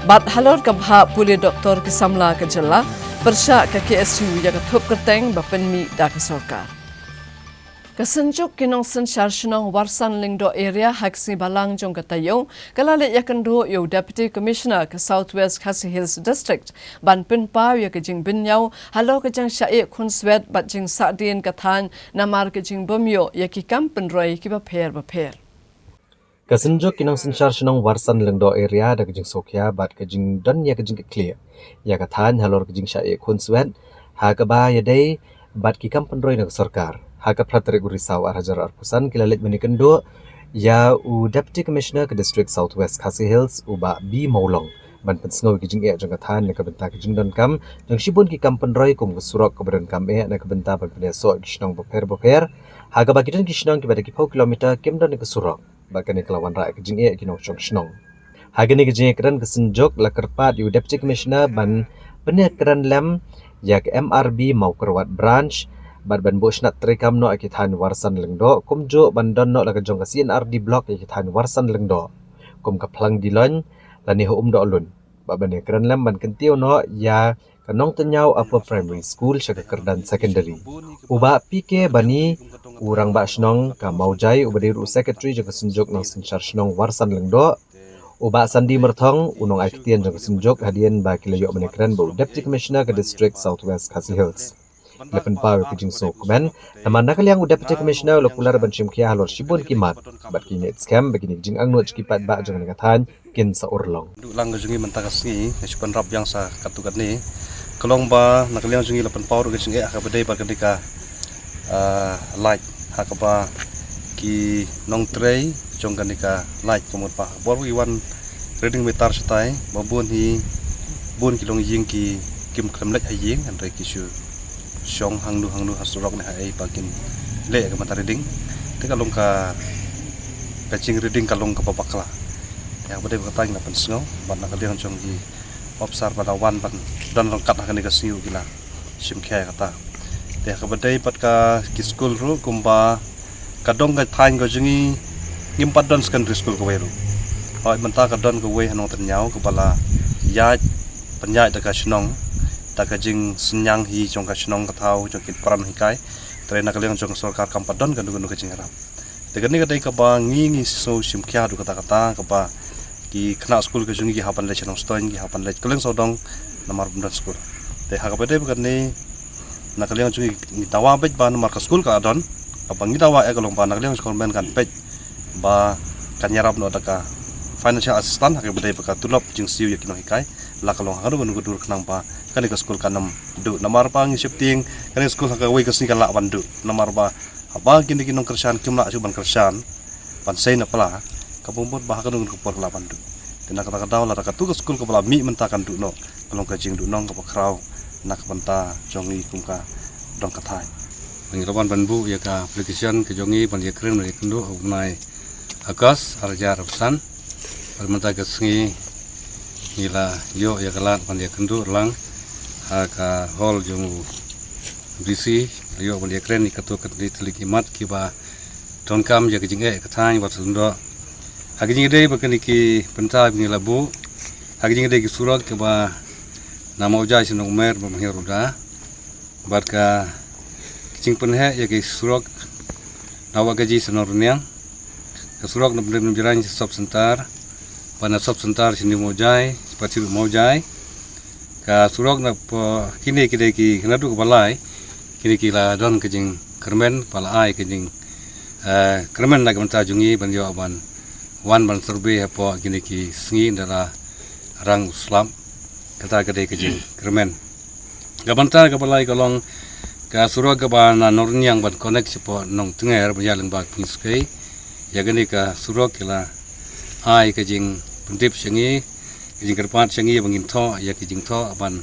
Bad halor ka bhah pule doktor ki samla ka jylla, pyrshah ka K S U ïa ka thup kyrteng ba pynmih da ka sorkar. Ka Synjuk ki Nongsynshar Shnong Warsan Lyngdoh Area ha ka sngi Balang jong ka taïew ka la leit ïakynduh ïa u Deputy Commissioner ka South West Khasi Hills District ban pynpaw ïa ka jingbynñiaw halor ka jingshah eh khunswet bad jingsahdien ka thaiñ namar ka jingbymïoh ïa ki kam pynroi kiba pher bapher. Ka Synjuk ki Nongsynshar Shnong Warsan Lyngdoh Area da ka jingsngewkhia bad ka jingdon ïa ka jingkitkhlieh ïa ka thaiñ halor ka jingshah eh khunswet ha kaba ïadei bad ki kam pynroi na ka sorkar. Ha ka phra tarik u Risaw ar hajar arphew san ki la leit ban ïakynduh ïa u Deputy Commissioner ka District South West Khasi Hills u Bah B Mawlong ban pynsngew ïa ka jingeh jong ka thaiñ na ka bynta ka jingdonkam jong shibun ki kam pynroi kum ka surok kaba donkam eh na ka bynta ban pynïasoh ïa ki shnong bapher bapher ha kaba ki don ki shnong kiba da ki phew kilometer kim don ïa ka surok. Bad kane ka la wanrah ïa ka jingeh ki nongshong shnong. Ha kane ka jingïakren ka Synjuk la kyrpad ïa u Deputy Commissioner ban pynïakren lem ïa ka M R B Mawkyrwat Branch bad ban buh shnat treikam noh ïa ki thaiñ Warsan Lyngdoh kumjuh ban don noh la ka jong ka C and R D Block ïa ki thaiñ Warsan Lyngdoh kum ka Phlang Diloin lane ha Umdoh Lun. Bad ban ïakren lem ban kyntiew noh ïa ka Nongtynñiaw Upper Primary School sha ka Kyrdan Secondary. U Bah P K Bani, u Rangbah Shnong ka Mawjai uba dei ruh u Secretary jong ka Synjuk Nongsynshar Shnong Warsan Lyngdoh, u Bah Sandi Myrthong, u nongai ktien jong ka Synjuk hadien ba ki la ïoh ban ïakren bad u Deputy Commissioner ka District South West Khasi Hills. La pynpaw ïa ka jingsngewkmen namar na ka liang u Deputy Commissioner u la kular ban shimkhia halor shibun ki mat bad ki ngeit skhem ba kine ki jingangnud jong ki paidbah jong kane ka thaiñ kin sa urlong. Duh lang ka jong ngi mynta ka sngi, nga shu pynrap biang sa katto katne. Ka long ba na ka liang jong ngi la pynpaw ruh ka jingeh ha kaba dei bad kane ka, ah, light ha kaba ki nongtrei jong kane ka light ka mut ba bor ki wan reading meter shatai ba bun hi bun ki longïing ki kim khlem leit ha ïing hynrei ki shu shong hangno hangno ha surok ne ha ei ba kin leh ka mata reading. Te ka long ka, ka jing reading ka long kaba bakla. Ïa kaba dei ba kata ngi la pynsngew bad na ka liang jong ki officer ba la wan ban don ryngkat ha kane ka sngi ruh ki la shimkhia ïa kata. Te ha kaba dei bad ka ki skul ruh kumba ka dong ka thaiñ ka jong ngi ngim pat don secondary school kawei ruh. Hooid, mynta ka don kawei ha Nongtynñiaw kaba la ïaid, pynïaid da ka shnong, da ka jingsynñiang hi jong ka shnong ka thaw jong ki para nonghikai. Te na ka liang jong ka sorkar kam pat don kano kano ka jingïarap. Te kane ka dei kaba ngi ngi sngew shim khia haduh katta katta kaba ki khynnah skul ka jong ngi ki hap ban leit sha Nongstoiñ, ki hap ban leit kylleng sawdong namar bym don skul. Te ha kaba dei ba kane, na ka liang jong ngi ngi dawa beit ba namar ka skul ka don, kaba ngi dawa eh ka long ba na ka liang jong ka government kan peit ba kan ïarap noh da ka financial assistance ha kaba dei ba ka tulop jingsiew ïa ki nonghikai, la ka long ha kano kano ka dur, khnang ba kane ka skul kan ym duh. Namar ba ngi sheptieng kane ka skul ha kawei ka sngi kan lah ban duh, namar ba haba kine ki nongkyrshan kim lah shuh ban kyrshan, ban sei na pla, ka bym mut ba ha kano kano ka por ka lah ban duh. Te na kata ka daw lada katu ka skul kaba la mih mynta kan duh noh, ka long ka jingduhnong kaba khraw na ka bynta jong ngi kum ka dong ka thaiñ. Ngi la wan ban buh ïa ka application ka jong ngi ban ïakren ban ïakynduh ha u bnai August ar hajar arphew san. Bad mynta ka sngi ngi la ïoh ïa ka lad ban ïakynduh lang ha ka hall jong u D C, la ïoh ban ïakren ïa kato katne tylli ki mat kiba donkam ïa ka jingeh ka thaiñ bad sngewdon. Ha ka jingïadei bad kine ki bynta ba ngi la buh, ha ka jingïadei ki surok kiba na Mawjai sha Nongmer bad Mawhyrda. Bad ka jingpynheh ïa ki surok na Wahkaji sha Nongrynniang, ka surok na Pyndengbjrain sha Sub Centre, bad na Sub Centre sha New Mawjai, sha Pathir Mawjai. Ka surok na po kine ki dei ki naduh kaba lai, kine ki la don ka jingkyrmen ba la ai ka jing, eh, kyrmen na ka bynta jong ngi ban ïoh ban wan ban survey hapoh kine ki sngi ynda la rang u slap. Kata ka dei ka jingkyrmen. Ka bynta kaba lai ka long ka surok kaba na Nongrynniang ban connect shapoh Nongtnger ban ïaid lyngba Pynskei. Ïa kane ka surok ki la ai ka jingpyntip sha ngi, ka jingkyrpad sha ngi ba ngin thoh ïa ka jingthoh ban,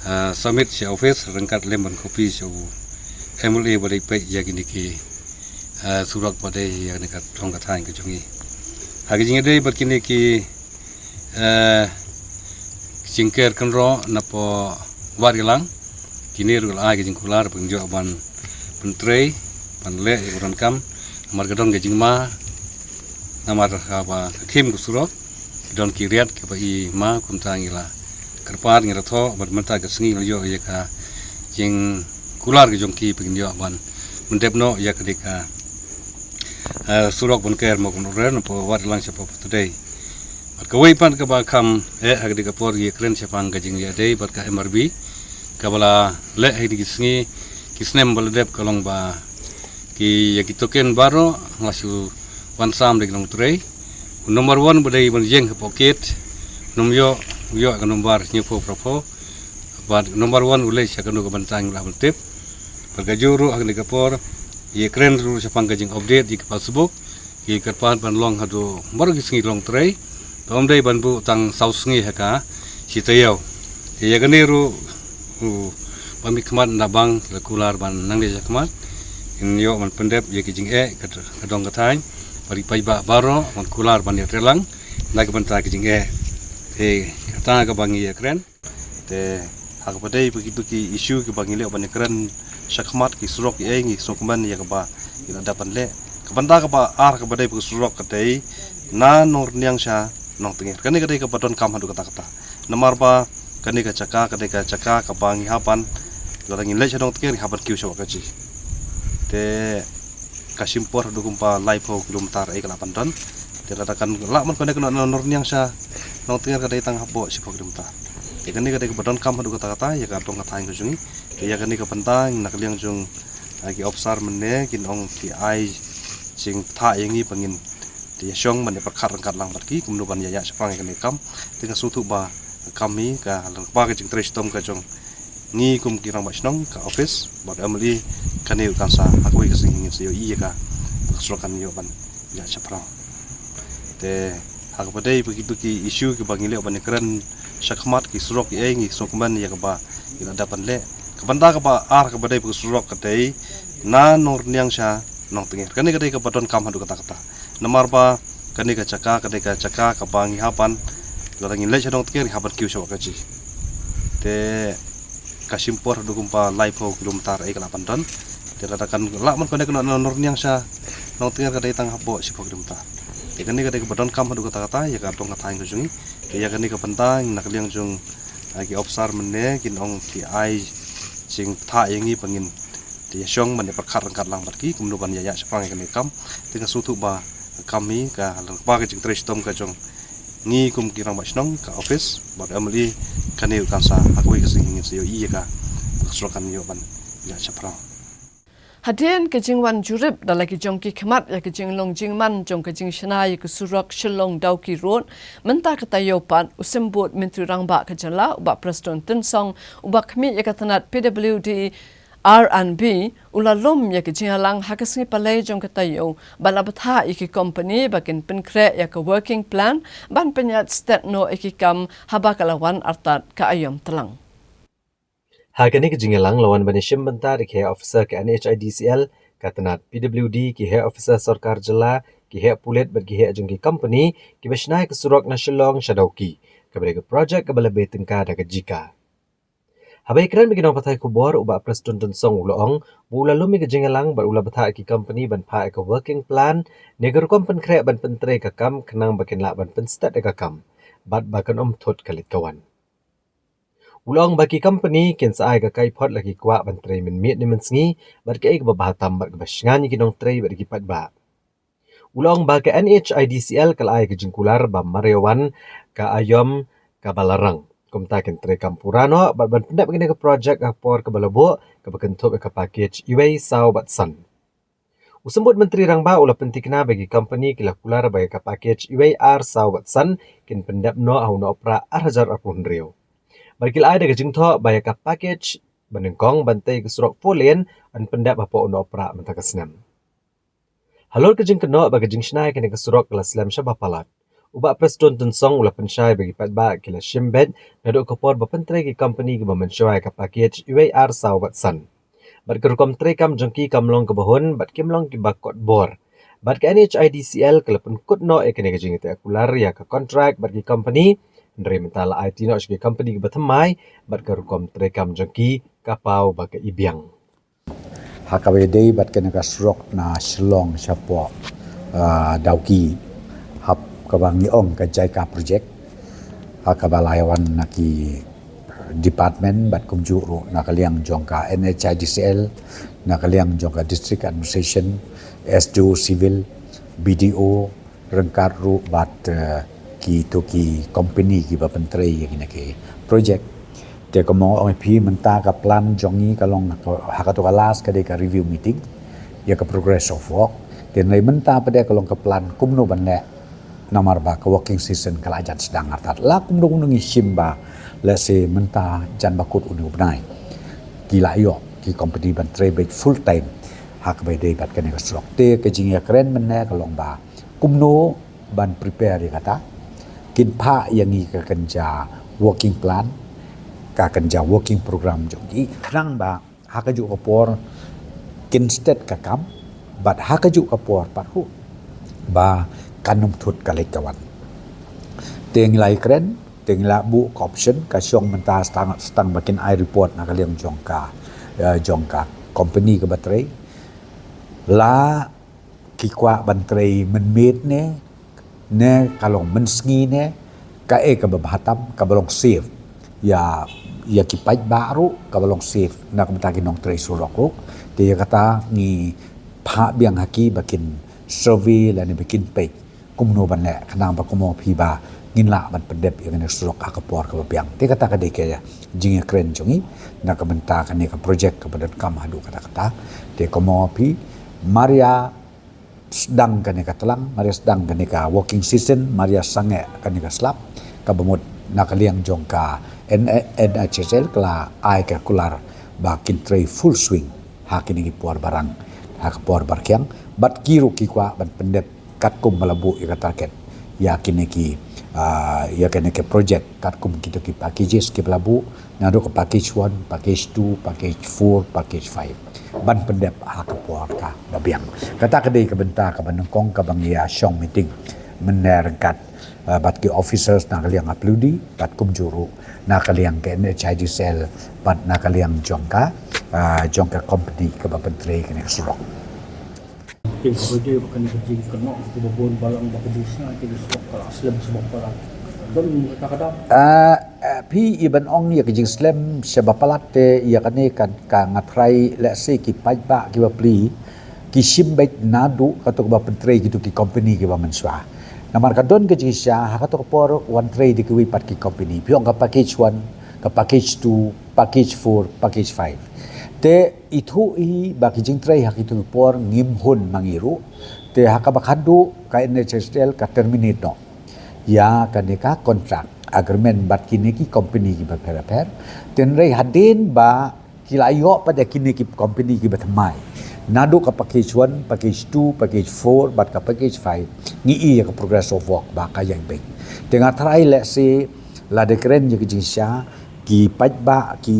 ah, submit sha office ryngkat lem ban copy sha u M L A ba dei peit ïa kine ki, ah, surok ba dei ïa kane ka dong ka thaiñ ka jong ngi. Ha ka jingïadei bad kine ki, eh, jingker kynroh napoh Wad Ïalang, kine ruh la ai ka jingkular ba ngin ïoh ban pyntrei ban leh ïa ka donkam, namar ka don ka jingma, namar haba ka khim ka surok ki don ki riat kiba i ma, kumta ngi la kyrpad ngi la thoh bad mynta ka sngi la ïoh ïa ka jingkular ka jong ki ba ngin ïoh ban pyndep noh ïa ka dei ka, eh, surok ban ker Mawkynreh napoh Wad Ïalang shapoh Phuttadei. Bad kawei pat kaba kham eh ha ka dei ka por ïakren shaphang ka jingïadei bad ka M R B kaba la leh ha kine ki sngi ki snem ba la dep ka long ba ki ïa ki token baroh la shu wan sam da ki nongtrei. U number one ba dei ban ïeng hapoh gate, u nym ïoh, u ïoh ka number hynñiewphew phraphew. Bad number one u leit sha kano ka bynta ngi lah ban tip. Bad kajuh ruh ha kane ka por ïakren ruh shaphang ka jing update ïa ka passbook, ki kyrpad ban long haduh baroh ki sngi long trei. Te ym dei ban buh tang saw sngi ha ka shi taïew. Te ïa kane ruh u ba mih khmat na bank la kular ban nang leit shakhmat. Ngin ïoh ban pyndep ïa ki jingeh ka, ka dong ka thaiñ. Bad ki paidbah baroh ban kular ban ïatrei lang na ka bynta ki jingeh. Te kata kaba ngi ïakren. Te ha kaba dei ba kitu ki issue kiba ngi leh ban ïakren shakhmat, ki surok kiei, ngi sngewkmen ïa kaba ngi la dep ban leh. Ka bynta kaba ar kaba dei ba ka surok ka dei na Nongrynniang sha Nongtnger. Kane ka dei kaba donkam haduh katta katta. Namar ba kane ka jaka ka dei ka jaka kaba ngi hap ban, lada ngin leit sha Nongtnger ngi hap ban kiew sha Wahkaji. Te ka shim por haduh kumba laiphew kilometer eh ka lah ban don. Te lada kan lah ban connect noh na Nongrynniang sha Nongtnger ka dei tang hapoh shiphew kilometer. Te kane ka dei kaba donkam haduh katta katta ïa ka dong ka thaiñ ka jong ngi. Te ïa kane ka bynta na ka liang jong, ah, ki officer mynne kin ong ki ai jingthoh ïa ngi ba ngin te ïa shong ban ïa pyrkhat ryngkat lang bad ki kumno ban ïa ïa shaphrang ïa kane ka kam. Te nga sngewthuh ba ka kam hi ka lyngba ka jingtrei shitom ka jong ngi kum ki rangbah shnong, ka office bad M L A, kane ruh kan sa ha kawei ka sngi ngin sa ïohi ïa ka, ka surok kan ïoh ban ïa shaphrang. Te ha kaba dei ba kitu ki issue kiba ngi leh ban ïakren shakhmat, ki surok kiei, ngi sngewkmen ïa kaba ngi la dep ban leh. Ka bynta kaba ar kaba dei ba ka surok ka dei na Nongrynniang sha Nongtnger. Kane ka dei kaba donkam haduh katta katta. Namar ba kane ka jaka ka dei ka jaka kaba ngi hap ban, lada ngin leit sha Nongtnger ngi hap ban kiew sha Wahkaji. Te ka shim por haduh kumba laiphew kilometer eh ka lah ban don. Te lada kan lah ban connect noh na Nongrynniang sha Nongtnger ka dei tang hapoh shiphew kilometer. Ïa kane ka dei kaba donkam haduh katta katta ïa ka dong ka thaiñ ka jong ngi. Ïa kane ka bynta na ka liang jong, ah, ki officer mynne kin ong ki ai jingthoh ïa ngi ba ngin ïa shong ban ïa pyrkhat ryngkat lang bad ki kumno ban ïa ïa shaphrang ïa kane ka kam. Te nga sngewthuh ba ka kam hi ka lyngba ka jingtrei shitom ka jong ngi kum ki rangbah shnong, ka office bad M L A, kane kan sa ha kawei ka sngi ngin sa ïohi ïa ka, ka surok kan ïoh ban ïa shaphrang. Hadien ka jingwan jurip da la ki jong ki khmat ïa ka jinglong jingman jong ka jingshna ïa ka surok Shillong Dawki Road, mynta ka taïew pat u Symbud Myntri Rangbah ka jylla u Bah Prestone Tynsong uba khmih ïa ka tnat P W D R and B u la lum ïa ka jingïalang ha ka sngi Palei jong ka taïew ba la bthah ïa ki kompani ba kin pynkhreh ïa ka working plan ban pynïaid stet noh ïa ki kam haba ka la wan artat ka aïom tlang. Ha kane ka jingïalang la wan ban ïashim bynta da ki heh officer ka N H I D C L, ka tnat P W D, ki heh officer sorkar jylla, ki heh pulit bad ki heh jong ki kompani kiba shna ïa ka surok na Shillong sha Dawki, kaba dei ka projek kaba la bei tyngka da ka JICA. Haba ïakren bad ki nongpathai khubor u Bah Prestone Tynsong u la ong ba u la lum ïa ka jingïalang bad u la bthah ïa ki kompani ban phah ïa ka working plan ne ka rukom pynkhreh ban pyntrei ka kam khnang ba kin lah ban pynstet ïa ka kam bad ba kan ym thut ka leit ka wan. U la ong ba ki kompani kin sa ai ka kaiphod la ki kwah ban trei mynmiet ne mynsngi bad kaei kaba bha tam bad kaba shngain ïa ki nongtrei bad ki paidbah. U la ong ba ka N H I D C L ka la ai ka jingkular ba mar ïa wan ka aïom kaba la rang, kumta kin trei kam pura noh bad ban pyndep ïa kane ka projek ha ka por kaba la buh kaba kynthup ïa ka package uwei, saw bad san. U Symbud Myntri Rangbah u la pynthikna ba ki kompani ki la kular ba ïa ka package uwei, ar, saw bad san kin pyndep noh ha u Nohprah ar hajar arphew hynriew. Bad ki la ai da ka jingthoh ba ïa ka package ba nyngkong ban tei ka surok four lane yn pyndep hapoh u Nohprah mynta ka snem. Halor ka jingkynnoh ba ka jingshna ïa kane ka surok ka la slem shaba palat, u Bah Prestone Tynsong u la pynshai ba ki paidbah ki la shim beit naduh ka por ba pyntrei ki kompani kiba mynshuwa ïa ka package uwei, ar, saw bad san. Bad ka rukom treikam jong ki kam long kaba hun bad kim long kiba kot bor. Bad ka N H I D C L ka la pynkut noh ïa kane ka jingïateh kular ïa ka kontrak bad ki kompani, hynrei mynta la aiti noh sha ki kompani kiba thymmai bad ka rukom treikam jong ki ka paw ba ka ibiang. Ha kaba ïadei bad kane ka surok na Shillong shapoh, ah, Dawki, hap kaba ngi ong ka JICA project, ha kaba la ïawan na ki department bad kumjuh ruh na ka liang jong ka N H I D C L, na ka liang jong ka District Administration, S D O Civil, B D O, ryngkat ruh bad, eh, kito ki kompani kiba pyntrei ïa kine ki projek. Te kumba nga ong ïa phi mynta ka plan jong ngi ka long ha kato ka last ka dei ka review meeting ïa ka progress of work. Te hynrei mynta pat ka long ka plan kumno ban leh namar ba ka working season ka la jan sdang artat. La kumno kumno ngi shim ba lehse mynta jan ba kut une u bnai ki la ïoh ki kompani ban trei beit full time ha kaba ïadei bad kane ka surok. Te ka jingïakren mynne ka long ba kumno ban prepare ïa kata, kin phah ïa ngi ka kynja working plan, ka kynja working program jong ki, khnang ba ha kajuh ka por kin stet ka kam bad ha kajuh ka por pat ruh ba kan ym thut ka leit ka wan. Te ngi la ïakren, te ngi la buh ka option, ka shong mynta stang, stang ba kin ai report na ka liang jong ka, eh, jong ka kompani kaba trei. La ki kwah ban trei mynmiet ne, ne ka long mynsngi ne, kaei kaba bha tam, kaba long safe ïa, ïa ki paidbah ruh, kaba long safe na ka bynta ki nongtrei surok ruh. Te ïa kata ngi phah biang ha ki ba kin survey lane ba kin peit kumno ban leh, khnang ba kumno phi ba ngin lah ban pyndep ïa kane ka surok ha ka por kaba biang. Te kata ka dei ka jingïakren jong ngi na ka bynta kane ka projek kaba donkam haduh katta katta. Te kumno phi, mar ïa sdang kane ka tlang, mar ïa sdang kane ka working season, mar ïa sangeh kane ka slap, kaba mut na ka liang jong ka N-, N H I D C L ka la ai ka kular ba kin trei full swing ha kine ki por ba rang, ha ka por ba rkhiang, bad ki ruh ki kwah ban pyndep katkum ba la buh ïa ka target ïa kine ki, ah, ïa kine ki projek katkum kito ki packages kiba la buh, naduh ka package one, package two, package four, package five, ban pyndep ha ka por kaba biang. Kata ka dei ka bynta kaba nyngkong kaba ngi ïa shong meeting mynne ryngkat, ah, bad ki officers na ka liang ka P W D bad kumjuh ruh na ka liang ka N H I D C L bad na ka liang jong ka, ah, jong ka company kaba pyntrei kane ka surok. Te ka jingkynnoh kaba bun balang ba ka jingsngew te ka sbab ka la slem sbab ka la don kata ka daw. Ah, ah, phi i ban ong ïa ka jingslem sha ba palat te ïa kane kan ka nga trai lehse ki paidbah kiba pli ki shim beit naduh kato kaba pyntrei kito ki company kiba mynshuwa. Namar ka don ka jingshisha ha kato ka por wan trei da kiwei pat ki company. Phi ong ka package one, ka package two, package four, package five. Te ithuh i ba ki jingtrei ha kito ki por ngim hun ma ngi ruh. Te ha kaba khadduh ka N H I D C L ka terminate noh ïa kane ka contract agreement bad kine ki company kiba pher bapher. Te hynrei hadien ba ki la ïoh pat ïa kine ki company kiba thymmai naduh ka package one, package two, package four bad ka package five, ngi i ïa ka progress of work ba ka ïai beit. Te nga trai lehse lada kren ïa ka jingshisha ki paidbah ki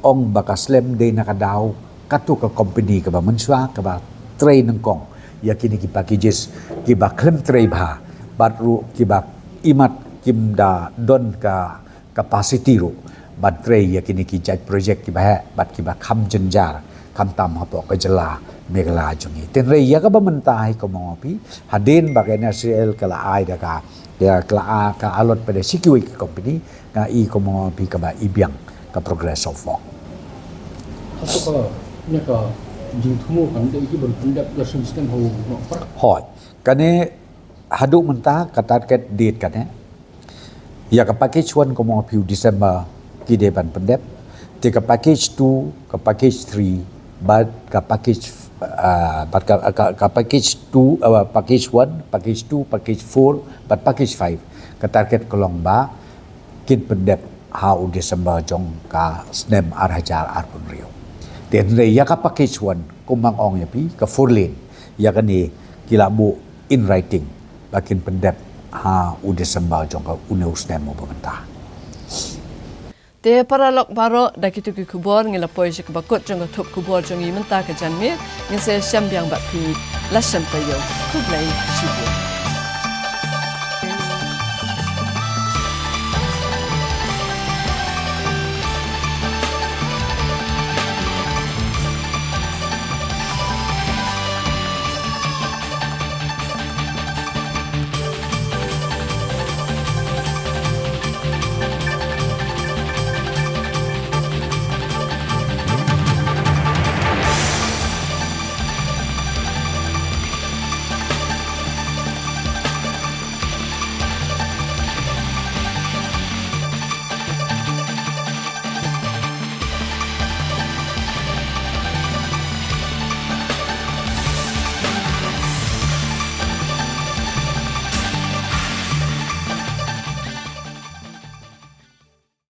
ong ba ka slem dei na ka daw kato ka company kaba mynshuwa kaba trei nyngkong ïa kine ki packages kiba khlem trei bha bad ruh kiba imat kim da don ka capacity ruh ban trei ïa kine ki jait project kiba heh bad kiba kham jynjar khamtam hapoh ka jylla Meghalaya jong ngi. Te hynrei ïa kaba mynta hi kumba nga ong ïa phi, hadien ba ka N H I D C L ka la ai da ka, ïa ka la ai ka allot pat da shi kiwei ki company, nga i kumba nga ong ïa phi kaba i biang ka progress of work. Hato ka, ïa ka jingthmu kan dei ki ban pyndep la sum stem ha u Nohprah? Hooid. Kane haduh mynta ka target date kane. Ïa ka package one kumba nga ong ïa phi u December ki dei ban pyndep. Te ka package two, ka package three bad ka package, ah, bad ka, ka, ka package two, ah, package one, package two, package four bad package five, ka target ka long ba kin pyndep ha u December jong ka snem ar hajar arphew hynriew. Te hynrei ïa ka package one kumba nga ong ïa phi, ka four lane, ïa kane ki la buh in writing ba kin pyndep ha u December jong ka une u snem uba mynta. Te paralok baroh, da kito ki khubor ngi la poi sha kaba kut jong ka thup khubor jong ngi mynta ka janmiet. Ngin sa shem biang bad phi la shem taïew. Khublei shibun.